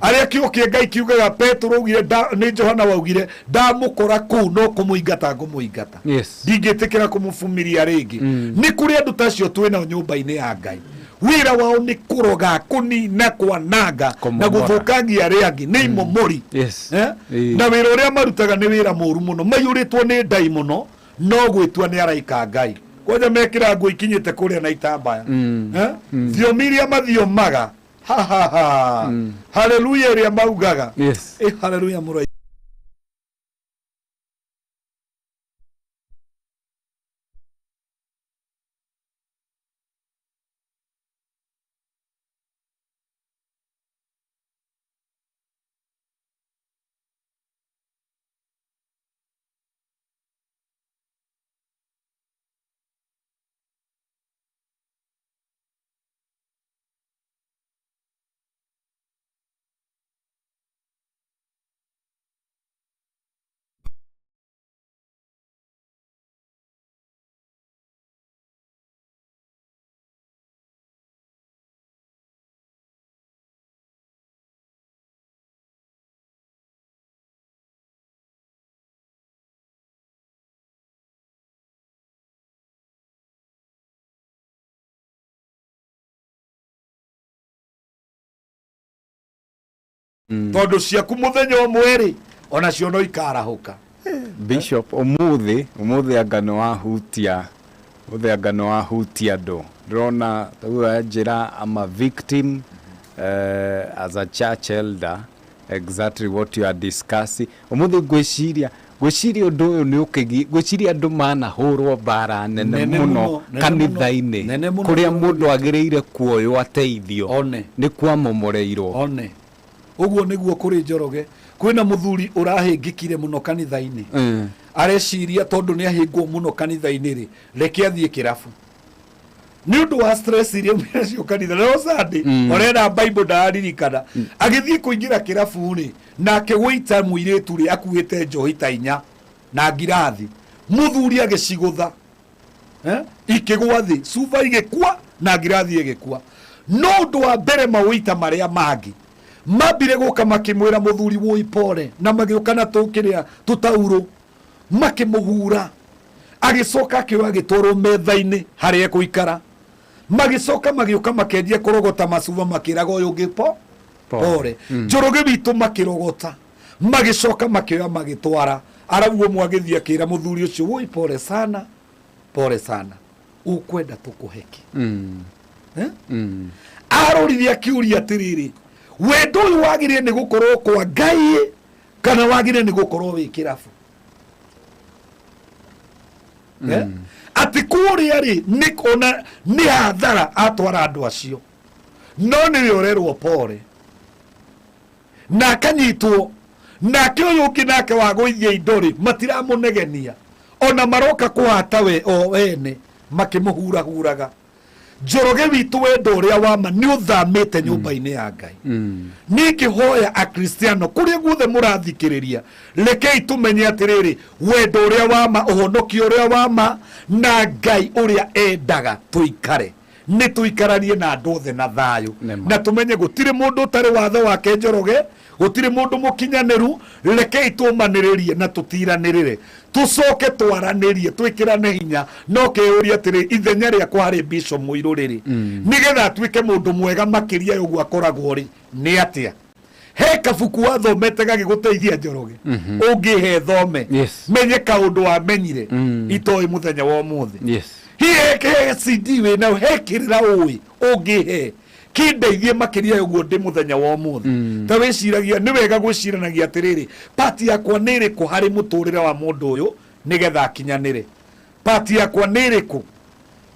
arĩa kiugo kĩa Ngai kiugaga Petero augire nĩ Johana waugire ndamũkora kũu no kũmũingata ngũmũingata. Ndingĩtĩkĩra kũmũbumiria rĩngĩ. Nĩ kũrĩ andũ ta acio twĩnao nyũmba-inĩ ya Ngai, wĩra wao nĩ kũroga, kũnina, kwananga na Kũmomora. Gũthũkangia arĩa angĩ nĩ imomori. Eh? Na wĩra ũrĩa marutaga nĩ wĩra mũru mũno, maiyũrĩtwo nĩ ndai mũno no gwĩtua nĩ araika Ngai kwanja mekĩra nguo ikinyĩte kũrĩa na itambaya. Eh? Thiomi iria mathiomaga ha ha ha, haleluya ĩrĩa maugaga. Ĩ haleluya mũrai. Tondũ ciaku mũthenya ũmwe rĩ, onacio no ikarahũka. Bishop, umuthi umuthi anga nĩ wahutia, umuthi anga nĩ wahutia andũ. Ndĩrona taguo njĩra, I'm a victim as a church elder, exactly what you are discussing umuthi. Ngwĩciria ũndũ ũyũ nĩ ũkĩgi, ngwĩciria andũ manahũrwo mbara nene Nene mũno mũno, nene kanitha-inĩ mũno, nene mũno. Kũrĩa mũndũ agĩrĩire kuoywo ateithio One. nĩ kwamomoreirwo. One ũguo nĩguo kũrĩ, Njoroge. Kwĩna mũthuri ũrahĩngĩkire mũno kanitha-inĩ. Areciria tondũ nĩ ahĩngwo mũno kanitha-inĩ rĩ, reke athiĩ kĩrabu nĩ ũndũ wa stress iria aumire kanitha no Sunday orena Bible ndaririkana. Agĩthiĩ kũingĩra kĩrabu rĩ, nake gũita mũirĩtu rĩ akuĩte njohi ta inya na ngirathi, mũthuri agĩcigũtha, eh? Ikĩgwa thĩ, cuba igĩkua na ngirathi ĩgĩkua. No ũndũ wa mbere, mawĩita marĩa mangĩ mambire gũka makĩmwĩra, "Mũthuri, wũi pole," na magĩũka na tũkĩrĩa tũtaurũ makĩmũhura. Agĩcoka akĩoya agĩtwarwo metha-inĩ harĩa ekũikara. Magĩcoka magĩũka makĩanjia kũrogota macuba makĩraga ũyũ ũngĩ po pole. Njoroge witũ, makĩrogota, magĩcoka makĩoya magĩtwara. Arauo ũmwe agĩthiĩ akĩra mũthuri ũcio, "Woi, pole sana, pole sana, ũkwenda tũkũheki?" Eh? Aroririe akiuria atĩrĩrĩ, wendo ũyũ wagĩrĩire nĩ gũkorwo kwa Ngai kana wagĩrĩire nĩ gũkorwo wĩ kĩrabu? Eh? Atĩ kũrĩa rĩ, nĩ ona nĩ hathara atwara andũ acio, no nĩwe ũrerwo pole na akanyitwo. Nake ũyũ ũngĩ nake wa gũithia indo rĩ, matiramũnegenia ona maroka kũhata we o wene makĩmũhurahuraga. Njoroge witũ, wendo ũrĩa wama nĩ ũthamĩte nyũmba-inĩ ya Ngai. Ningĩhoya Akristiano kũrĩa guothe mũrathikĩrĩria, rekei tũmenye atĩrĩrĩ, wendo ũrĩa wama, ũhonokio ũrĩa wama, na Ngai ũrĩa endaga tũikare nĩ tũikaranie na andũ othe na thayũ. Nĩma. Na tũmenye gũtirĩ mũndũ ũtarĩ watho wake, Njoroge, gũtirĩ mũndũ mũkinyanĩru. Rekei tũmanĩrĩrie na tũtiranĩrĩre, tũcoke twaranĩrie, twĩkĩrane hinya. No kĩũria atĩrĩ, ithenya rĩakwa harĩ Bishop Mũirũ rĩrĩ, nĩgetha atuĩke mũndũ mwega makĩria ya ũguo akoragwo rĩ, nĩ atĩa? He kabuku wathomete gagĩgũteithia, Njoroge, ũngĩhe thome? Yes. Menye kaũndũ wamenyire itoĩ mũthenya wa ũmũthĩ. Hihi he CD wĩ nayo, he kĩrĩra ũĩ ũngĩhe kĩndeithie makĩria ya ũguo ndĩ mũthenya wa ũmũthĩ? Ta wĩciragia nĩ wega gwĩciranagia atĩrĩrĩ, part yakwa nĩ ĩrĩkũ harĩ mũtũrĩre wa mũndũ ũyũ nĩgetha akinyanĩre? Part yakwa nĩ ĩrĩkũ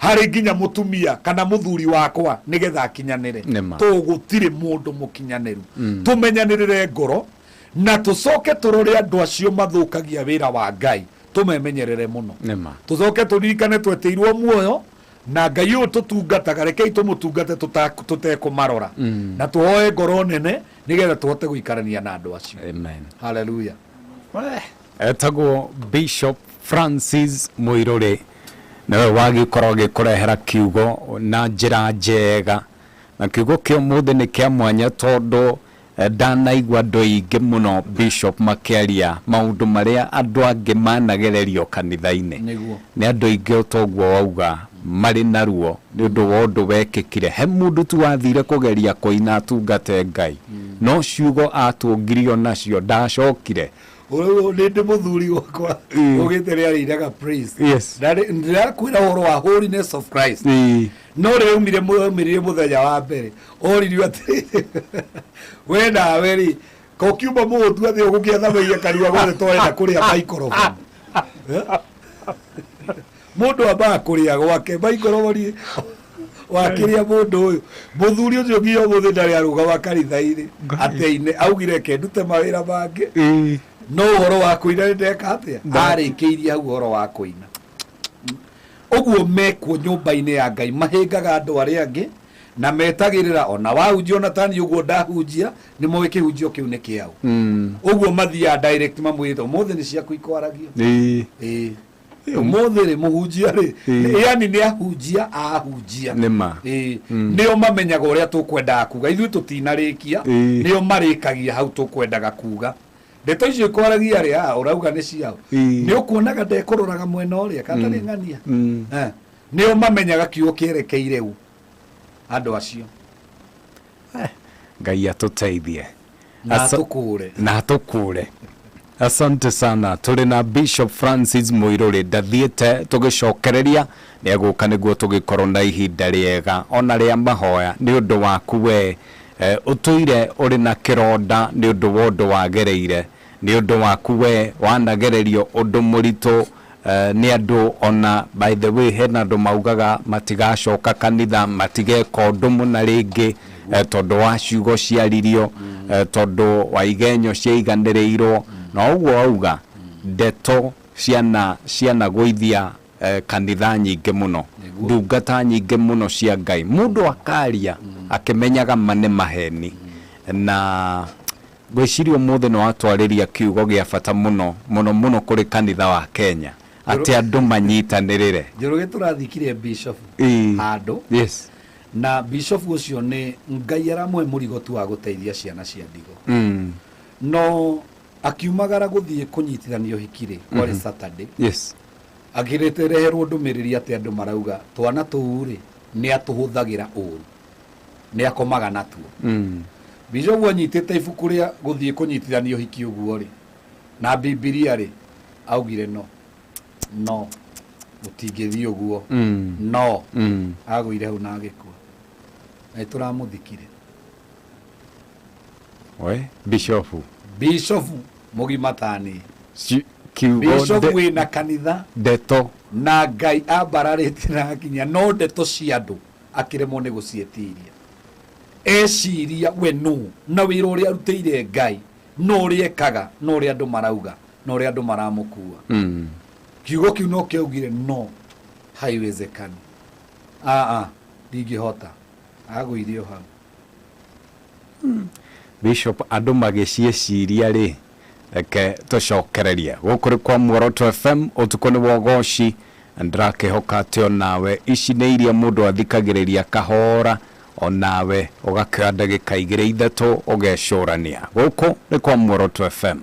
harĩ nginya mũtumia kana mũthuri wakwa nĩgetha akinyanĩre? Nĩma. Tũ gũtirĩ mũndũ mũkinyanĩru. Tũmenyanĩrĩre ngoro na tũcoke tũrore andũ acio mathũkagia wĩra wa Ngai, tũmemenyerere mũno. Nĩma. Tũcoke tũririkane twetĩirwo muoyo na Ngai ũyũ tũtungataga. Rekei tũmũtungate tũtekũmarora na tũhoe ngoro nene nĩgetha tũhote gũikarania na andũ acio. Amen. Haleluya. Etagwo Bishop Francis Mũirũrĩ, nĩwe wagĩkorwo agĩkũrehera kiugo na njĩra njega. Na kiugo kĩa ũmũthĩ nĩ kĩa mwanya tondũ ndanaigua andũ aingĩ mũno, Bishop, makĩaria maũndũ marĩa andũ angĩ managererio kanitha-inĩ. Nĩ andũ aingĩ toguo wauga marĩ na ruo nĩ ũndũ wa ũndũ wekĩkire. He mũndũ tu wathire kũgeria kũina atungate Ngai, no ciugo atũngirio nacio ndacokire. Nĩ ndĩ mũthuri wakwa ũgĩte rĩ arĩinaga praise. Na ndĩrakwĩra ũhoro wa holiness of Christ. No rĩrĩa umire mũrĩire mũthenya wa mbere, oririo atĩrĩrĩ, "We nawe rĩ, ko kiuma mũgũtua thĩ ũgũkĩathamagia kanua gothe twarenda kũrĩa microphone?" Eh? Mũndũ ambaga kũrĩa gwake microphone wakĩrĩa. Mũndũ ũyũ, mũthuri ũcio, nginya ũmũthĩ ndarĩ arũgama kanitha-inĩ atĩ augire ke ndute mawĩra mangĩ, no ũhoro wa kũina nĩ ndeka atĩa, arĩkĩirie hau ũhoro wa kũina. Ũguo mekuo nyũmba-inĩ ya Ngai mahĩngaga andũ arĩa angĩ na metagĩrĩra ona wahunjia, ona tani ũguo ndahunjia, nĩ moĩ kĩhunjio kĩu nĩ kĩao. Ũguo mathiaga direct mamwĩrĩte, "Ũmũthĩ nĩ ciaku ikwaragio." Ĩĩ, ũmũthĩ rĩ, mũhunjia rĩ, yani nĩ ahunjia ahunjia. Nĩma. Ĩĩ, nĩo mamenyaga ũrĩa tũkwendaga kuga, ithuĩ tũtinarĩkia. Nĩo marĩkagia hau tũkwendaga kuga. Ndeto icio ikwaragia rĩ, ah, ũrauga nĩ ciao. Nĩ ũkuonaga ndekũroraga mwena ũrĩa katarĩ ng'ania. Eh, nĩo mamenyaga kiugo kĩerekeire u andũ acio. Ngai atũteithie. Na atũkũũre. Na atũkũũre. Asante sana. Tũrĩ na Bishop Francis Mũirũrĩ ndathiĩte, tũgĩcokereria nĩ egũka nĩguo tũgĩkorwo na ihinda rĩega ona rĩa mahoya nĩ ũndũ waku we ũtũire ũrĩ na kĩronda nĩ ũndũ wa ũndũ wagereire, nĩ ũndũ waku we wanagererio ũndũ mũritũ nĩ andũ. Ona by the way, hena andũ maugaga matigacoka kanitha, matigeka ũndũ mũna rĩngĩ, tondũ wa ciugo ciaririo, tondũ wa igenyo ciaiganĩrĩirwo. Na ũguo auga ndeto ciana cianagũithia kanitha nyingĩ mũno, ndungata nyingĩ mũno cia Ngai, mũndũ akaria akĩmenyaga ma nĩ maheni. Na ngwĩciria ũmũthĩ nĩ watwarĩria kiugo gĩa bata mũno mũno mũno kũrĩ kanitha wa Kenya, atĩ andũ manyitanĩrĩre. Njoroge, tũrathikire bishop handũ na bishop ũcio nĩ Ngai aramũhe mũrigo tu wa gũteithia ciana cia ndigo, no akiumagara gũthiĩ kũnyitithanio hiki rĩ, kwarĩ Saturday, akĩreherwo ndũmĩrĩri atĩ andũ marauga twana tũu rĩ, nĩ atũhũthagĩra ũru, nĩ akomaga natuo. Bishop anyitĩte ibuku rĩa gũthiĩ kũnyitithanio hiki ũguo rĩ, na Bibilia rĩ, augire no no mũtingĩthiĩ ũguo. No agũire hau na agĩkua, na nĩ tũramũthikire. We bishop. Bishop mũgima tani. Kiugo bishop wĩna kanitha ndeto na Ngai ambararĩtie na akinya, no ndeto cia andũ akĩremwo nĩ gũciĩtiria. Eciria we nũ na wĩra ũrĩa arutĩire Ngai, no ũrĩa ekaga, no ũrĩa andũ marauga, no ũrĩa andũ maramũkua. Kiugo kĩu no kĩaugire no haiwezekani, aa ndingĩhota, agũire o hau. Bishop, andũ magĩciĩciria rĩ, reke tũcokererie gũkũ nĩ kwa Muoroto FM, ũtukũ nĩ wogoci. Ndĩrakĩhoka atĩ onawe ici nĩ iria mũndũ athikagĩrĩria kahora, onawe ũgakĩoya ndagĩka igĩrĩ ithatũ ũgecũrania. Gũkũ nĩ kwa Muoroto FM.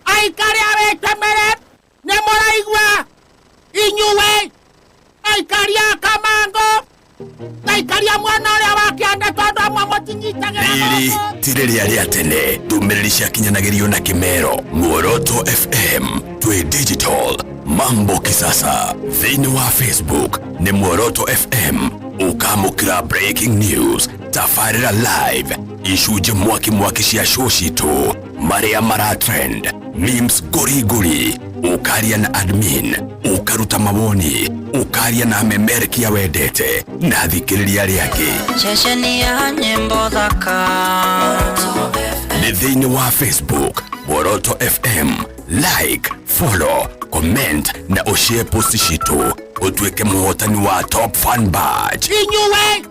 Aikari a Wĩtemere, nĩ mũraigua inyuĩ aikari a Kamango na aikari a mwena ũrĩa wa kĩanda, tondũ amwe mũtinyitagĩra. Rĩrĩ ti rĩrĩa rĩa tene ndũmĩrĩri ciakinyanagĩrio na kĩmero. Muoroto FM twĩ digital, mambo kisasa. Thĩinĩ wa Facebook nĩ Muoroto FM, ũkamũkĩra breaking news, tabarĩra live, icunjĩ mwaki mwaki cia show citũ, marĩa mara trend, memes ngũri ngũri, ũkaria na admin, ũkaruta mawoni, ũkaria na memerekia wendete na thikĩrĩria arĩa angĩ. Ceceni ya nyĩmbo thaka. Nĩ thĩinĩ wa Facebook Muoroto FM. Like, follow, comment na ũshare post citũ, ũtuĩke mũhotani wa top fan badge. Inyuĩ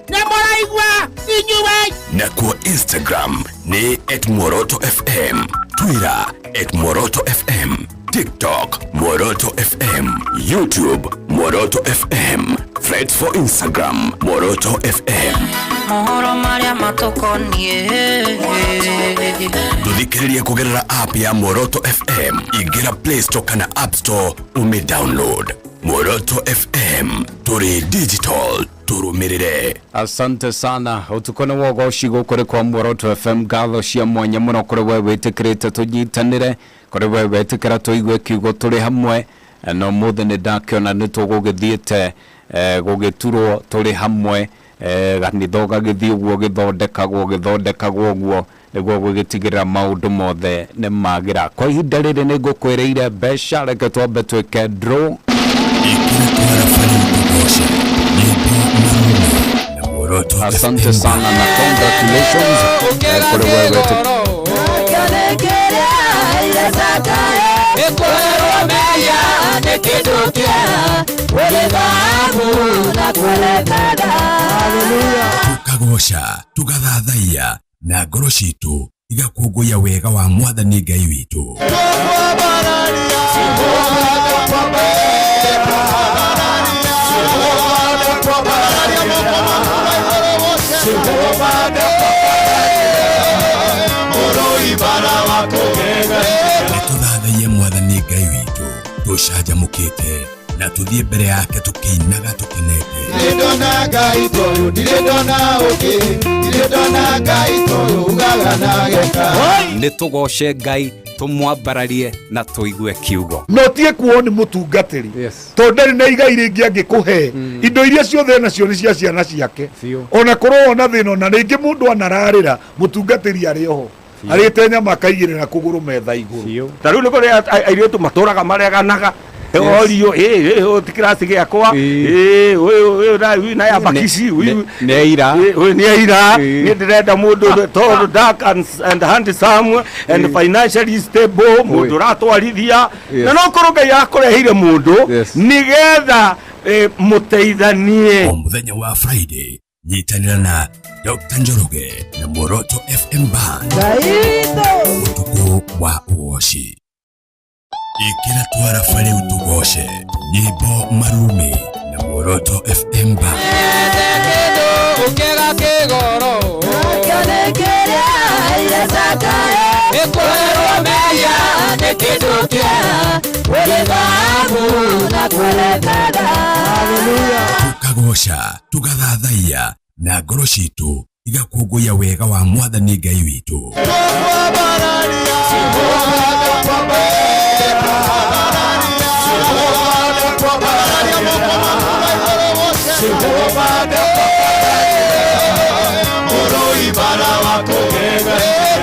nĩ mũraigua inyuĩ. Nakuo Instagram nĩ @MuorotoFM, Twitter @MuorotoFM, TikTok Muoroto FM, YouTube Muoroto FM, Threads for Instagram Muoroto FM. Mohoro marĩa matũkoniĩ. Tũthikĩrĩrie kũgerera app ya Muoroto FM. Ingĩra Play Store kana App Store ũmĩ download. Muoroto FM, tũrĩ digital, tũrũmĩrĩre. Asante sana. Ũtukũ nĩ wogoci, gũkũ nĩ kwa Muoroto FM. Ngatho cia mwanya mũno kũrĩ we wĩtĩkĩrĩte tũnyitanĩre, kũrĩ we wetĩkĩra tũigue kiugo tũrĩ hamwe. Na ũmũthĩ nĩ ndakĩona nĩ tũgũgĩthiĩte gũgĩturwo tũrĩ hamwe, kanitha ũgagĩthiĩ ũguo gĩthondekagwo gĩthondekagwo ũguo nĩguo gũgĩtigĩrĩra maũndũ mothe nĩ magĩra. Kwa ihinda rĩrĩ nĩ ngũkwĩrĩire mbeca, reke twambe twĩke draw. Muoroto. Asante sana na congratulations kũrĩ we wetĩkĩra. Ĩkwerwo mehia nĩ kĩndũ kĩega kũrĩ thahabu na kũrĩ betha. Tukagoca, tugathathaiya na ngoro citũ igakũngũiya wega wa Mwathani Ngai witũ. Nĩtũthathaiye Mwathani Ngai witũ tũcanjamũkĩte. Na tũthiĩ mbere yake tũkĩinaga tũkenete. Ndirĩ ndona Ngai ta ũyũ, ndirĩ ndona ũngĩ, ndirĩ ndona Ngai ta ũyũ ugaga na ageka. Nĩ tũgoce Ngai, tũmwambararie na tũigue kiugo. No tie kuo nĩ mũtungatĩri tondũ ndarĩ na igai rĩngĩ angĩkũhe. Indo iria ciothe nacio nĩ cia ciana ciake, ona korwo wona thĩna, ona rĩngĩ mũndũ anararĩra mũtungatĩri arĩ oho arĩte nyama akaigĩrĩra kũgũrũ metha igũrũ. Ta rĩu nĩ kũrĩ airĩtu matũraga mareganaga orio ĩ ti kĩraci gĩakwa, ĩ ũyũ ũyũ na ya bakici Nĩ aira. Ũyũ nĩ aira. Niĩ ndĩrenda mũndũ tall, dark and handsome and financially stable, mũndũ ũratwarithia. Na no korwo Ngai akũreheire mũndũ nĩgetha mũteithanie. O mũthenya wa Friday, nyitanĩra na Dr. Njoroge na Muoroto FM Band ũtukũ wa ũgoci. Ĩkĩra twarafa rĩu tũgoce nyĩmbo marumi na Muoroto FM Band. Ũkĩga kĩgoro ĩkũrerwo mehia nĩ kĩndũ kĩega kũrĩ thahabu na kũrĩ betha. Tũkagoca, tũgathathaiya na ngoro citũ igakũngũiya wega wa Mwathani Ngai witũ.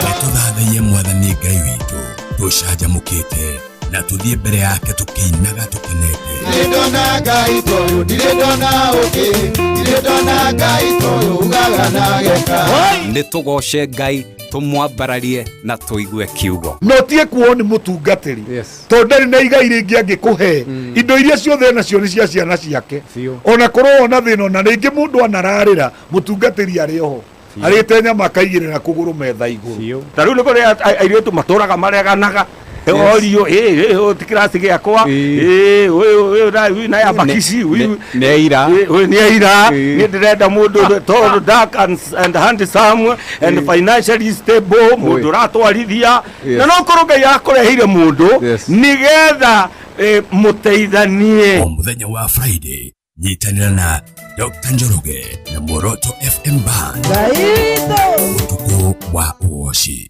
Nĩtũthathaiye Mwathani Ngai witũ tũcanjamũkĩte na tũthiĩ mbere yake tũkĩinaga tũkenete. Ndirĩ ndona Ngai ta ũyũ, ndirĩ ndona ũngĩ, ndirĩ ndona Ngai ta ũyũ ugaga na ageka. Nĩ tũgoce Ngai, tũmwambararie na tũigue kiugo. No tie kuo nĩ mũtungatĩri tondũ ndarĩ na igai rĩngĩ angĩkũhe. Indo iria ciothe nacio nĩ cia ciana ciake, ona korwo wona thĩna, ona rĩngĩ mũndũ anararĩra mũtungatĩri arĩ oho arĩte nyama akaigĩrĩra kũgũrũ metha igũrũ. Ta rĩu nĩ kũrĩ airĩtu matũraga mareganaga orio ĩ ti kĩraci gĩakwa, ĩ ũyũ ũyũ na ya bakici Nĩ aira. Ũyũ nĩ aira. Niĩ ndĩrenda mũndũ tall, dark and handsome and financially stable, mũndũ ũratwarithia. Na no korwo Ngai akũreheire mũndũ nĩgetha mũteithanie. O mũthenya wa Friday, nyitanĩra na Dr. Njoroge na Muoroto FM Band ũtukũ wa ũgoci.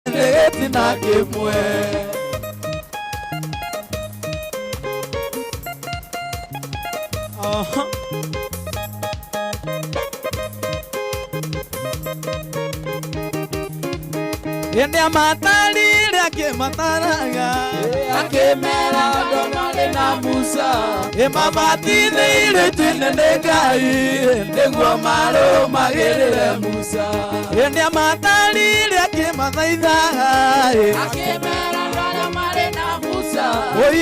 Gĩtina kĩmwe. Hĩndĩ amatarire akĩmataraga, akĩmera andũ marĩ na Musa, ĩmabatithĩire itu-inĩ nĩ Ngai nĩguo marũmagĩrĩre Musa. Hĩndĩ amatarire akĩmathaithaga, akĩmera andũ arĩa marĩ na Musa,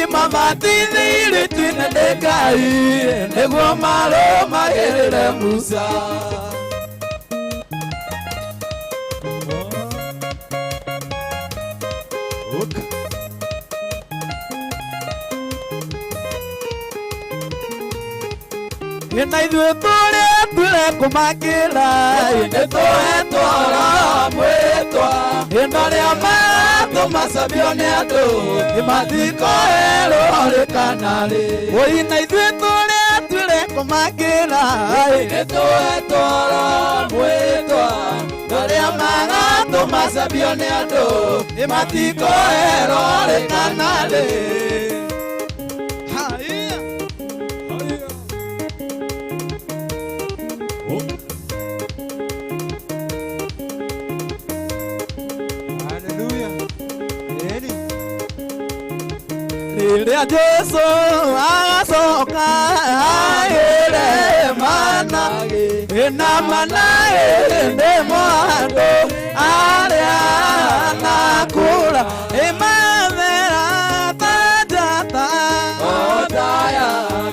ĩmabatithĩire itu-inĩ nĩ Ngai nĩguo marũmagĩrĩre Musa. Na ithuĩ tũrĩa twĩre kũmakĩra, nĩ tũhetwo mwĩtwa, hĩndĩ arĩa maratũmacabio nĩ andũ nĩmatikoerwo rĩ kana rĩ. Oi na ithuĩ tũrĩa twĩre kũmakĩra, nĩ tũhetwo mwĩtwa, arĩa maratũmacabio nĩ andũ nĩmatikoerwo rĩ kana rĩ. Rĩrĩa Jesũ agacoka agĩre mana, ĩna mana ĩndĩ andũ arĩa anakũra ĩmathera ta njata, o ta ya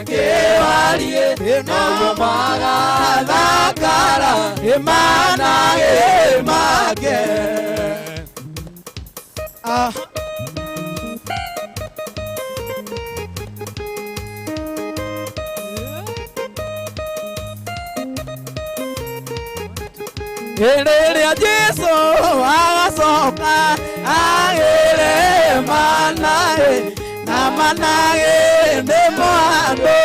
kĩwarie noguo magathakara ĩmana ĩmake. Rĩrĩa Jesũ agacoka agĩre manaĩ na manaĩ nĩmo andũ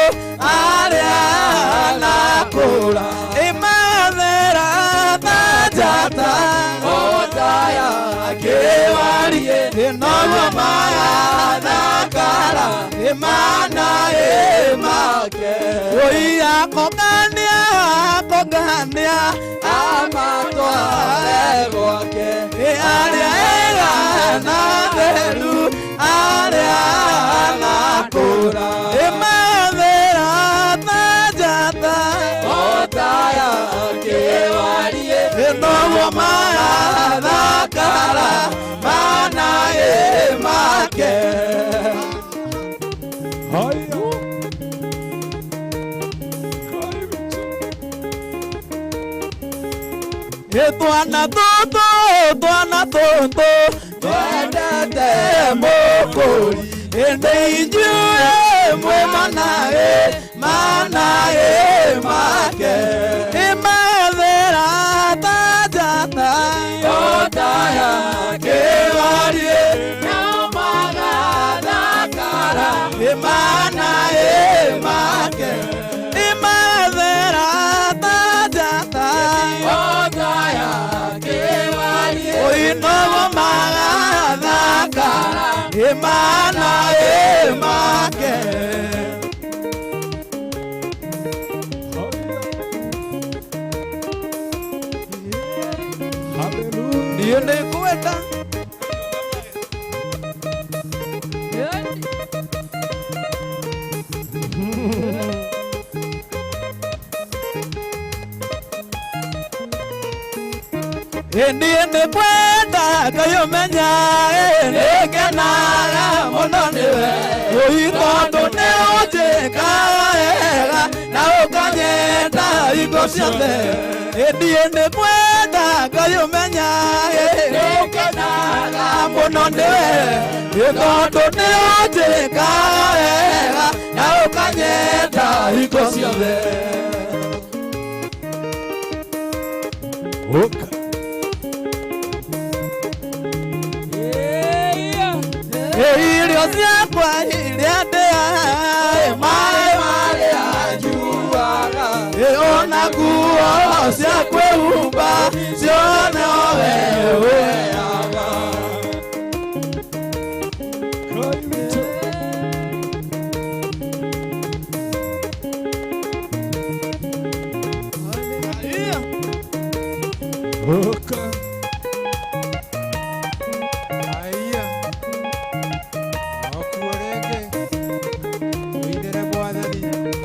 arĩa anakũra ĩmathera ta njata otaya kĩwarie noguo magathakara ĩmanaĩ make ũiya kongania kongania amatware gwake ĩ arĩa ega na theru arĩa anakũra ĩmathera ta njata otaya kĩwarie noguo magathakara manaĩ make. Twana tũtũ twana tũtũ twendete mũkũri ĩndĩ inyuĩ mwĩ manaĩ manaĩ make ĩmathera ta njata otaya kĩwarie nao magathakara ĩmanaĩ make ĩmathera ta njata otaya kĩwarie oinogo magathakara ĩmanaĩ make. Niĩ nĩngwenda niĩ nĩngwenda Ngai ũmenya nĩngenaga mũno nĩwe ũi tondũ nĩ ũnjĩkaga wega na ũkanyenda hingo ciothe. Niĩ nĩngwenda Ngai ũmenya nĩngenaga mũno nĩwe tondũ nĩ ũnjĩkaga wega na ũkanyenda hingo ciothe. Irio ciakwa iria ndĩaga maĩ marĩa njuaga ona nguo cia kwĩhumba ciothe nowe ũheaga.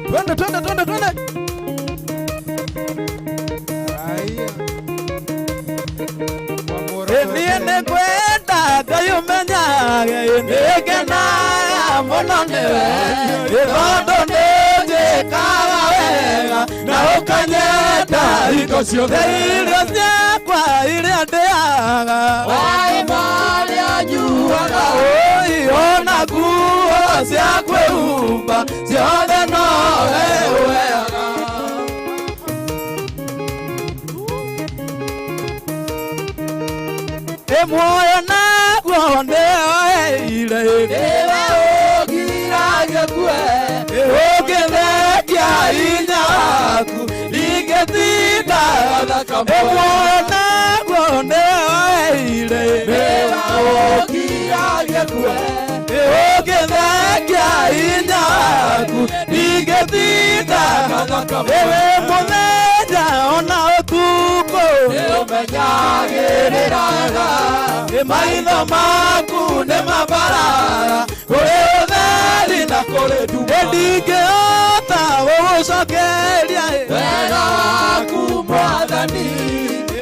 Twende twende twende twende. Niĩ nĩngwenda Ngai ũmenyage nĩngenaga mũno nĩwe tondũ nĩũnjĩkaga wega na ũkanyenda hingo ciothe. Irio ciakwa iria ndĩaga maĩ marĩa nyuaga ũi ona nguo cia kwĩhumba ciothe nowe ũheaga. Muoyo naguo nĩoeire nĩwe ũgiragia ngue ũngĩthengia hinya waku ndingĩtinda thakame. Muoyo naguo nĩoeire nĩwe ũgiragia ngue ũngĩthengia hinya waku ndingĩtinda thakame. Wĩ mũthenya ona ũtukũ nĩũmenyagĩrĩra maitho maku nĩ mabaraga kũrĩ ũtheri na kũrĩ nduma. Ndingĩhota gũgũcokeria wega waku Mwathani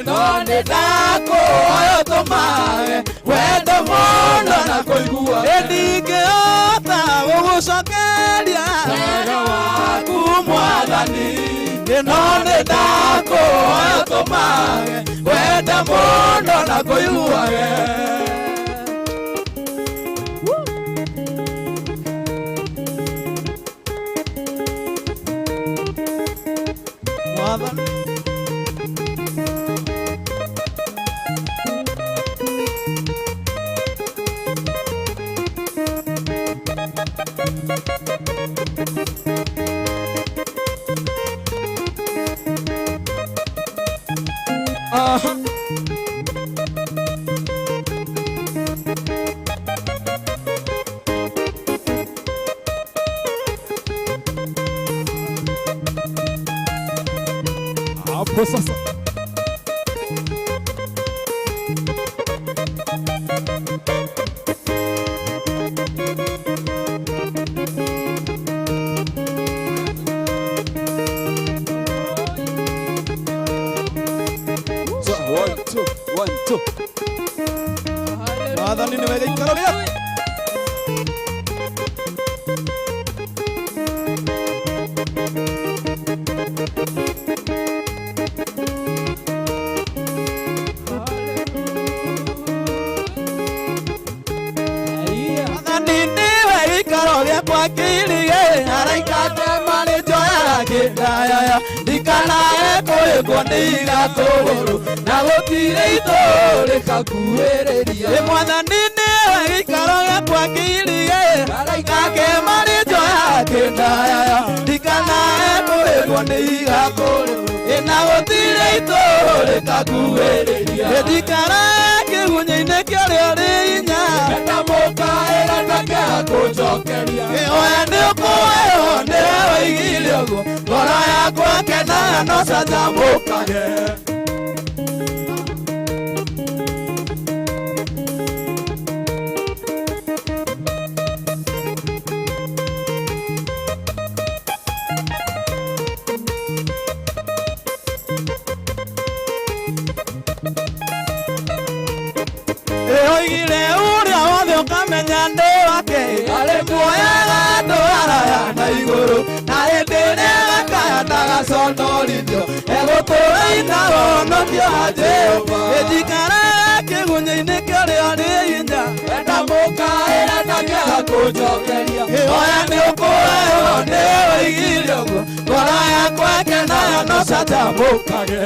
no nĩ ndakũhoya ũtũmage wendo mũno na kũigua. Ndingĩhota gũgũcokeria wega waku Mwathani no nĩ ndakũhoya ũtũmage wendo mũno na kũiguage. Mwathani Hapo sasa. One, two, one, two. Mwathani nĩwe gĩikaro gĩaku. Mwathani nĩwe gĩikaro gĩakwa kĩirige araika ake marĩnjoyaga kĩndayaya ndikanae kũhĩngwo nĩ igatũgũrũ na gũtirĩ itũrĩkakuĩrĩria ĩ mwathani nĩwe gĩikaro gĩakwa kĩirige araika ake marĩnjoyaga kĩndayaya ndikanae kũhĩngwo nĩ igatũgũrũ ĩ na gũtirĩ itũrĩkakuĩrĩria ĩ ndikarae kĩgunyĩ-inĩ kĩa ũrĩa ũrĩ hinya ndamũkaĩra ndakĩaga kũnjokeria oya nĩ ũkũheo nĩwe woigire ũguo ngoro yakwa kenaga no canjamũkage. Oigire ũrĩa wothe ũkamenya ndĩ wake arĩ muoyaga andũ araya na igũrũ na hĩndĩ ĩrĩa gakaya ndagaconorithio egũtũũra ina honokio wa Jehova ĩnjikara kĩgunyĩ-inĩ kĩa ũrĩa ũrĩ hinya ndamũkaĩra ndakĩaga kũnjokeria oya nĩ ũkũheo nĩwe woigire ũguo ngoro yakwa ĩkenaga no canjamũkage.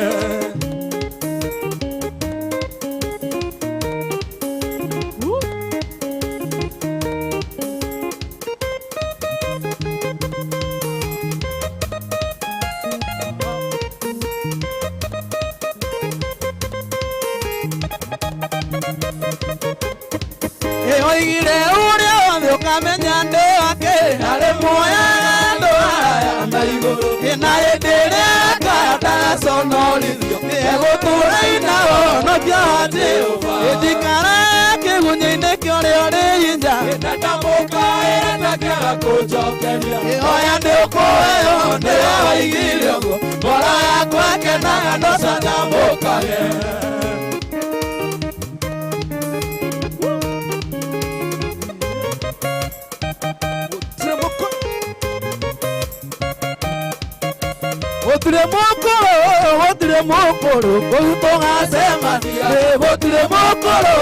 Oigire ũrĩa wothe ũkamenya ndĩ wake arĩ muoyaga andũ araya na igũrũ na hĩndĩ ĩrĩa akaya ndagaconorithio egũtũũra ina honokio wa Jehova ĩndikara kĩgunyĩ-inĩ kĩa ũrĩa ũrĩ hinya ndamũkaĩra ndakĩaga kũnjokeria oya nĩ ũkũheo nĩwe woigire ũguo ngoro yakwa ĩkenaga no canjamũkage. Gũtirĩ mũkũrũ gũtirĩ mũkũrũ kũu tũgacemania gũtirĩ mũkũrũ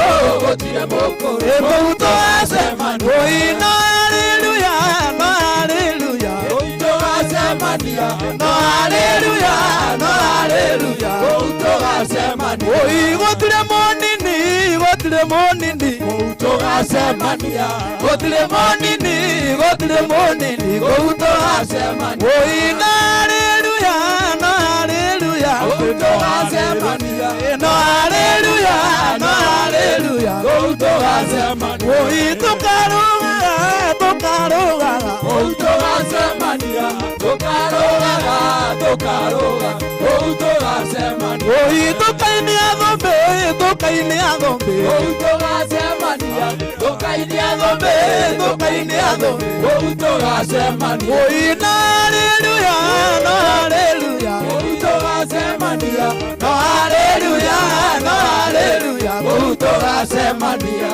gũtirĩ mũkũrũ kũu tũgacemania oi no haleluya no haleluya kũu tũgacemania no haleluya no haleluya kũu tũgacemania oi gũtirĩ mũnini gũtirĩ mũnini kũu tũgacemania gũtirĩ mũnini gũtirĩ mũnini kũu tũgacemania oi no haleluya no haleluya kũu tũgacemania no haleluya no haleluya kũu tũgacemania oi tũkarũgaga tũkarũgaga kũu tũgacemania tũkarũgaga tũkarũgaga kũu tũgacemania oi tũkainia thũmbĩ tũkainia thũmbĩ kũu tũgacemania tũkainia thũmbĩ tũkainia thũmbĩ kũu tũgacemania oi no haleluya no haleluya kũu tũgacemania no haleluya no haleluya kũu tũgacemania.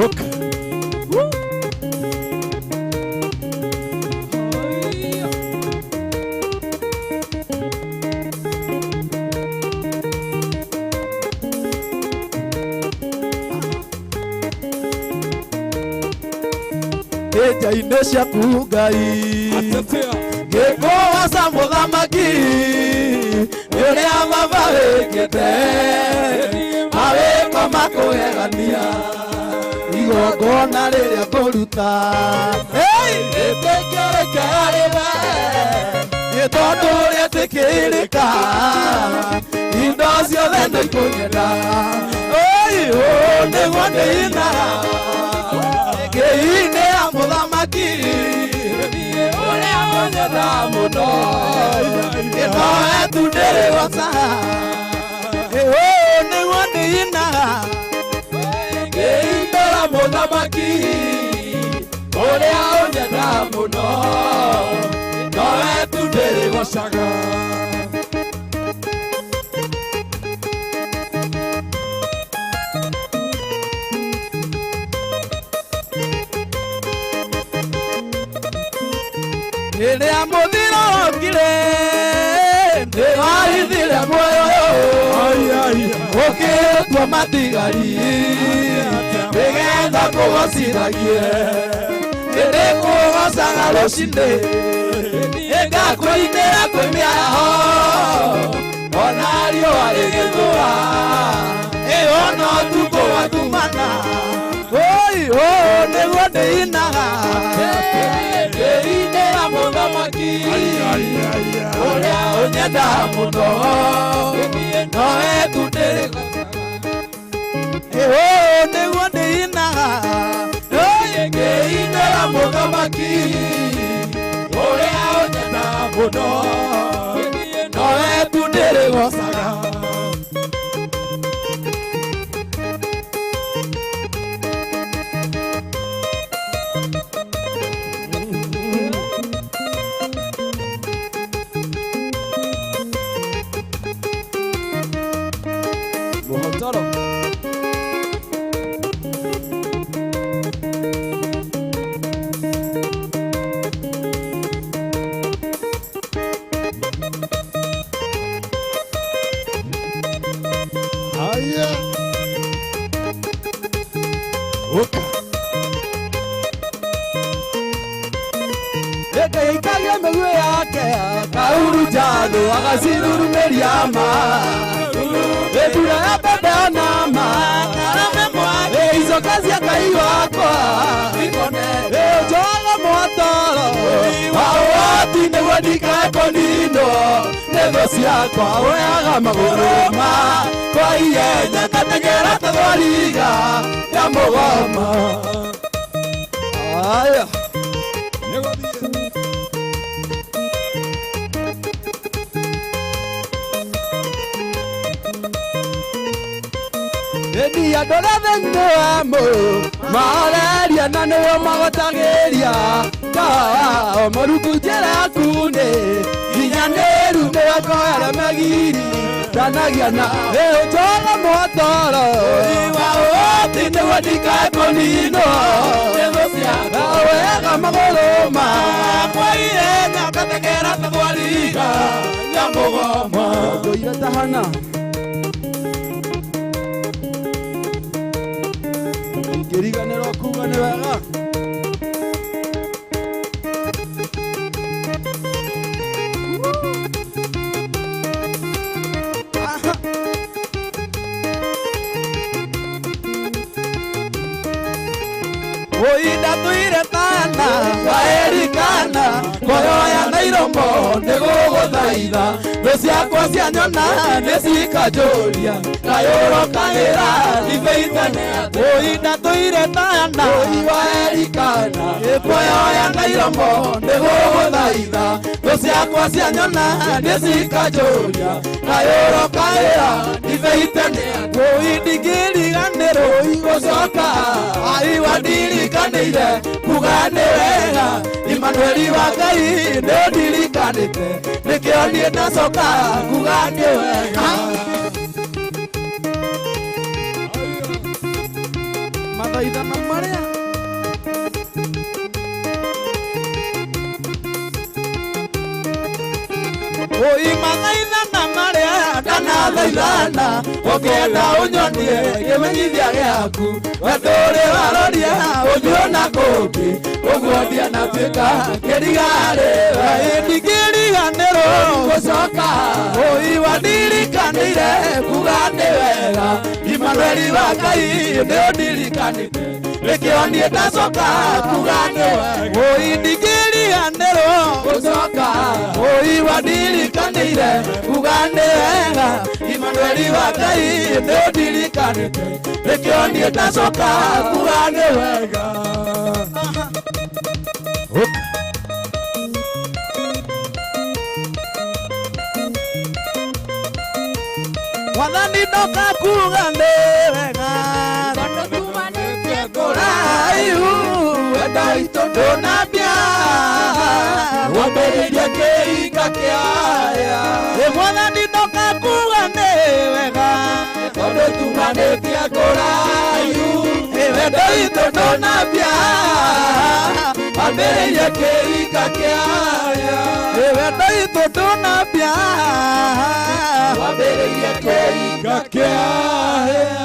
Okay. Nja-inĩ ciaku Ngai ngĩkũgoca mũthamaki nĩ ũrĩa baba wĩkĩte mawĩko makũgegania igongona rĩrĩa ngũruta rĩtĩkĩrĩke harĩ we nĩ tondũ rĩtĩkĩrĩka indo ciothe nĩikũnyenda oi ũũ nĩguo ndĩinaga ngĩinĩra mũthamaki ũrĩa ũnyenda mũno ĩnoe tu ndĩrĩgocaga ĩũ nĩguo ndĩinaga ngĩimbĩra mũthamaki ũrĩa ũnyenda mũno nowe tu ndĩrĩgocaga. Rĩrĩa mũthiro wokire nĩwahithire muoyo ũkĩtua matigari nĩgetha kũgocithagie nĩndĩkũgocaga rũcinĩ nĩngakũinĩra kwĩ mĩaraho ona riũa rĩgĩthũa ĩyo no ũtukũ watumana oi ũ nĩguo ndĩinaga ndĩinĩra mũthamaki ũrĩa ũnyenda mũno nowe tu ndĩrĩgocaga ĩũ nĩguo ndĩinaga ngĩinĩra mũthamaki ũrĩa ũnyenda mũno nowe tu ndĩrĩgocaga. Muhotoro. Haya. Oka. Ekaikagia mĩguĩ yake kaurujano agacirurumeria ma Ebura ya mbembe ona ma icoka cia Ngai wakwa ũnjoga mwatoro wa ũhoti nĩguo ndikae kũninwo nĩ thũ ciakwa woyaga magũrũ makwa ihenya ngateng'era ta thwariga ya mũgoma. Aya. Ĩni andũ arĩa thĩinĩ wa mũ mareria na nĩo magotagĩria tawa mũrungu njĩra yaku nĩ nginyanĩru mĩhoko ĩrĩa mĩgiri ndanagia na ũnjoga mwatoro wa ũhoti nĩguo ndikae kũninwo nĩ thũ ciakwa wega magũrũ makwa ihenya ngateng'era ta thwariga ya mũgoma. Ngũire tahana ngĩriganĩrwo kuga nĩ wega. Oi ndatũire tana waerikana ngoro ya nairomo nĩgũgũthaitha thũ ciakwa cianyona nĩcikanjũria kayũrokagĩra ndibeitane. Oi ndatũire tana waerikana ngoro ya nairomo nĩgũgũthaitha thũ ciakwa cianyona nĩcikanjũria kayũrokagĩra ndibeitane. Oi ndingĩriganĩrwo gũcoka aiwa ndirikanĩire kuga nĩ wega Imanueli wa Ngai nĩ ũndirikanĩte nĩkĩo niĩ ndacoka kuga nĩ wega. Mathaithana marĩa Oi mathaithana marĩa ndanathaithana ũkĩenda ũnyonie kĩmenyithia gĩaku we ndũrĩ waroria ũthiũ na kũngĩ ũguo ndianatuĩka kĩrigarĩ ndingĩriganĩrwo gũcoka oi wandirikanĩire kuga nĩ wega Imanueli wa Ngai nĩ ũndirikanĩte nĩkĩo niĩ ndacoka kuga nĩ wega. Oi ndingĩriganĩrwo gũcoka oi wandirikanĩire kuga nĩ wega Imanueli wa Ngai nĩ ũndirikanĩte nĩkĩo niĩ ndacoka kuga nĩ wega. Mwathani ndoka kuga nĩ wega tondũ tumanĩtie kũraihu wendo witũ ndũnambia wambĩrĩirie kĩhinga kĩaya ĩ mwathani ndoka kuga nĩ wega tondũ tumanĩtie kũraihu ĩ wendo witũ ndũnambia wambĩrĩirie kĩhinga kĩaya ĩ wendo witũ ndũnambia wambĩrĩirie kĩhinga kĩaya.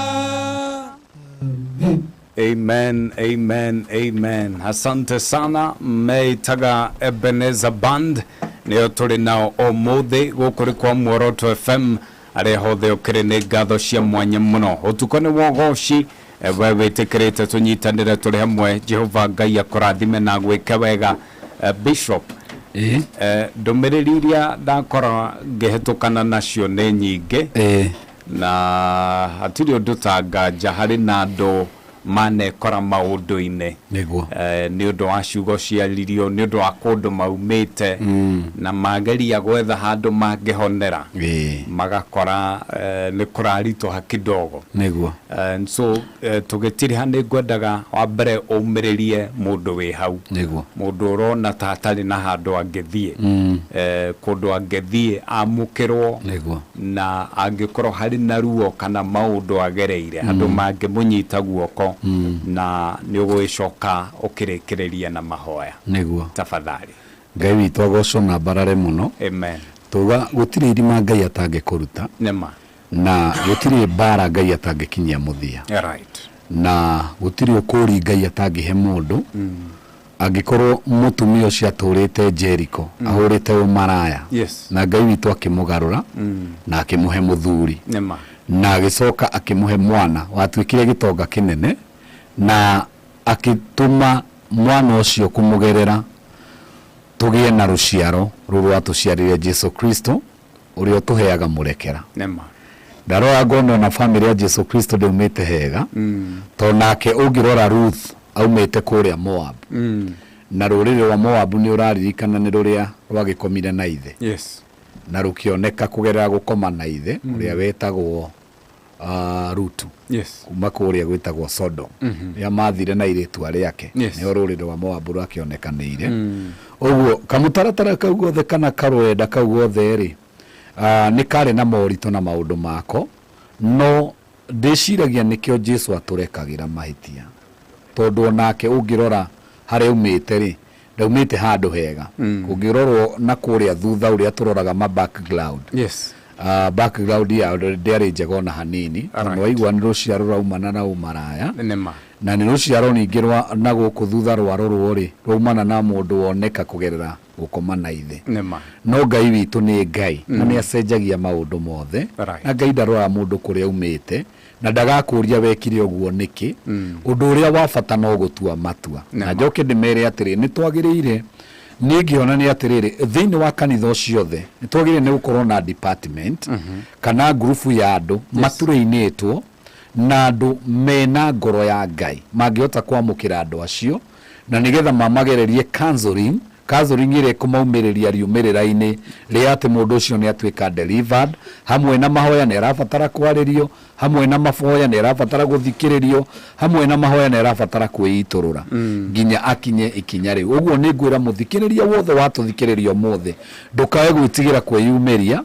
Amen, amen, amen. Asante sana meitaga Ebeneza Band nĩo tũrĩ nao ũmũthĩ gũkũ nĩ kwa Muoroto FM arĩa hothe ũkĩrĩ nĩ ngatho cia mwanya mũno. Ũtukũ nĩ wogoci we wĩtĩkĩrĩte tũnyitanĩre tũrĩ hamwe. Jehova Ngai akũrathime na agwĩke wega. Bishop, ndũmĩrĩri iria ndakora ngĩhĩtũkana nacio nĩ nyingĩ na hatirĩ ũndũ ta nganja harĩ na andũ manekora maũndũ-inĩ nĩguo nĩ ũndũ wa ciugo ciaririo nĩ ũndũ wa kũndũ maumĩte na mageria gwetha handũ mangĩhonera magakora nĩ kũraritũha kidogo. Nĩguo. And so tũgĩtiriha nĩ ngwendaga wa mbere ũmĩrĩrie mũndũ wĩ hau nĩguo mũndũ ũrona ta atarĩ na handũ angĩthiĩ kũndũ angĩthiĩ amũkĩrwo nĩguo na angĩkorwo harĩ na ruo kana maũndũ agereire andũ mangĩmũnyita guoko na nĩ ũgũgĩcoka ũkĩrĩkĩrĩria na mahoya. Nĩguo. Tafadhali. Ngai witũ agocwo na mbarare mũno. Amen. Tuga gũtirĩ irima Ngai atangĩkũruta nĩma na gũtirĩ mbara Ngai atangĩkinyia mũthia. Right. Na gũtirĩ ũkũri Ngai atangĩhe mũndũ angĩkorwo mũtumia ũcio atũrĩte Jericho ahũrĩte ũmaraya. Yes. Na Ngai witũ akĩmũgarũra na akĩmũhe mũthuri nĩma na agĩcoka akĩmũhe mwana watuĩkire gĩtonga kĩnene na akĩtũma mwana ũcio kũmũgerera tũgĩe na rũciaro rũrũ rwatũciarire Jesu Kristo ũrĩa ũtũheaga mũrekera. Nĩma. Ndarora ngona ona bamĩrĩ ya Jesu Kristo ndĩumĩte hega tondũ nake ũngĩrora Ruth aumĩte kũrĩa Moab na rũrĩrĩ rwa Moab nĩ ũraririkana nĩ rũrĩa rwagĩkomire na ithe. Yes. Na rũkĩoneka kũgerera gũkoma na ithe ũrĩa wetagwo Rutu. Yes. Kuma kũrĩa gwĩtagwo Sodom. Rĩrĩa mathire na irĩtu rĩake Yes. nĩho rũrĩrĩ rwa Moabu rwakĩonekanĩire. Ũguo kamũtaratara kau gothe kana karũrenda kau gothe rĩ nĩ karĩ na moritũ na maũndũ mako no ndĩciragia nĩkĩo Jesu atũrekagĩra mahĩtia tondũ onake ũngĩrora harĩa aumĩte rĩ ndaumĩte handũ hega ũngĩrorwo na kũrĩa thutha ũrĩa tũroraga ma background. Yes. Background yao ndĩarĩ njega ona hanini tondũ waigua nĩ rũciaro rwaumana na ũmaraya nĩma na nĩ rũciaro ningĩ rwa na gũkũ thutha rwarorwo rĩ rwaumana na mũndũ woneka kũgerera gũkoma na ithe nĩma no Ngai witũ nĩ Ngai na nĩ acenjagia maũndũ mothe na Ngai ndaroraga mũndũ kũrĩa aumĩte na ndagakũria wekire ũguo nĩkĩ ũndũ ũrĩa wa bata no gũtua matua na njoke ndĩmere atĩrĩ nĩ twagĩrĩire niĩ ngĩona nĩ atĩrĩrĩ thĩinĩ wa kanitha ciothe nĩ twagĩrĩire nĩ gũkorwo na department kana ngurubu ya andũ maturĩinĩtwo na andũ mena ngoro ya Ngai mangĩhota kwamũkĩra andũ acio na nĩgetha mamagererie counseling ĩrĩa ĩkũmaumĩrĩria riumĩrĩra-inĩ rĩa atĩ mũndũ ũcio nĩ atuĩka delivered hamwe na mahoya nĩ arabatara kwarĩrio hamwe na mahoya nĩ arabatara gũthikĩrĩrio hamwe na mahoya nĩ arabatara kwĩitũrũra nginya akinye ikinya rĩu ũguo nĩ ngwĩra mũthikĩrĩria wothe watũthikĩrĩria ũmũthĩ ndũkae gwĩtigĩra kwĩyumĩria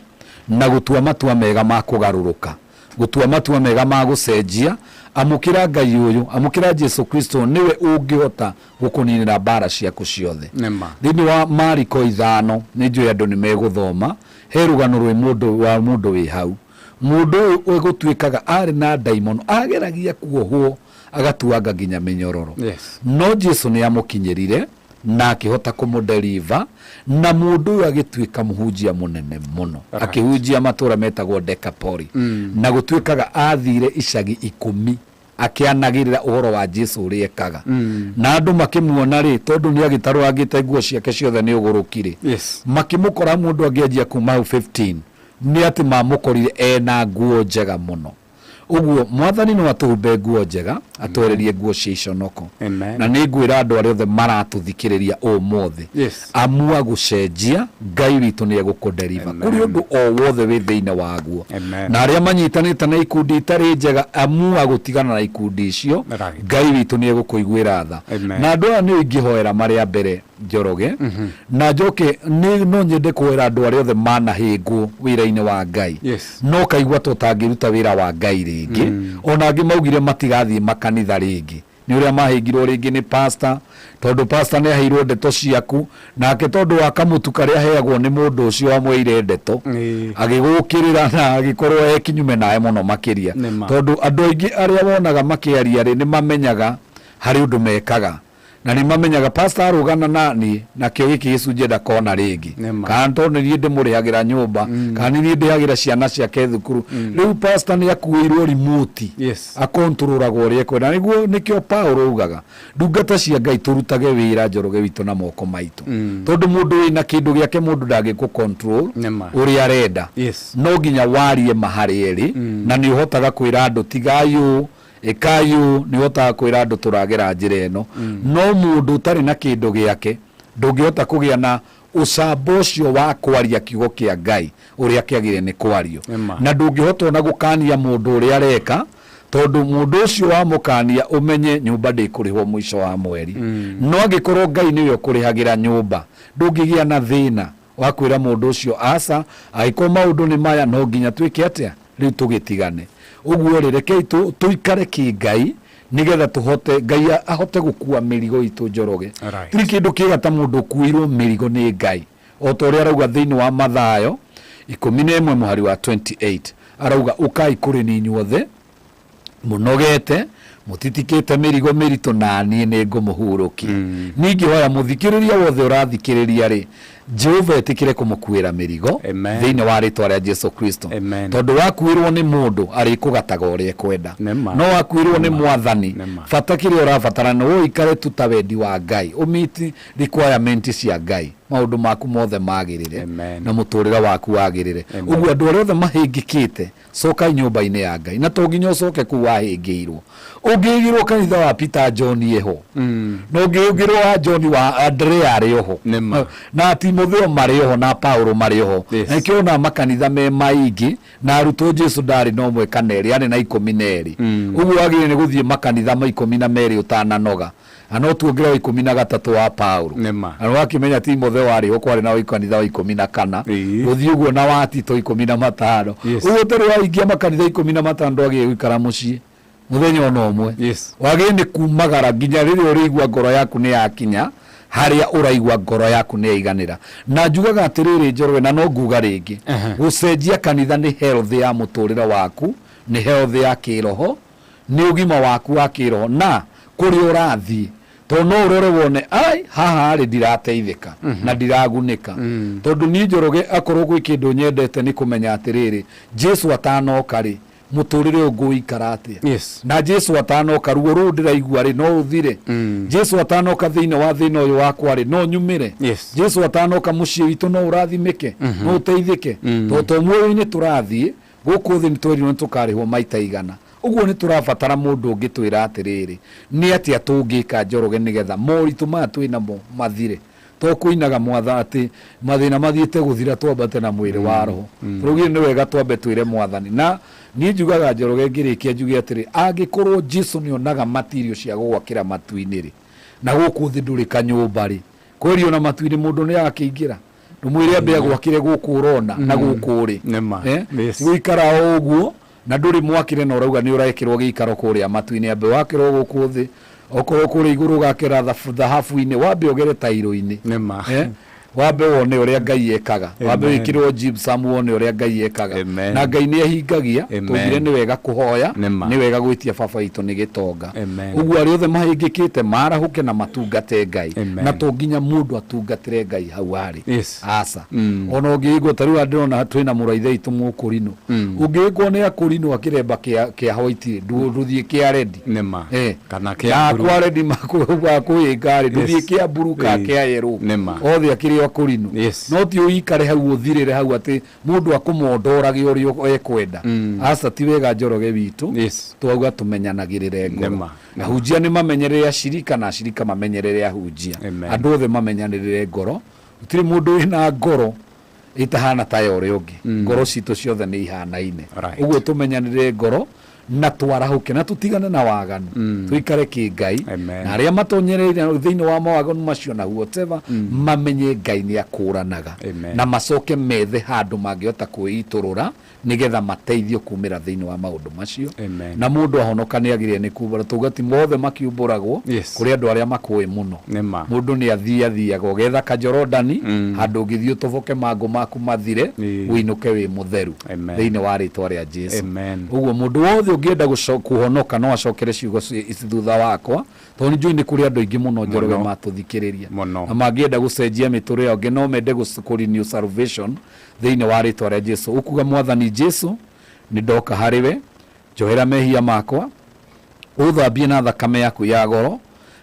na gũtua matua mega ma kũgarũrũka gũtua matua mega ma gũcenjia amũkĩra Ngai ũyũ amũkĩra Jesu Kristo nĩwe ũngĩhota gũkũninĩra mbara ciaku ciothe nĩma thĩinĩ wa Mariko 5 nĩ njũĩ andũ nĩ megũthoma he rũgano rwĩ mũndũ wa mũndũ wĩ hau mũndũ ũyũ ũgũtuĩkaga arĩ na ndaimono ageragia kuohwo agatuanga nginya mĩnyororo. Yes. No Jesu nĩ amũkinyĩrire na akĩhota kũmũdeliver na mũndũ ũyũ agĩtuĩka mũhunjia mũnene mũno akĩhunjia matũra metagwo Dekapoli na gũtuĩkaga athire icagi 10 akĩanagĩrĩra ũhoro wa Jesu ũrĩa ekaga na andũ makĩmuona rĩ tondũ nĩ agĩtarũrangĩte nguo ciake ciothe nĩ ũgũrũki rĩ Yes. makĩmũkora mũndũ angĩanjia kuma hau 15 nĩ atĩ mamũkorire ena nguo njega mũno Ũguo Mwathani no atũhumbe nguo njega, atwererie nguo cia iconoko. Amen. Na nĩ ngwĩra andũ arĩa othe maratũthikĩrĩria ũmũthĩ, Yes. amua gũcenjia, Ngai witũ nĩ egũkũderiva Amen. kũrĩ ũndũ o wothe wĩ thĩinĩ waguo. Amen. Na arĩa manyitanĩte na ikundi itarĩ njega, amua gũtigana na ikundi icio, Right. Ngai witũ nĩ egũkũiguĩra tha. Amen. Na andũ aya nĩ ingĩhoera marĩ a mbere, Njoroge, na njoke nĩ no nyende kũhoera andũ arĩa othe manahĩngwo wĩra-inĩ wa Ngai. Yes. No kaigua ta ũtangĩruta wĩra wa Ngai rĩngĩ. Ona angĩ maugire matigathiĩ makanitha rĩngĩ nĩ ũrĩa mahĩngirwo rĩngĩ nĩ pastor, tondũ pastor nĩ aheirwo ndeto ciaku, nake tondũ wa kamũtu karĩa aheagwo nĩ mũndũ ũcio wamweire ndeto, agĩgũkĩrĩra na agĩkorwo e kinyume nawe mũno makĩria. Nĩma. Tondũ andũ aingĩ arĩa wonaga makĩaria rĩ, nĩ mamenyaga harĩ ũndũ mekaga, na nĩ mamenyaga pastor arũgana na niĩ nakĩo gĩkĩ gĩcunjĩ ndakona rĩngĩ, Nĩma. kana tondũ nĩ niĩ ndĩmũrĩhagĩra nyũmba, kana nĩ niĩ ndĩhagĩra ciana ciake thukuru. Rĩu pastor nĩ akuĩirwo remote, Yes. akontrolaga ũrĩa ekwenda. Nĩguo nĩkĩo Paul augaga ndungata cia Ngai tũrutage wĩra, Njoroge witũ, na moko maitũ, tondũ mũndũ wĩna kĩndũ gĩake mũndũ ndangĩkũ control Nĩma. ũrĩa arenda. Yes. No nginya warie maharĩ erĩ, na nĩ ũhotaga kwĩra andũ tigai ũũ, ĩkai ũũ, nĩ ũhotaga kwĩra andũ tũragera njĩra ĩno. No mũndũ ũtarĩ na kĩndũ gĩake ndũngĩhota kũgĩa na ũcamba ũcio wa kwaria kiugo kĩa Ngai ũrĩa kĩagĩrĩire nĩ kwario. Nĩma. Na ndũngĩhota ona gũkania mũndũ ũrĩa areka, tondũ mũndũ ũcio wamũkania ũmenye nyũmba ndĩkũrĩhwo mũico wa mweri. No angĩkorwo Ngai nĩwe ũkũrĩhagĩra nyũmba, ndũngĩgĩa na thĩna wa kwĩra mũndũ ũcio aca, angĩkorwo maũndũ nĩ maya no nginya twĩke atĩa, rĩu tũgĩtigane. Ũguo rĩ, rekei tũikare kĩngai nĩgetha tũhote Ngai ahote gũkua mĩrigo itũ, Njoroge. Right. Tiri kĩndũ kĩega ta mũndũ ũkuĩirwo mĩrigo nĩ Ngai, o ta ũrĩa arauga thĩinĩ wa Mathayo 11 mũhari wa 28, arauga ũkai kũrĩ niĩ inyuothe mũnogete mũtitikĩte mĩrigo mĩritũ, na niĩ nĩ ngũmũhurũkia. Ningĩ hoya mũthikĩrĩria wothe ũrathikĩrĩria rĩ, Jehova etĩkĩre kũmũkuĩra mĩrigo Amen. thĩinĩ wa rĩtwa rĩa Jesu Kristo. Amen. Tondũ wakuĩrwo nĩ mũndũ arĩkũgataga ũrĩa ekwenda, Nĩma. no wakuĩrwo nĩ Mwathani, Nĩma. bata kĩrĩa ũrabatara nĩ ũikare tu ta wendi wa Ngai, ũmiti requirement cia Ngai, maũndũ maku mothe magĩrĩre Amen. na mũtũrĩre waku wagĩrĩre. Amen. Ũguo andũ arĩa othe mahĩngĩkĩte, cokai nyũmba-inĩ ya Ngai, na to nginya ũcoke kũu wahĩngĩirwo. Ũngĩhĩngĩrwo kanitha wa Peter John ĩho, na ũngĩhĩngĩrwo wa John wa Andrea arĩ oho, Nĩma. na Timotheo marĩ oho, na Paulo marĩ oho. Yes. Na nĩkĩo ona makanitha me maingĩ, na arutwo Jesu ndarĩ na ũmwe kana erĩ, arĩ na 12. Ũguo wagĩrĩire nĩ gũthiĩ makanitha ma 12 ũtananoga, na no tuongerere wa 13 wa Paulo. Nĩma. Na wakĩmenya Timotheo arĩ ho, kwarĩ na kanitha wa 14, Ĩĩ. gũthiĩ ũguo, na wa Tito 15. Yes. Ũguo ũtarĩ waingia makanitha 15 ndwagĩrĩire gũikara mũciĩ mũthenya ona ũmwe. Yes. Wagĩrĩire nĩ kumagara nginya rĩrĩa ũrĩigua ngoro yaku nĩ yakinya harĩa ũraigua ngoro yaku nĩ yaiganĩra. Na njugaga atĩrĩrĩ, Njoroge, na no nguga rĩngĩ, gũcenjia kanitha nĩ health ya mũtũrĩre waku, nĩ health ya kĩroho, nĩ ũgima waku wa kĩroho na kũrĩa ũrathiĩ, tondũ no ũrore wone ai haha rĩ ndirateithĩka na ndiragunĩka. Tondũ niĩ, Njoroge, akorwo gwĩ kĩndũ nyendete nĩ kũmenya atĩrĩrĩ, Jesu atanoka rĩ, mũtũrĩre ũyũ ngũikara atĩa? Yes. Na Jesu atanoka, ruo rũrũ ndĩraigua rĩ, no rũthire? Jesu atanoka, thĩinĩ wa thĩna ũyũ wakwa rĩ, no nyumĩre? Yes. Jesu atanoka, mũciĩ witũ no ũrathimĩke, no ũteithĩke? Tondũ to muoyo-inĩ tũrathiĩ gũkũ thĩ, nĩ twerirwo nĩ tũkarĩhwo maita igana. Ũguo nĩ tũrabatara mũndũ ũngĩ twĩra atĩrĩrĩ, nĩ atĩa tũngĩka, Njoroge, nĩgetha moritũ maya twĩ namo mathire? To kũinaga mwatha atĩ mathĩna mathiĩte gũthira twambate na mwĩrĩ wa roho. Tũraugire nĩ wega twambe twĩre Mwathani. Na niĩ njugaga, Njoroge, ngĩrĩkia njuge atĩrĩ, angĩkorwo Jesu nĩ onaga matirio cia gũgwakĩra matu-inĩ rĩ, na gũkũ thĩ ndũrĩ kanyũmba rĩ, kweri ona matu-inĩ mũndũ nĩ akĩingĩra, ndũmwĩre ambe agwakĩre gũkũ ũrona na gũkũ ũrĩ. Nĩma. Eh? Yes. Gũikara o ũguo na ndũrĩ mwakĩre na ũrauga nĩ ũrekĩrwo gĩikaro kũrĩa matu-inĩ, ambe wakĩrwo gũkũ thĩ. Okorwo kũrĩa igũrũ ũgakĩra thahabu-inĩ, wambe ũgere tairo-inĩ. Nĩma. Eh? Wambe wone ũrĩa Ngai ekaga, wambe Amen. wĩkĩrwo gypsum wone ũrĩa Ngai ekaga. Amen. Na Ngai nĩ ahingagia. Amen. Tũgire nĩ wega kũhoya, Nĩma. nĩ wega gwĩtia baba witũ nĩ gĩtonga. Amen. Ũguo arĩa othe mahĩngĩkĩte marahũke na matungate Ngai. Amen. Na to nginya mũndũ atungatĩre Ngai hau arĩ. Yes. Aca. Ona ũngĩigua ta rĩu ndĩrona twĩna mũraithe witũ mũkũrinũ, ũngĩgwo nĩ akũrinũ akĩremba kĩa white rĩ, ndũthiĩ kĩa redi. Nĩma. Eh. Kana kĩa Na blue. kwa redi makũhĩnga rĩ, ndũthiĩ Yes. kĩa mburu ka Ĩĩ. kĩa yerũ. Nĩma. Othe akĩrĩ nĩkĩo akũrinũ no ti ũikare hau ũthirĩre hau atĩ mũndũ akũmondorage ũrĩa ekwenda. Aca, ti wega, Njoroge witũ. Twauga tũmenyanagĩrĩre ngoro. Ahunjia nĩ mamenyerere acirika na acirika mamenyerere ahunjia. Andũ othe mamenyanĩrĩre ngoro. Gũtirĩ mũndũ wĩna ngoro ĩtahana ta ya ũrĩa ũngĩ. Ngoro citũ ciothe nĩ ihanaine. Ũguo tũmenyanĩrĩre ngoro na twarahũke na tũtigane na waganu, tũikare kĩngai, na arĩa matonyereire thĩinĩ wa mawaganu macio na whatever, mamenye Ngai nĩ akũranaga na macoke methe handũ mangĩhota kwĩitũrũra nĩgetha mateithio kumĩra thĩinĩ wa maũndũ macio. Na mũndũ ahonoka nĩ agĩrĩire nĩ kumbũra. Tuga ti mothe makiumbũragwo. Kũrĩ andũ arĩa makũĩ mũno. Nĩma. Mũndũ nĩ athiathiaga ũgetha kajorodani handũ ũngĩthiĩ ũtoboke mangũ maku mathire, ũinũke wĩ mũtheru thĩinĩ wa rĩtwa rĩa Jesu. Ũguo mũndũ wothe ũngĩenda kũhonoka no acokere ciugo ici thutha wakwa, tondũ nĩ njũĩ nĩ kũrĩ andũ aingĩ mũno, Njoroge, matũthikĩrĩria na mangĩenda gũcenjia mĩtũrĩre yao, no mende kũ renew salvation thĩinĩ wa rĩtwa rĩa Jesu. Ũkuga, "Mwathani Jesu, nĩ ndoka harĩ we, njohera mehia makwa, ũthambie na thakame yaku ya goro,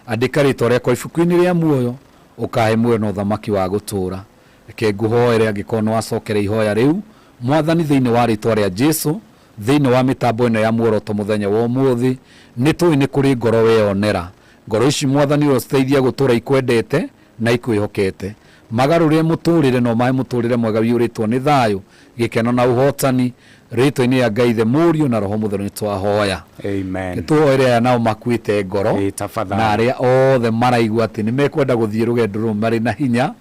andĩka rĩtwa rĩakwa ibuku-inĩ rĩa muoyo, ũkahe muoyo na ũthamaki wa gũtũũra." Reke ngũhoere angĩkorwo nĩ wacokera ihoya rĩu. Mwathani, thĩinĩ wa rĩtwa rĩa Jesu, thĩinĩ wa mĩtambo ĩno ya Muoroto mũthenya wa ũmũthĩ, nĩ tũĩ nĩ kũrĩ ngoro weyonera. Ngoro ici, Mwathani, ũrociteithia gũtũũra ikwendete na ikwĩhokete. Magarũrĩre mũtũrĩre na ũmahe mũtũrĩre mwega wiyũrĩtwo nĩ thayũ, gĩkeno na ũhotani. Rĩtwa-inĩ ya Ngai Ithe, Mũriũ na Roho Mũtheru nĩ twahoya. Amen. Tũhoere aya nao makuĩte ngoro Tafadhali. na arĩa othe maraigua atĩ nĩ mekwenda gũthiĩ rũgendo rũrũ marĩ na hinya,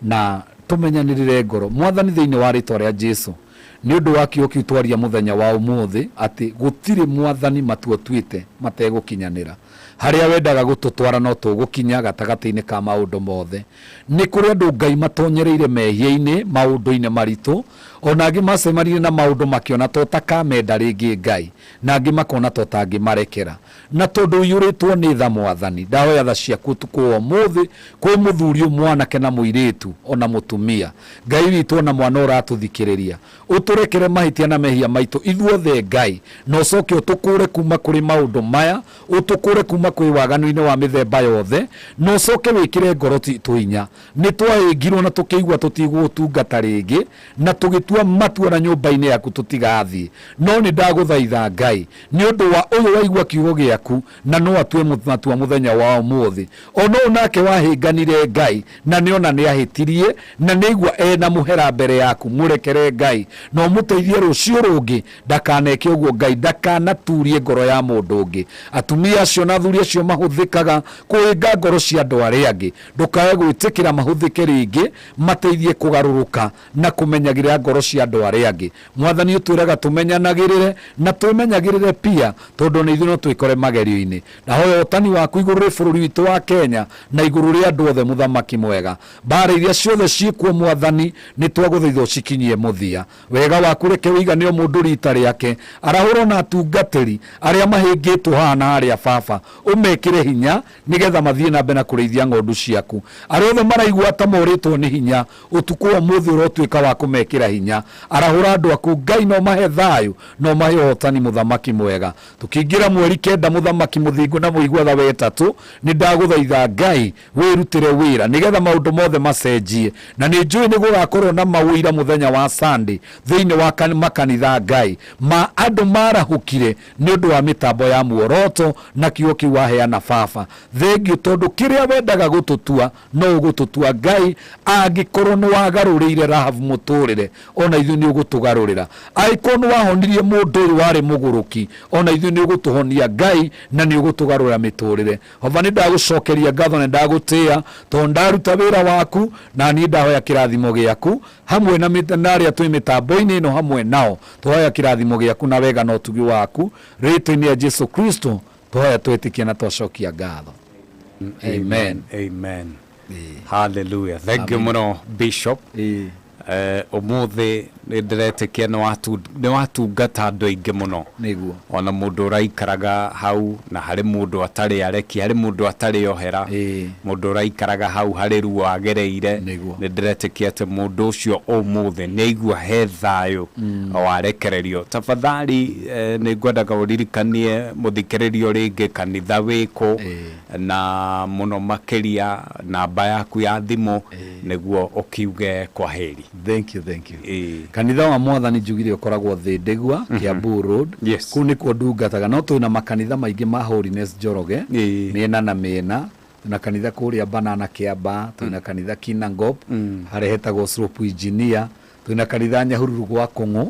na tũmenyanĩrĩre ngoro. Mwathani, thĩinĩ wa rĩtwa rĩa Jesu, nĩ ũndũ wa kiugo kĩu twaria mũthenya wa ũmũthĩ atĩ gũtirĩ, Mwathani, matua ũtuĩte mategũkinyanĩra. Harĩa wendaga gũtũtwara no tũgũkinya gatagatĩ-inĩ ka maũndũ mothe. Nĩ kũrĩ andũ, Ngai, matonyereire mehia-inĩ, maũndũ-inĩ maritũ, ona angĩ macemanirie na maũndũ makĩona ta ũtakamenda rĩngĩ, Ngai, na angĩ makona ta ũtangĩmarekera. Na tondũ ũiyũrĩtwo nĩ tha, Mwathani, ndahoya tha ciaku ũtukũ wa ũmũthĩ kwĩ mũthuri ũyũ, mwanake na mũirĩtu, ona mũtumia, Ngai witũ, ona mwana ũratũthikĩrĩria. Ũtũrekere mahĩtia na mehia maitũ ithuothe, Ngai, na ũcoke ũtũkũũre kuma kũrĩ maũndũ maya, ũtũkũũre kuma kwĩ waganu-inĩ wa mĩthemba yothe, na ũcoke wĩkĩre ngoro citũ hinya. Nĩ twahĩngirwo na tũkĩigua tũtigũgũtungata rĩngĩ, na tũgĩtua matua na nyũmba-inĩ yaku tũtigathiĩ. No nĩ ndagũthaitha, Ngai, nĩ ũndũ wa ũyũ waigua kiugo gĩaku na no atue matua mũthenya wa ũmũthĩ, ona ũyũ nake wahĩnganire, Ngai, na nĩona nĩ ahĩtirie na nĩaigua ena mũhera mbere yaku, mũrekere, Ngai, na ũmũteithie rũciũ rũngĩ ndakaneke ũguo. Ngai, ndakanaturie ngoro ya mũndũ ũngĩ. Atumia acio na athuri acio mahũthĩkaga kũhĩnga ngoro cia andũ arĩa angĩ, ndũkae gwĩtĩkĩra mahũthĩke rĩngĩ. Mateithie kũgarũrũka na kũmenyagĩrĩra ngoro cia andũ arĩa angĩ. Mwathani, ũtwĩraga tũmenyanagĩrĩre na twĩmenyagĩrĩre pia, tondũ ona ithuĩ no twĩkore magerio-inĩ. Ndahoya ũtani waku igũrũ rĩ bũrũri witũ wa Kenya na igũrũ rĩa andũ othe. Mũthamaki mwega, mbara iria ciothe ciĩkuo, Mwathani, nĩ twagũthaitha ũcikinyie mũthia. Wega waku reke wĩigane o mũndũ rita rĩake. Arahũra ona atungatĩri arĩa mahĩngĩtwo haha na harĩa, Baba, ũmekĩre hinya nĩgetha mathiĩ na mbere na kũrĩithia ng'ondu ciaku. Arĩa othe maraigua ta morĩtwo nĩ hinya, ũtukũ wa ũmũthĩ ũrotuĩka wa kũmekĩra hinya. Arahũra andũ aku, Ngai, na ũmahe thayũ na ũmahe ũhotani. Mũthamaki mwega, tũkĩingĩra mweri 9, mũthamaki mũthingu na mũigua tha wetatũ, nĩ ndagũthaitha, Ngai, wĩrutĩre wĩra nĩgetha maũndũ mothe macenjie. Na nĩ njũĩ nĩ gũgakorwo na mawĩira mũthenya wa Sunday thĩinĩ wa makanitha, Ngai, ma andũ marahũkire nĩ ũndũ wa mĩtambo ya Muoroto na kiugo kĩu waheana. Baba, thengiũ, tondũ kĩrĩa wendaga gũtũtua no ũgũtũtua. Ngai, angĩkorwo nĩ wagarũrĩire Rahabu mũtũrĩre, ona ithuĩ nĩ ũgũtũgarũrĩra. Angĩkorwo nĩ wahonirie mũndũ ũyũ warĩ mũgũrũki, ona ithuĩ nĩ ũgũtũhonia, Ngai, na nĩ ũgũtũgarũra mĩtũrĩre. Baba, nĩ ndagũcokeria ngatho na ndagũtĩĩa tondũ ndaruta wĩra waku, na niĩ ndahoya kĩrathimo gĩaku hamwe na arĩa twĩ mĩtambo-inĩ ĩno hamwe nao. Tũhoya kĩrathimo gĩaku na wega na ũtugi waku. Rĩtwa-inĩ ya Jesu Kristo tũhoya, twĩtĩkia na twacokia ngatho. Amen. Amen, hallelujah. Thank you mũno, Bishop. Ũmũthĩ Nĩ ndĩretĩkia nĩ watungata andũ aingĩ mũno. Nĩguo. Ona mũndũ ũraikaraga hau na harĩ mũndũ atarĩ areki, harĩ mũndũ atarĩ ohera, mũndũ ũraikaraga hau harĩ ruo agereire. Nĩ ndĩretĩkia atĩ mũndũ ũcio ũmũthĩ nĩ aigua he thayũ warekererio. Tafadhali nĩ ngwendaga ũririkanie mũthikĩrĩrio rĩngĩ kanitha wĩkũ na mũno makĩria namba yaku ya thimũ nĩguo ũkiuge kwa heri. Thank you, thank you. Kanitha wa Mwathani njugire ũkoragwo Thĩndĩgua, Kiambu Road. Kũu nĩkuo ndungataga, no twĩna makanitha maingĩ ma Holiness Njoroge, mĩena na mĩena. Twĩna kanitha kũrĩa Banana Kĩamba, twĩna kanitha Kinangop, harĩa hetagwo Slope Engineer, twĩna kanitha Nyahururu gwa Kũng'ũ,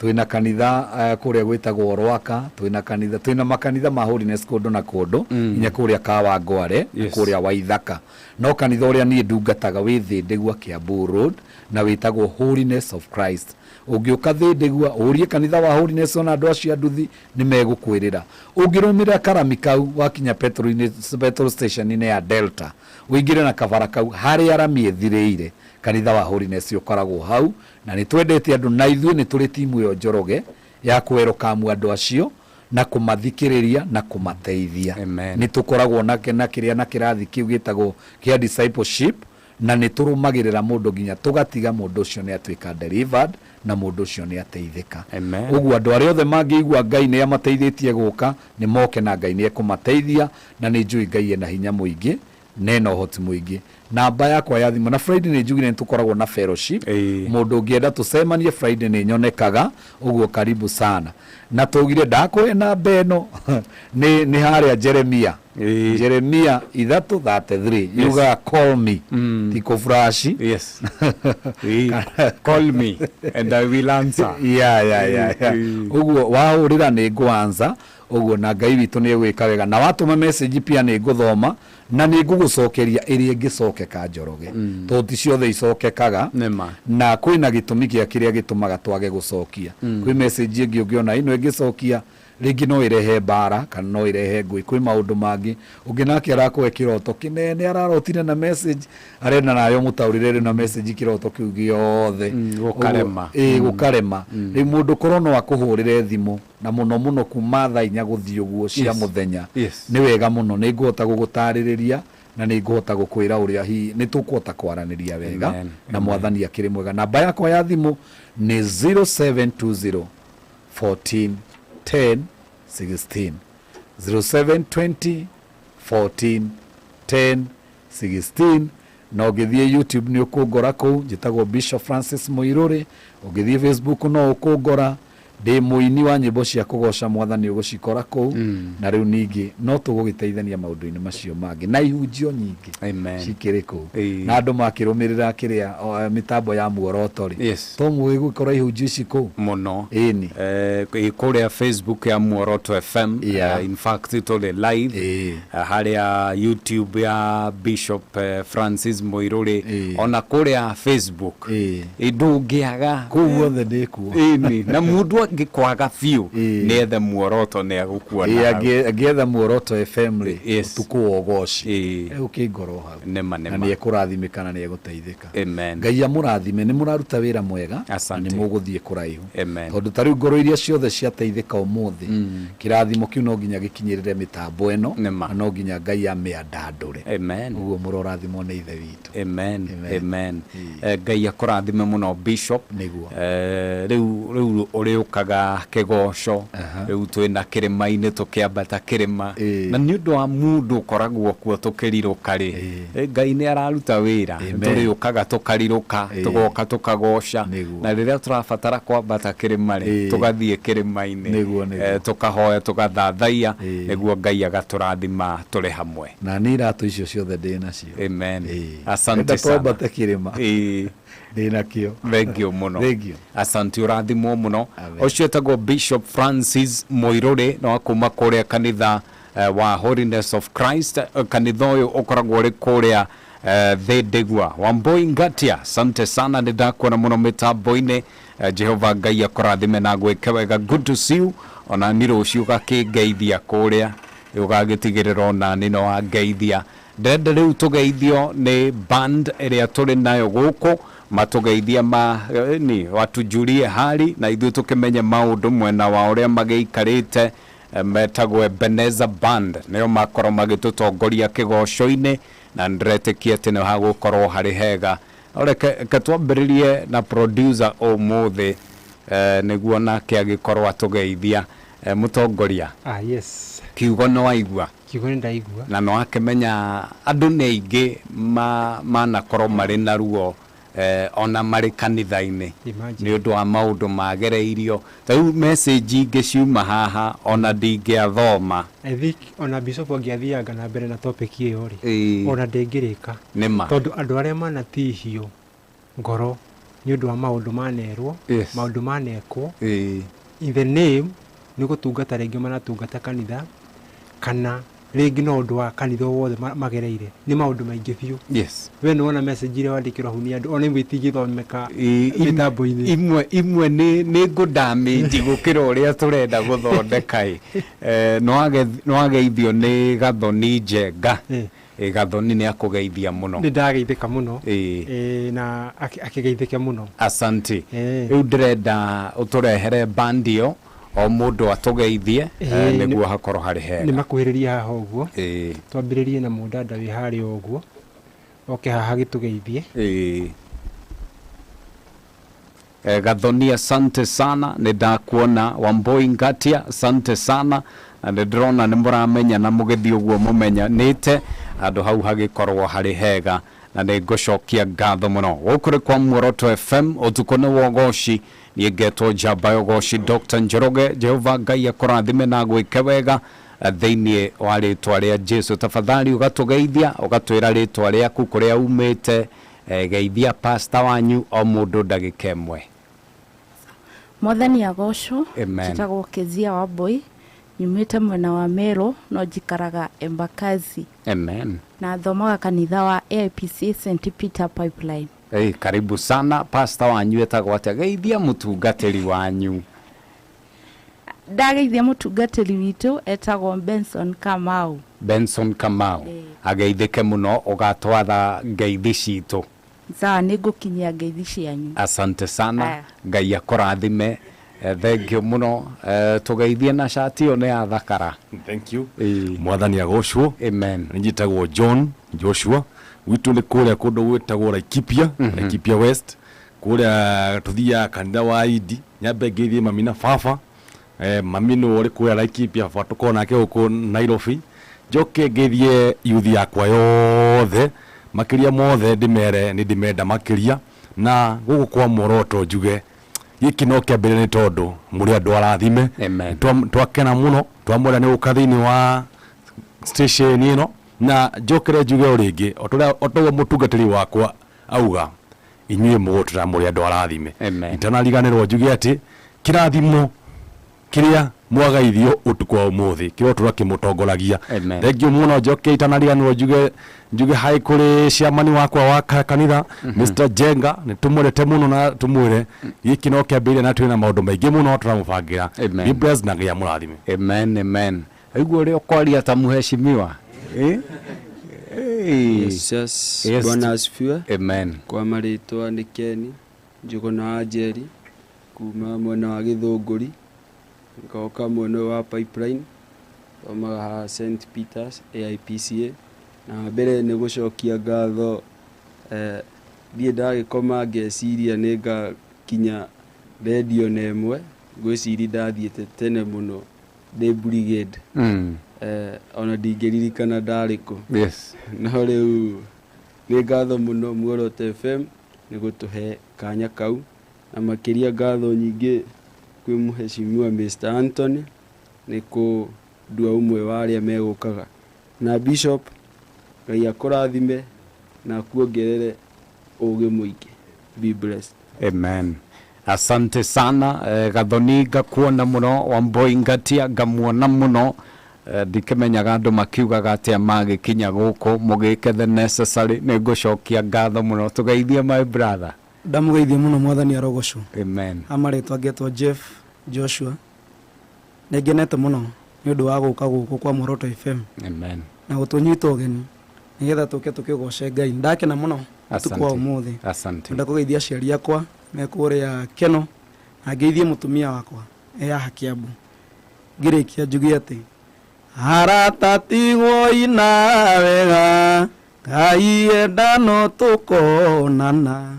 twĩna kanitha kũrĩa gwĩtagwo Rwaka, twĩna kanitha, twĩna makanitha ma Holiness kũndũ na kũndũ, nginya kũrĩa Kawangware, na kũrĩa Waithaka. No kanitha ũrĩa niĩ ndungataga wĩ Thĩndĩgua, Kiambu Road, na wĩtagwo Holiness of Christ. Ũngĩũka Thĩndĩgua ũrie kanitha wa Holiness, ona andũ acio a nduthi nĩ megũkwĩrĩra. Ũngĩrũmĩrĩra karami kau wakinya petrol station-inĩ ya Delta, ũingĩre na kabara kau harĩa rami ĩthirĩire, kanitha wa Holiness ũkoragwo hau. Na nĩ twendete andũ, na ithuĩ nĩ tũrĩ timu ĩyo Njoroge ya kũwerokamu andũ acio na kũmathikĩrĩria na kũmateithia. Nĩ tũkoragwo na kĩrĩa na kĩrathi kĩu gĩtagwo kĩa discipleship, na nĩ tũrũmagĩrĩra mũndũ nginya tũgatiga mũndũ ũcio nĩ atuĩka delivered na mũndũ ũcio nĩ ateithĩka. Ũguo andũ arĩa othe mangĩigua Ngai nĩ amateithĩtie gũka, nĩ moke na Ngai nĩ ekũmateithia, na nĩ njũĩ Ngai ena hinya mũingĩ na ena ũhoti mũingĩ. Namba yakwa ya thimũ, na Friday nĩ njugire nĩ tũkoragwo na fellowship, mũndũ ũngĩenda tũcemanie Friday nĩ nyonekaga, ũguo karibu sana. Na tũgire ndakũhe namba ĩno nĩ harĩa Jeremia. Jeremia 3:33 yugaga call me, ti kũ flash. Yes. Call me and I will answer. Yeah. Ũguo wahũrĩra nĩ ngũ-answer, ũguo na Ngai witũ nĩ egwĩka wega. Na watũma message pia nĩ ngũthoma na nĩ ngũgũcokeria ĩrĩa ĩngĩcokeka Njoroge, tondũ ti ciothe icokekaga, na kwĩna gĩtũmi gĩa kĩrĩa gĩtũmaga twage gũcokia. Kwĩ message ĩngĩ ũngĩona ĩno ĩngĩcokia rĩngĩ no ĩrehe mbara kana no ĩrehe ngũĩ. Kwĩ maũndũ mangĩ ũngĩ nake arakũhe kĩroto kĩnene, ararotire na message arenda nayo mũtaũrĩre rĩu na message kĩroto kĩu gĩothe. Gũkarema. Ĩĩ, gũkarema. Rĩu mũndũ korwo no akũhũrĩre thimũ, na mũno mũno kuma thaa 4 gũthiĩ ũguo cia mũthenya, nĩ wega mũno, nĩ ngũhota gũgũtarĩrĩria na nĩ ngũhota gũkwĩra ũrĩa hihi nĩ tũkũhota kwaranĩria wega. Na Mwathani akĩrĩ mwega. Namba yakwa ya thimũ nĩ 0720 14 10 16, 0720 14 10 16. Na ũngĩthiĩ YouTube nĩ ũkũngora kũu, njĩtagwo Bishop Francis Mũirũrĩ. Ũngĩthiĩ Facebook no ũkũngora, ndĩ mũini wa nyĩmbo cia kũgoca Mwathani, ũgũcikora kũu. Na rĩu ningĩ no tũgũgĩteithania maũndũ-inĩ macio mangĩ na ihunjio nyingĩ cikĩrĩ kũu, na andũ makĩrũmĩrĩra kĩrĩa mĩtambo ya Muoroto rĩ, to mũĩ gũkora ihunjio ici kũu. Mũno. Ĩni. Kũrĩa Facebook ya Muoroto FM. In fact tũrĩ live harĩa YouTube ya Bishop Francis Mũirũrĩ, ona kũrĩa Facebook ndũngĩaga. Kũu guothe ndĩkuo. Ĩni, na mũndũ angĩkwaga biũ nĩ ethe Muoroto nĩ agũkuona hau. Angĩetha Muoroto FM rĩ, ũtukũ wa ũgoci, egũkĩngorwo hau. Nĩma. Na nĩ ekũrathimĩka na nĩ egũteithĩka. Amen. Ngai amũrathime, nĩ mũraruta wĩra mwega na nĩ mũgũthiĩ kũraihu. Amen. Tondũ ta rĩu ngoro iria ciothe ciateithĩka ũmũthĩ, kĩrathimo kĩu no nginya gĩkinyĩrĩre mĩtambo ĩno, na no nginya Ngai amĩandandũre. Amen. Ũguo mũrorathimwo nĩ Ithe witũ. Amen. Amen. Ngai akũrathime mũno Bishop. Nĩguo. Rĩu ũrĩũkaga kĩgoco, rĩu twĩna kĩrĩma-inĩ tũkĩambata kĩrĩma, na nĩ ũndũ wa mũndũ ũkoragwo kuo tũkĩrirũka rĩ, Ngai nĩ araruta wĩra. Tũrĩũkaga tũkarirũka, tũgoka tũkagoca, na rĩrĩa tũrabatara kwambata kĩrĩma rĩ, tũgathiĩ kĩrĩma-inĩ, tũkahoya, tũgathathaiya, nĩguo Ngai agatũrathima tũrĩ hamwe. Na nĩ iratũ icio ciothe ndĩ nacio. Amen. Asante Enda sana. twambate kĩrĩma, ndĩ nakĩo. Thank you mũno. Thank you. Asante, ũrathimwo mũno. Ũcio etagwo Bishop Francis Mũirũrĩ na wa kuma kũrĩa kanitha wa Holiness of Christ. Kanitha ũyũ ũkoragwo ũrĩ kũrĩa Thĩndĩgua. Wambui Ngatia, asante sana, nĩ ndakuona mũno mĩtambo-inĩ. Jehova Ngai akũrathime na gwĩke wega. Good to see you. Ona ni rũciũ ũgakĩngeithia kũrĩa, ũgagĩtigĩrĩra ona nĩ no wangeithia. Ndĩrenda rĩu tũgeithio nĩ band ĩrĩa tũrĩ nayo gũkũ. Matũgeithie ma ni watujulie hali na ithuĩ tũkĩmenye maũndũ mwena wa ũrĩa magĩikarĩte. Metagwo Ebenezer Band, nĩo makorwo magĩtũtongoria kĩgoco-inĩ, na ndĩretĩkia atĩ nĩ hagũkorwo harĩ hega. No reke twambĩrĩrie na producer ũmũthĩ, nĩguo nake agĩkorwo atũgeithia. Mũtongoria. Ah, yes. Kiugo nĩ waigua? Kiugo nĩ ndaigua. Na nĩ wakĩmenya andũ nĩ aingĩ manakorwo marĩ na ruo, ona marĩ kanitha-inĩ nĩ ũndũ wa maũndũ magereirio. Ta rĩu message ingĩ ciuma haha ona ndingĩathoma. I think ona bishop angĩathianga na mbere na topic ĩyo rĩ, ona ndĩngĩrĩka. Nĩma. Tondũ andũ arĩa manatihio ngoro nĩ ũndũ wa maũndũ manerwo, maũndũ manekwo, in the name nĩ gũtungata rĩngĩ maratungata kanitha, kana rĩngĩ no ũndũ wa kanitha wothe magereire, nĩ maũndũ maingĩ biũ. We nĩ wona message iria wandĩkĩrwo hau nĩ andũ, ona imwe itingĩthomeka mĩtambo-inĩ. Imwe nĩ ngũdamage gũkĩra ũrĩa tũrenda gũthondeka ĩ. Nĩwageithio nĩ Gathoni Njenga. Gathoni nĩ akũgeithia mũno. Nĩ ndageithĩka mũno. Na akĩgeithĩke mũno. Asante. Rĩu ndĩrenda ũtũrehere band ĩyo, o mũndũ atũgeithie, nĩguo hakorwo harĩ hega. Nĩ makuhĩrĩria haha ũguo. Twambĩrĩrie na mũndanda wĩ harĩa ũguo, oke haha gĩtũgeithie. Gathoni, asante sana, nĩ ndakuona. Wambui Ngatia, asante sana, na nĩ ndĩrona nĩ mũramenya na mũgĩthiĩ ũguo mũmenyanĩte handũ hau hagĩkorwo harĩ hega, na nĩ ngũcokia ngatho mũno. Gũkũ nĩ kwa Muoroto FM, ũtukũ nĩ wa ũgoci. Niĩ ngetwo Njamba ya Ũgoci Dr. Njoroge. Jehova Ngai akũrathime na agwĩke wega thĩinĩ wa rĩtwa rĩa Jesu. Tafadhali ũgatũgeithia, ũgatwĩra rĩtwa rĩaku, kũrĩa umĩte, geithia pastor wanyu o mũndũ ndagĩka ĩmwe. Mwathani agocwo. Amen. Njĩtagwo Kezia Wambui, nyumĩte mwena wa Meru, no njikaraga Embakasi. Amen. Na thomaga kanitha wa AIPC St Peter Pipeline. Hey, karibu sana. Pastor wanyu etagwo atĩa? Geithia mũtungatĩri wanyu. Ndageithia mũtungatĩri witũ etagwo Benson Kamau. Benson Kamau. Ageithĩke mũno, ũgatwatha ngeithi citũ. Sawa, nĩngũkinyia ngeithi cianyu. Asante sana. Ngai akũrathime. Thank you mũno. Tũgeithie na cati ĩyo nĩ ya thakara. Thank you. Mwathani agocwo. Amen. Nĩ njĩtagwo John Joshua. Gwitũ nĩ kũrĩa kũndũ gwĩtagwo Laikipia, Laikipia West. Kũrĩa tũthiaga kanitha wa Idi. Nyambe ngeithie mami na baba. Mami nĩwe ũrĩ kũrĩa Laikipia, baba tũkorwo nake gũkũ Nairobi. Njoke ngeithie youth yakwa yothe, makĩria mothe ndĩmere nĩ ndĩmenda makĩria. Na gũkũ kwa Muoroto njuge gĩkĩ no kĩambĩrĩria nĩ tondũ mũrĩ andũ arathime. Twakena mũno, twamwĩra nĩ gũka thĩinĩ wa station ĩno. Na njokere njuge o rĩngĩ, o toguo mũtungatĩri wakwa auga, inyuĩ mũgũtũra mũrĩ andũ arathime. Itanariganĩrwo njuge atĩ kĩrathimo kĩrĩa mwagaithio ũtukũ wa ũmũthĩ kĩrotũra kĩmũtongoragia. Thank you mũno. Njoke itanariganĩrwo njuge hi kũrĩ ciamani wakwa wa kanitha, Mr. Jenga, nĩ tũmwendete mũno na tũmwĩre gĩkĩ no kĩambĩrĩria na twĩna maũndũ maingĩ mũno tũramũbangĩra. Be blessed na Ngai amũrathime. Amen, amen. Aigua ũrĩa ũkwaria ta mũheshimiwa. Yes, yes. Yes. Bwana asifiwe. Amen. Kwa marĩtwa nĩ Ken Njũgũna wa Njeri kuma mwena wa Gĩthũngũri, ngoka mwena ũyũ wa Pipeline, thomaga haha St Peters AIPCA. Na mbere nĩ gũcokia ngatho, thiĩ ndagĩkoma ngeciria nĩ ngakinya redio na ĩmwe, ngwĩciria ndathiĩte tene mũno ndĩ brigade. Ona ndingĩririkana ndarĩ kũ. No rĩu nĩ ngatho mũno Muoroto FM nĩ gũtũhe kanya kau, na makĩria ngatho nyingĩ kwĩ mũheshimiwa Mr. Anthony nĩ kũndua ũmwe wa arĩa megũkaga. Na Bishop, Ngai akũrathime na akuongerere ũgĩ mũingĩ. Be blessed. Amen. Asante sana. Gathoni ngakuona mũno, Wambui Ngatia ngamuona mũno. Ndikĩmenyaga andũ makiugaga atĩa magĩkinya gũkũ, mũgĩke the necessary. Nĩ ngũcokia ngatho mũno. Tũgeithie my brother. Ndamũgeithia mũno, Mwathani arogocwo. Amen. Amarĩtwa ngetwo Jeff Joshua. Nĩ ngenete mũno nĩ ũndũ wa gũka gũkũ kwa Muoroto FM. Amen. Na gũtũnyita ũgeni nĩgetha tũke tũkĩgoce Ngai. Ndakena mũno. Ũtukũ wa ũmũthĩ. Asante. Ngwenda kũgeithia aciari akwa me kũrĩa Keno, na ngeithie mũtumia wakwa e haha Kiambu. Ngĩrĩkia njuge atĩ arata tigwo ina wega, Ngai enda no tũkonana.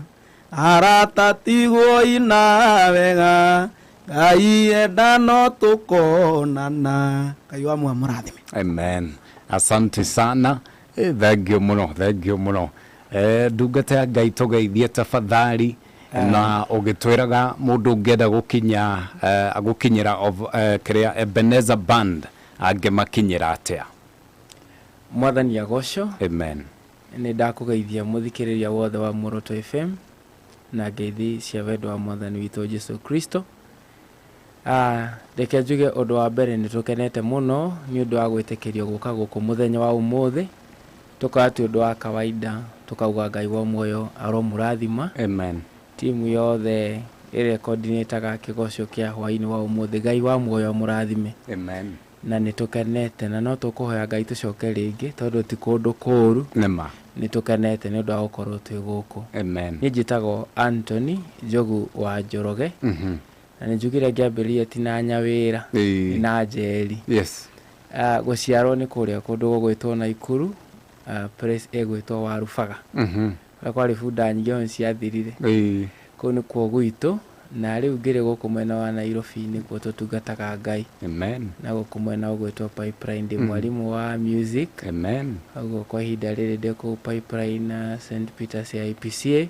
Arata tigwo ina wega, Ngai enda no tũkonana. Ngai wa muoyo mũrathime. Amen. Asante sana. Thank you muno, thank you muno. Ndungata ya Ngai tũgeithie tafadhali na ũgĩtwĩraga mũndũ ũngĩenda gũkinya gũkinyĩra kĩrĩa Ebenezer Band angĩmakinyĩra atĩa? Mwathani agocwo. Amen. Nĩ ndakũgeithia mũthikĩrĩria wothe wa Muoroto FM na ngeithi cia wendo wa mwathani witũ Jesu Kristo. Reke njuge ũndũ wa mbere nĩ tũkenete mũno nĩ ũndũ wa gwĩtĩkĩrio gũka gũkũ mũthenya wa ũmũthĩ, tũkoya ti ũndũ wa kawaida, tũkauga Ngai wa muoyo aromũrathima. Amen. Timu yothe ĩrĩa coordinataga kĩgoco kĩa hwaĩ-inĩ wa ũmũthĩ, Ngai wa muoyo amũrathime. Amen. Na nĩ tũkenete na no tũkũhoya Ngai tũcoke rĩngĩ tondũ ti kũndũ kũũru. Nĩma. Nĩ tũkenete nĩ ũndũ wa gũkorwo twĩ gũkũ. Amen. Niĩ njĩtagwo Anthony Njogu wa Njoroge. Na nĩ njugire ngĩambĩrĩria ti na Nyawĩra, nĩ na Njeri. Yes. Gũciarwo nĩ kũrĩa kũndũ gũgwĩtwo Naikuru, place ĩgwĩtwo Warubaga. Kũrĩa kwarĩ bunda nyingĩ no nĩciathirire. Kũu nĩkuo gwitũ, na rĩu ngĩrĩ gũkũ mwena wa Nairobi nĩkuo tũtungataga Ngai. Amen. Na gũkũ mwena ũgwĩtwo Pipeline ndĩ mwarimũ wa music. Amen. Ũguo kwa ihinda rĩrĩ ndĩ kũu Pipeline na St Peter's ya IPCA.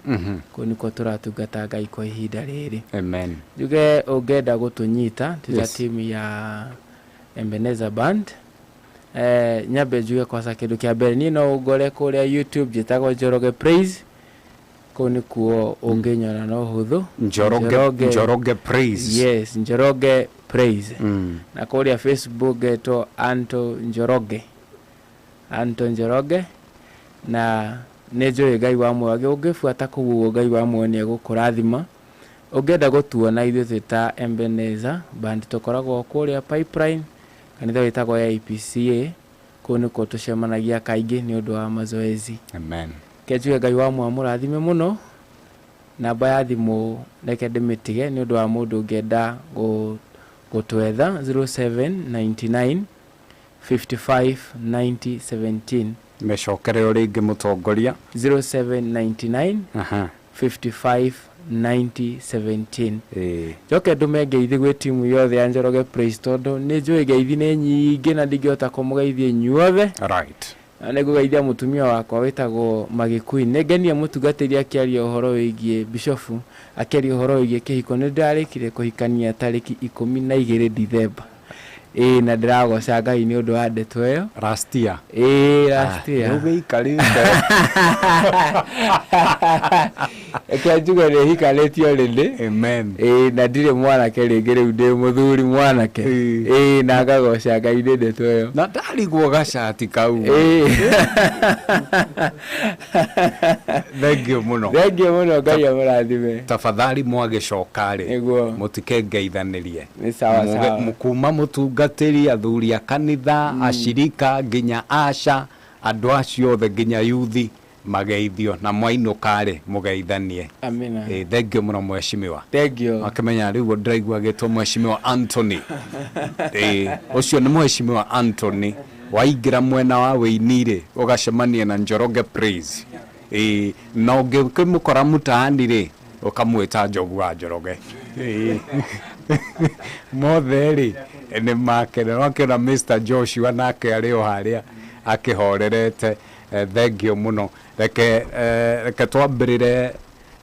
Kũu nĩkuo tũratungata Ngai kwa ihinda rĩrĩ. Amen. Njuge ũngĩenda gũtũnyita twĩ ta timu ya Ebenezer Band. Nyambe njuge kwanza kĩndũ kĩa mbere niĩ no ũngore kũrĩa YouTube njĩtagwo Njoroge Praise. Kũu nĩkuo ũngĩnyona na ũhũthũ. Njoroge, Njoroge Praise. Yes, Njoroge Praise. Na kũrĩa Facebook ngetwo Anto Njoroge. Anto Njoroge. Na nĩ njũĩ Ngai wa muoyo, ũngĩbuata kũu ũguo Ngai wa muoyo nĩ egũkũrathima. Ũngĩenda gũtuona ithuĩ twĩ ta Ebenezer Band tũkoragwo kũrĩa Pipeline, kanitha wĩtagwo AIPCA, kũu nĩkuo tũcemanagia kaingĩ nĩ ũndũ wa mazoezi. Amen. Reke njuge Ngai wa muoyo amũrathime mũno. Namba ya thimũ reke ndĩmĩtige nĩ ũndũ wa mũndũ ũngĩenda gũtwetha 0799 55 90 17. Mĩcokere o rĩngĩ mũtongoria. 0799 55 90 17. Njoke ndũme ngeithi gwĩ timu yothe ya Njoroge Praise tondũ nĩ njũĩ ngeithi nĩ nyingĩ na ndingĩhota kũmũgeithia inyuothe. Right. Na nĩ ngũgeithia mũtumia wakwa wĩtagwo Magĩkui. Nĩ ngenia mũtungatĩri akĩaria ũhoro wĩgiĩ bishofu, akĩaria ũhoro wĩgiĩ kĩhiko. Nĩ ndĩrarĩkire kũhikania tarĩki 12 Dithemba. Na ndĩragoca Ngai nĩ ũndũ wa ndeto ĩyo. Last year. Last year. Nĩ ũgĩikarĩte. Reke njuge nĩ hikanĩtio rĩndĩ. Amen. Na ndirĩ mwanake rĩngĩ rĩu ndĩ mũthuri mwanake. Na ngagoca Ngai nĩ ndeto ĩyo. Na ndarigwo gacati kau. Thank you mũno. Thank you mũno, Ngai amũrathime. Tafadhali mwagĩcoka rĩ, mũtikengeithanĩrie. Nĩ sawa sawa. Kuma mũtungatĩri, athuri a kanitha, acirika nginya aca, andũ acio othe nginya yuthi mageithio na mwainũka rĩ mũgeithanie. Amina. Thank you mũno mheshimiwa. Thank you. Akĩmenya rĩu ndĩraigua agĩtwo mheshimiwa Anthony. Ũcio nĩ mheshimiwa Anthony. Waingĩra mwena wa wĩini rĩ, ũgacemania na Njoroge Praise. Na ũngĩkĩmũkora mtaani rĩ, ũkamwĩta Njogu wa Njoroge. Mothe rĩ nĩ makena. Wakĩona Mr Joshua nake arĩ o harĩa akĩhorerete. Thank you mũno. Reke twambĩrĩre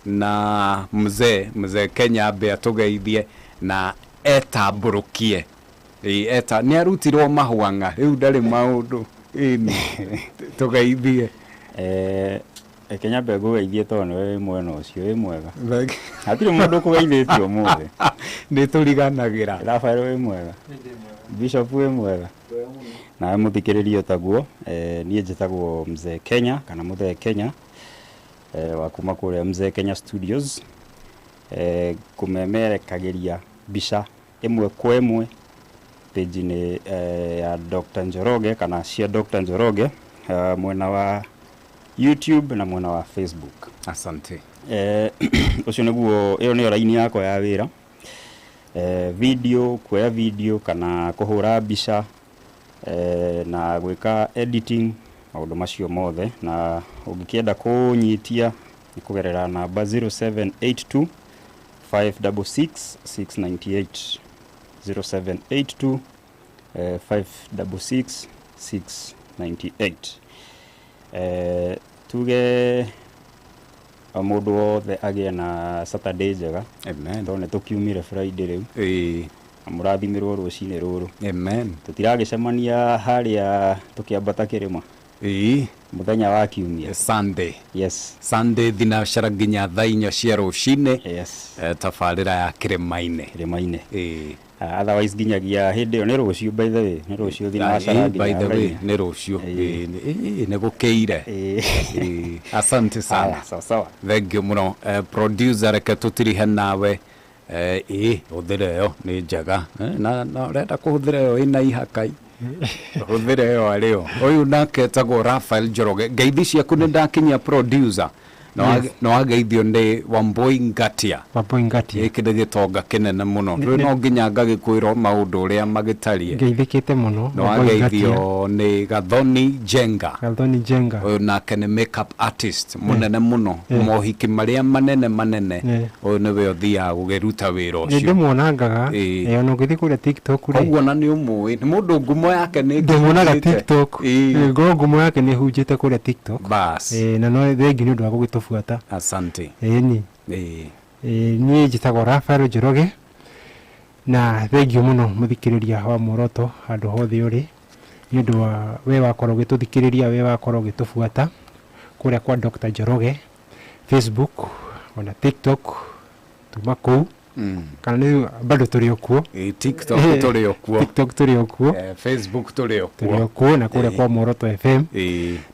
na mzee Kenya ambe atũgeithie na etambũrũkie. Nĩ arutirwo mahwang'a rĩu ndarĩ maũndũ. Tũgeithie. Reke nyambe ngũgeithie tondũ nĩwe wĩ mwena ũcio wĩ mwega. Hatirĩ mũndũ ũkũgeithĩtie ũmũthĩ. Nĩ tũriganagĩra. Rafael wĩ mwega. Bishop wĩ mwega. Nawe mũthikĩrĩria taguo, niĩ njĩtagwo Mzee Kenya kana Mũthee Kenya, wa kuma kũrĩa Mzee Kenya Studios. Kũmemerekagĩria mbica ĩmwe kwa ĩmwe page-inĩ ya Dr. Njoroge kana cia Dr. Njoroge, mwena wa YouTube na mwena wa Facebook. Asante. Ũcio nĩguo, ĩyo nĩyo raini yakwa ya wĩra. Video, kuoya video kana kũhũra mbica, na gwĩka editing, maũndũ macio mothe. Na ũngĩkĩenda kũnyitia nĩ kũgerera namba 0782 566 698, 0782 566 698. Tuge o mũndũ wothe agĩe na Saturday njega. Amen. Tondũ nĩ tũkiumire Friday rĩu. Na mũrathimirwo rũcinĩ rũrũ. Amen. Tũtiragĩcemania harĩa tũkĩambata kĩrĩma. Mũthenya wa kiumia. Sunday. Yes. Sunday thinacara nginya thaa 4 cia rũcinĩ. Yes. Tabarĩra ya kĩrĩma-inĩ. Kĩrĩma-inĩ. Otherwise nginyagia hĩndĩ ĩyo nĩ rũciũ, by the way, nĩ rũciũ thinacara by nginya the way thaa 4. Nĩ rũciũ. Nĩ gũkĩire. Asante sana. Haya, sawa sawa. Thank you mũno. Producer, reke tũtirihe nawe. Ĩ hũthĩra ĩyo nĩ njega. Na ũrenda kũhũthĩra ĩyo ĩna ihakai, hũthĩra ĩyo arĩo. Ũyũ nake etagwo Raphael Njoroge. Ngeithi ciaku nĩ ndakinyia, producer. No wageithio nĩ Wambui Ngatia. Wambui Ngatia. Gĩkĩ nĩ gĩtonga kĩnene mũno. Rĩu no nginya ngagĩkwĩrwo maũndũ ũrĩa magĩtariĩ. Ngeithĩkĩte mũno. No Wambui Ngatia. wageithio nĩ Gathoni Jenga. Gathoni Jenga. Ũyũ nake nĩ makeup artist mũnene mũno. Mohiki marĩa manene manene, ũyũ nĩwe ũthiaga gũgĩruta wĩra Nĩ ũcio. ndĩmuonangaga. Ona ũngĩthiĩ kũrĩa TikTok rĩ, Koguo na nĩ ũmũĩ, nĩ mũndũ ngumo yake nĩ ndĩmuonaga ĩkinyĩte. TikTok. Ngorwo ngumo yake nĩ hunjĩte kũrĩa TikTok. Bas. Na no thengi nĩ ũndũ wa gũgĩtũbuata. Asante. Ĩni. Niĩ njĩtagwo Rafael Njoroge, na thengio mũno mũthikĩrĩria wa Muoroto handũ hothe ũrĩ, nĩ ũndũ wa we wakorwo ũgĩtũthikĩrĩria, we wakorwo ũgĩtũbuata kũrĩa kwa Dr. Njoroge Facebook ona TikTok, tuma kũu. Kana nĩ bado tũrĩ o kuo. TikTok tũrĩ o kuo. TikTok tũrĩ o kuo. Facebook tũrĩ o kuo. Tũrĩ o kuo, na kũrĩa kwa Muoroto FM.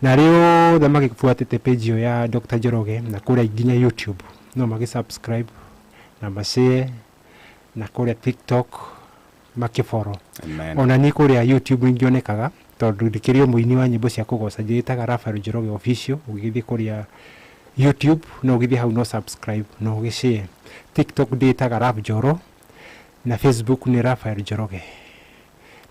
Na arĩa othe magĩbuatĩte page ĩyo ya Dr. Njoroge na kũrĩa nginya YouTube, no magĩ subscribe na mashare, na kũrĩa TikTok makĩboro. Amen. Ona niĩ kũrĩa YouTube ningĩonekaga, tondũ ndĩkĩrĩ o mũini wa nyĩmbo cia kũgoca, njĩtaga Raphael Njoroge Official. Ũgĩthiĩ kũrĩa YouTube no ũgĩthiĩ hau, no subscribe, no ũgĩshare. TikTok ndĩtaga Rap Njoro, na Facebook nĩ Raphael Njoroge.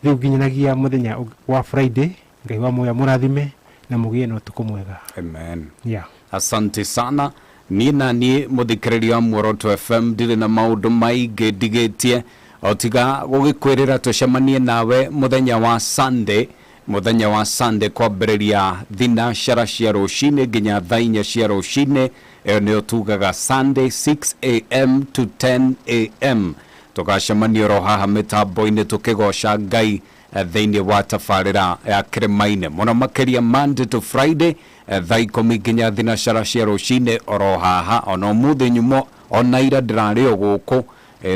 Rĩu nginyanagia mũthenya wa Friday, Ngai wa muoyo mũrathime na mũgĩe na ũtukũ mwega. Amen. Yeah. Asante sana. Niĩ na niĩ mũthikĩrĩria wa Muoroto FM ndirĩ na maũndũ maingĩ ndigĩtie o tiga gũgĩkwĩrĩra tũcemanie nawe mũthenya wa Sunday, mũthenya wa Sunday kwambĩrĩria thinacara cia rũcinĩ nginya thaa 4 cia rũcinĩ. Ĩyo nĩyo tugaga Sunday 6 a.m. to 10 a.m. Tũgacemania oro haha mĩtambo-inĩ tũkĩgoca Ngai, thĩinĩ wa tabarĩra ya kĩrĩma-inĩ mũno makĩria Monday to Friday, thaa 10 nginya thinacara cia rũcinĩ oro haha. Ona ũmũthĩ nyumo, ona ira ndĩrarĩ o gũkũ,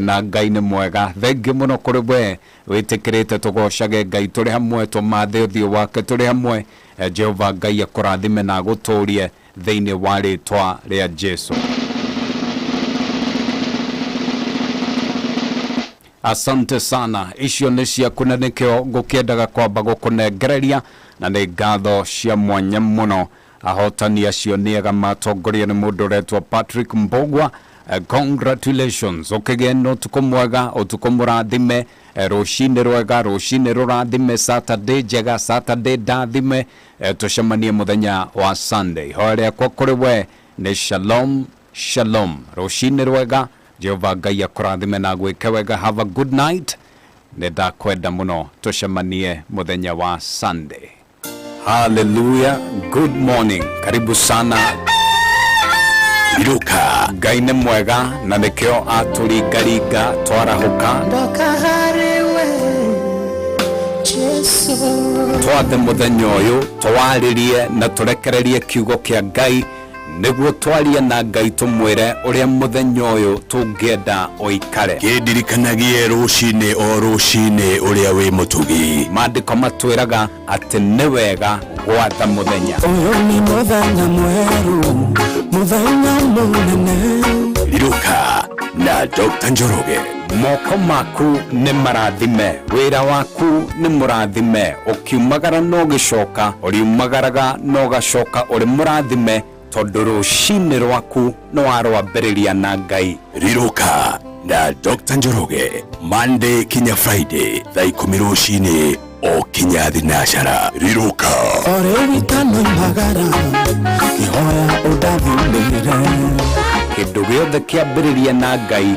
na Ngai nĩ mwega. Thengiũ mũno kũrĩ we wĩtĩkĩrĩte tũgocage Ngai tũrĩ hamwe, tũmathe ũthiũ wake tũrĩ hamwe. Jehova Ngai akũrathime na agũtũrie thĩinĩ wa rĩtwa rĩa Jesu. Asante sana. Icio nĩ ciaku na nĩkĩo ngũkĩendaga kwamba gũkũnengereria, na nĩ ngatho cia mwanya mũno. Ahotani acio nĩ ega matongoria nĩ mũndũ ũretwo Patrick Mbogwa. Congratulations. Ũkĩgĩe na ũtukũ mwega, ũtukũ mũrathime, rũcinĩ rwega, rũcinĩ rũrathime, Saturday njega, Saturday ndathime. Tũcemanie mũthenya wa Sunday. Hoya rĩakwa kũrĩ we nĩ shalom shalom, rũcinĩ rwega. Jehova Ngai akũrathime na gwĩke wega. Have a good night. Nĩ ndakwenda mũno, tũcemanie mũthenya wa Sunday. Hallelujah. Good morning, karibu sana. Iruka. Ngai nĩ mwega na nĩkĩo atũringaringa twarahũka. Ndoka harĩ we Jesu. Twathe mũthenya ũyũ twarĩrie na tũrekererie kiugo kĩa Ngai, nĩguo twarie na Ngai tũmwĩre ũrĩa mũthenya ũyũ tũngĩenda ũikare. Kĩndirikanagie rũcinĩ o rũcinĩ ũrĩa wĩ mũtugi. Maandĩko matwĩraga atĩ nĩ wega gwatha mũthenya. Ũyũ nĩ mũthenya mwerũ, mũthenya mũnene. Iruka na Dr. Njoroge. Moko maku nĩ marathime, wĩra waku nĩ mũrathime, ũkiumagara na ũgĩcoka, ũriumagaraga na ũgacoka ũrĩ mũrathime, tondũ rũcinĩ rwaku nĩ warwambĩrĩria na Ngai. Rirũka na Dr. Njoroge Monday kinya Friday thaa 10 rũcinĩ o kinya thinacara. Rirũka. O rĩu itanoimagara ngĩhoya ũndathimĩre. Kĩndũ gĩothe kĩambĩrĩria na Ngai.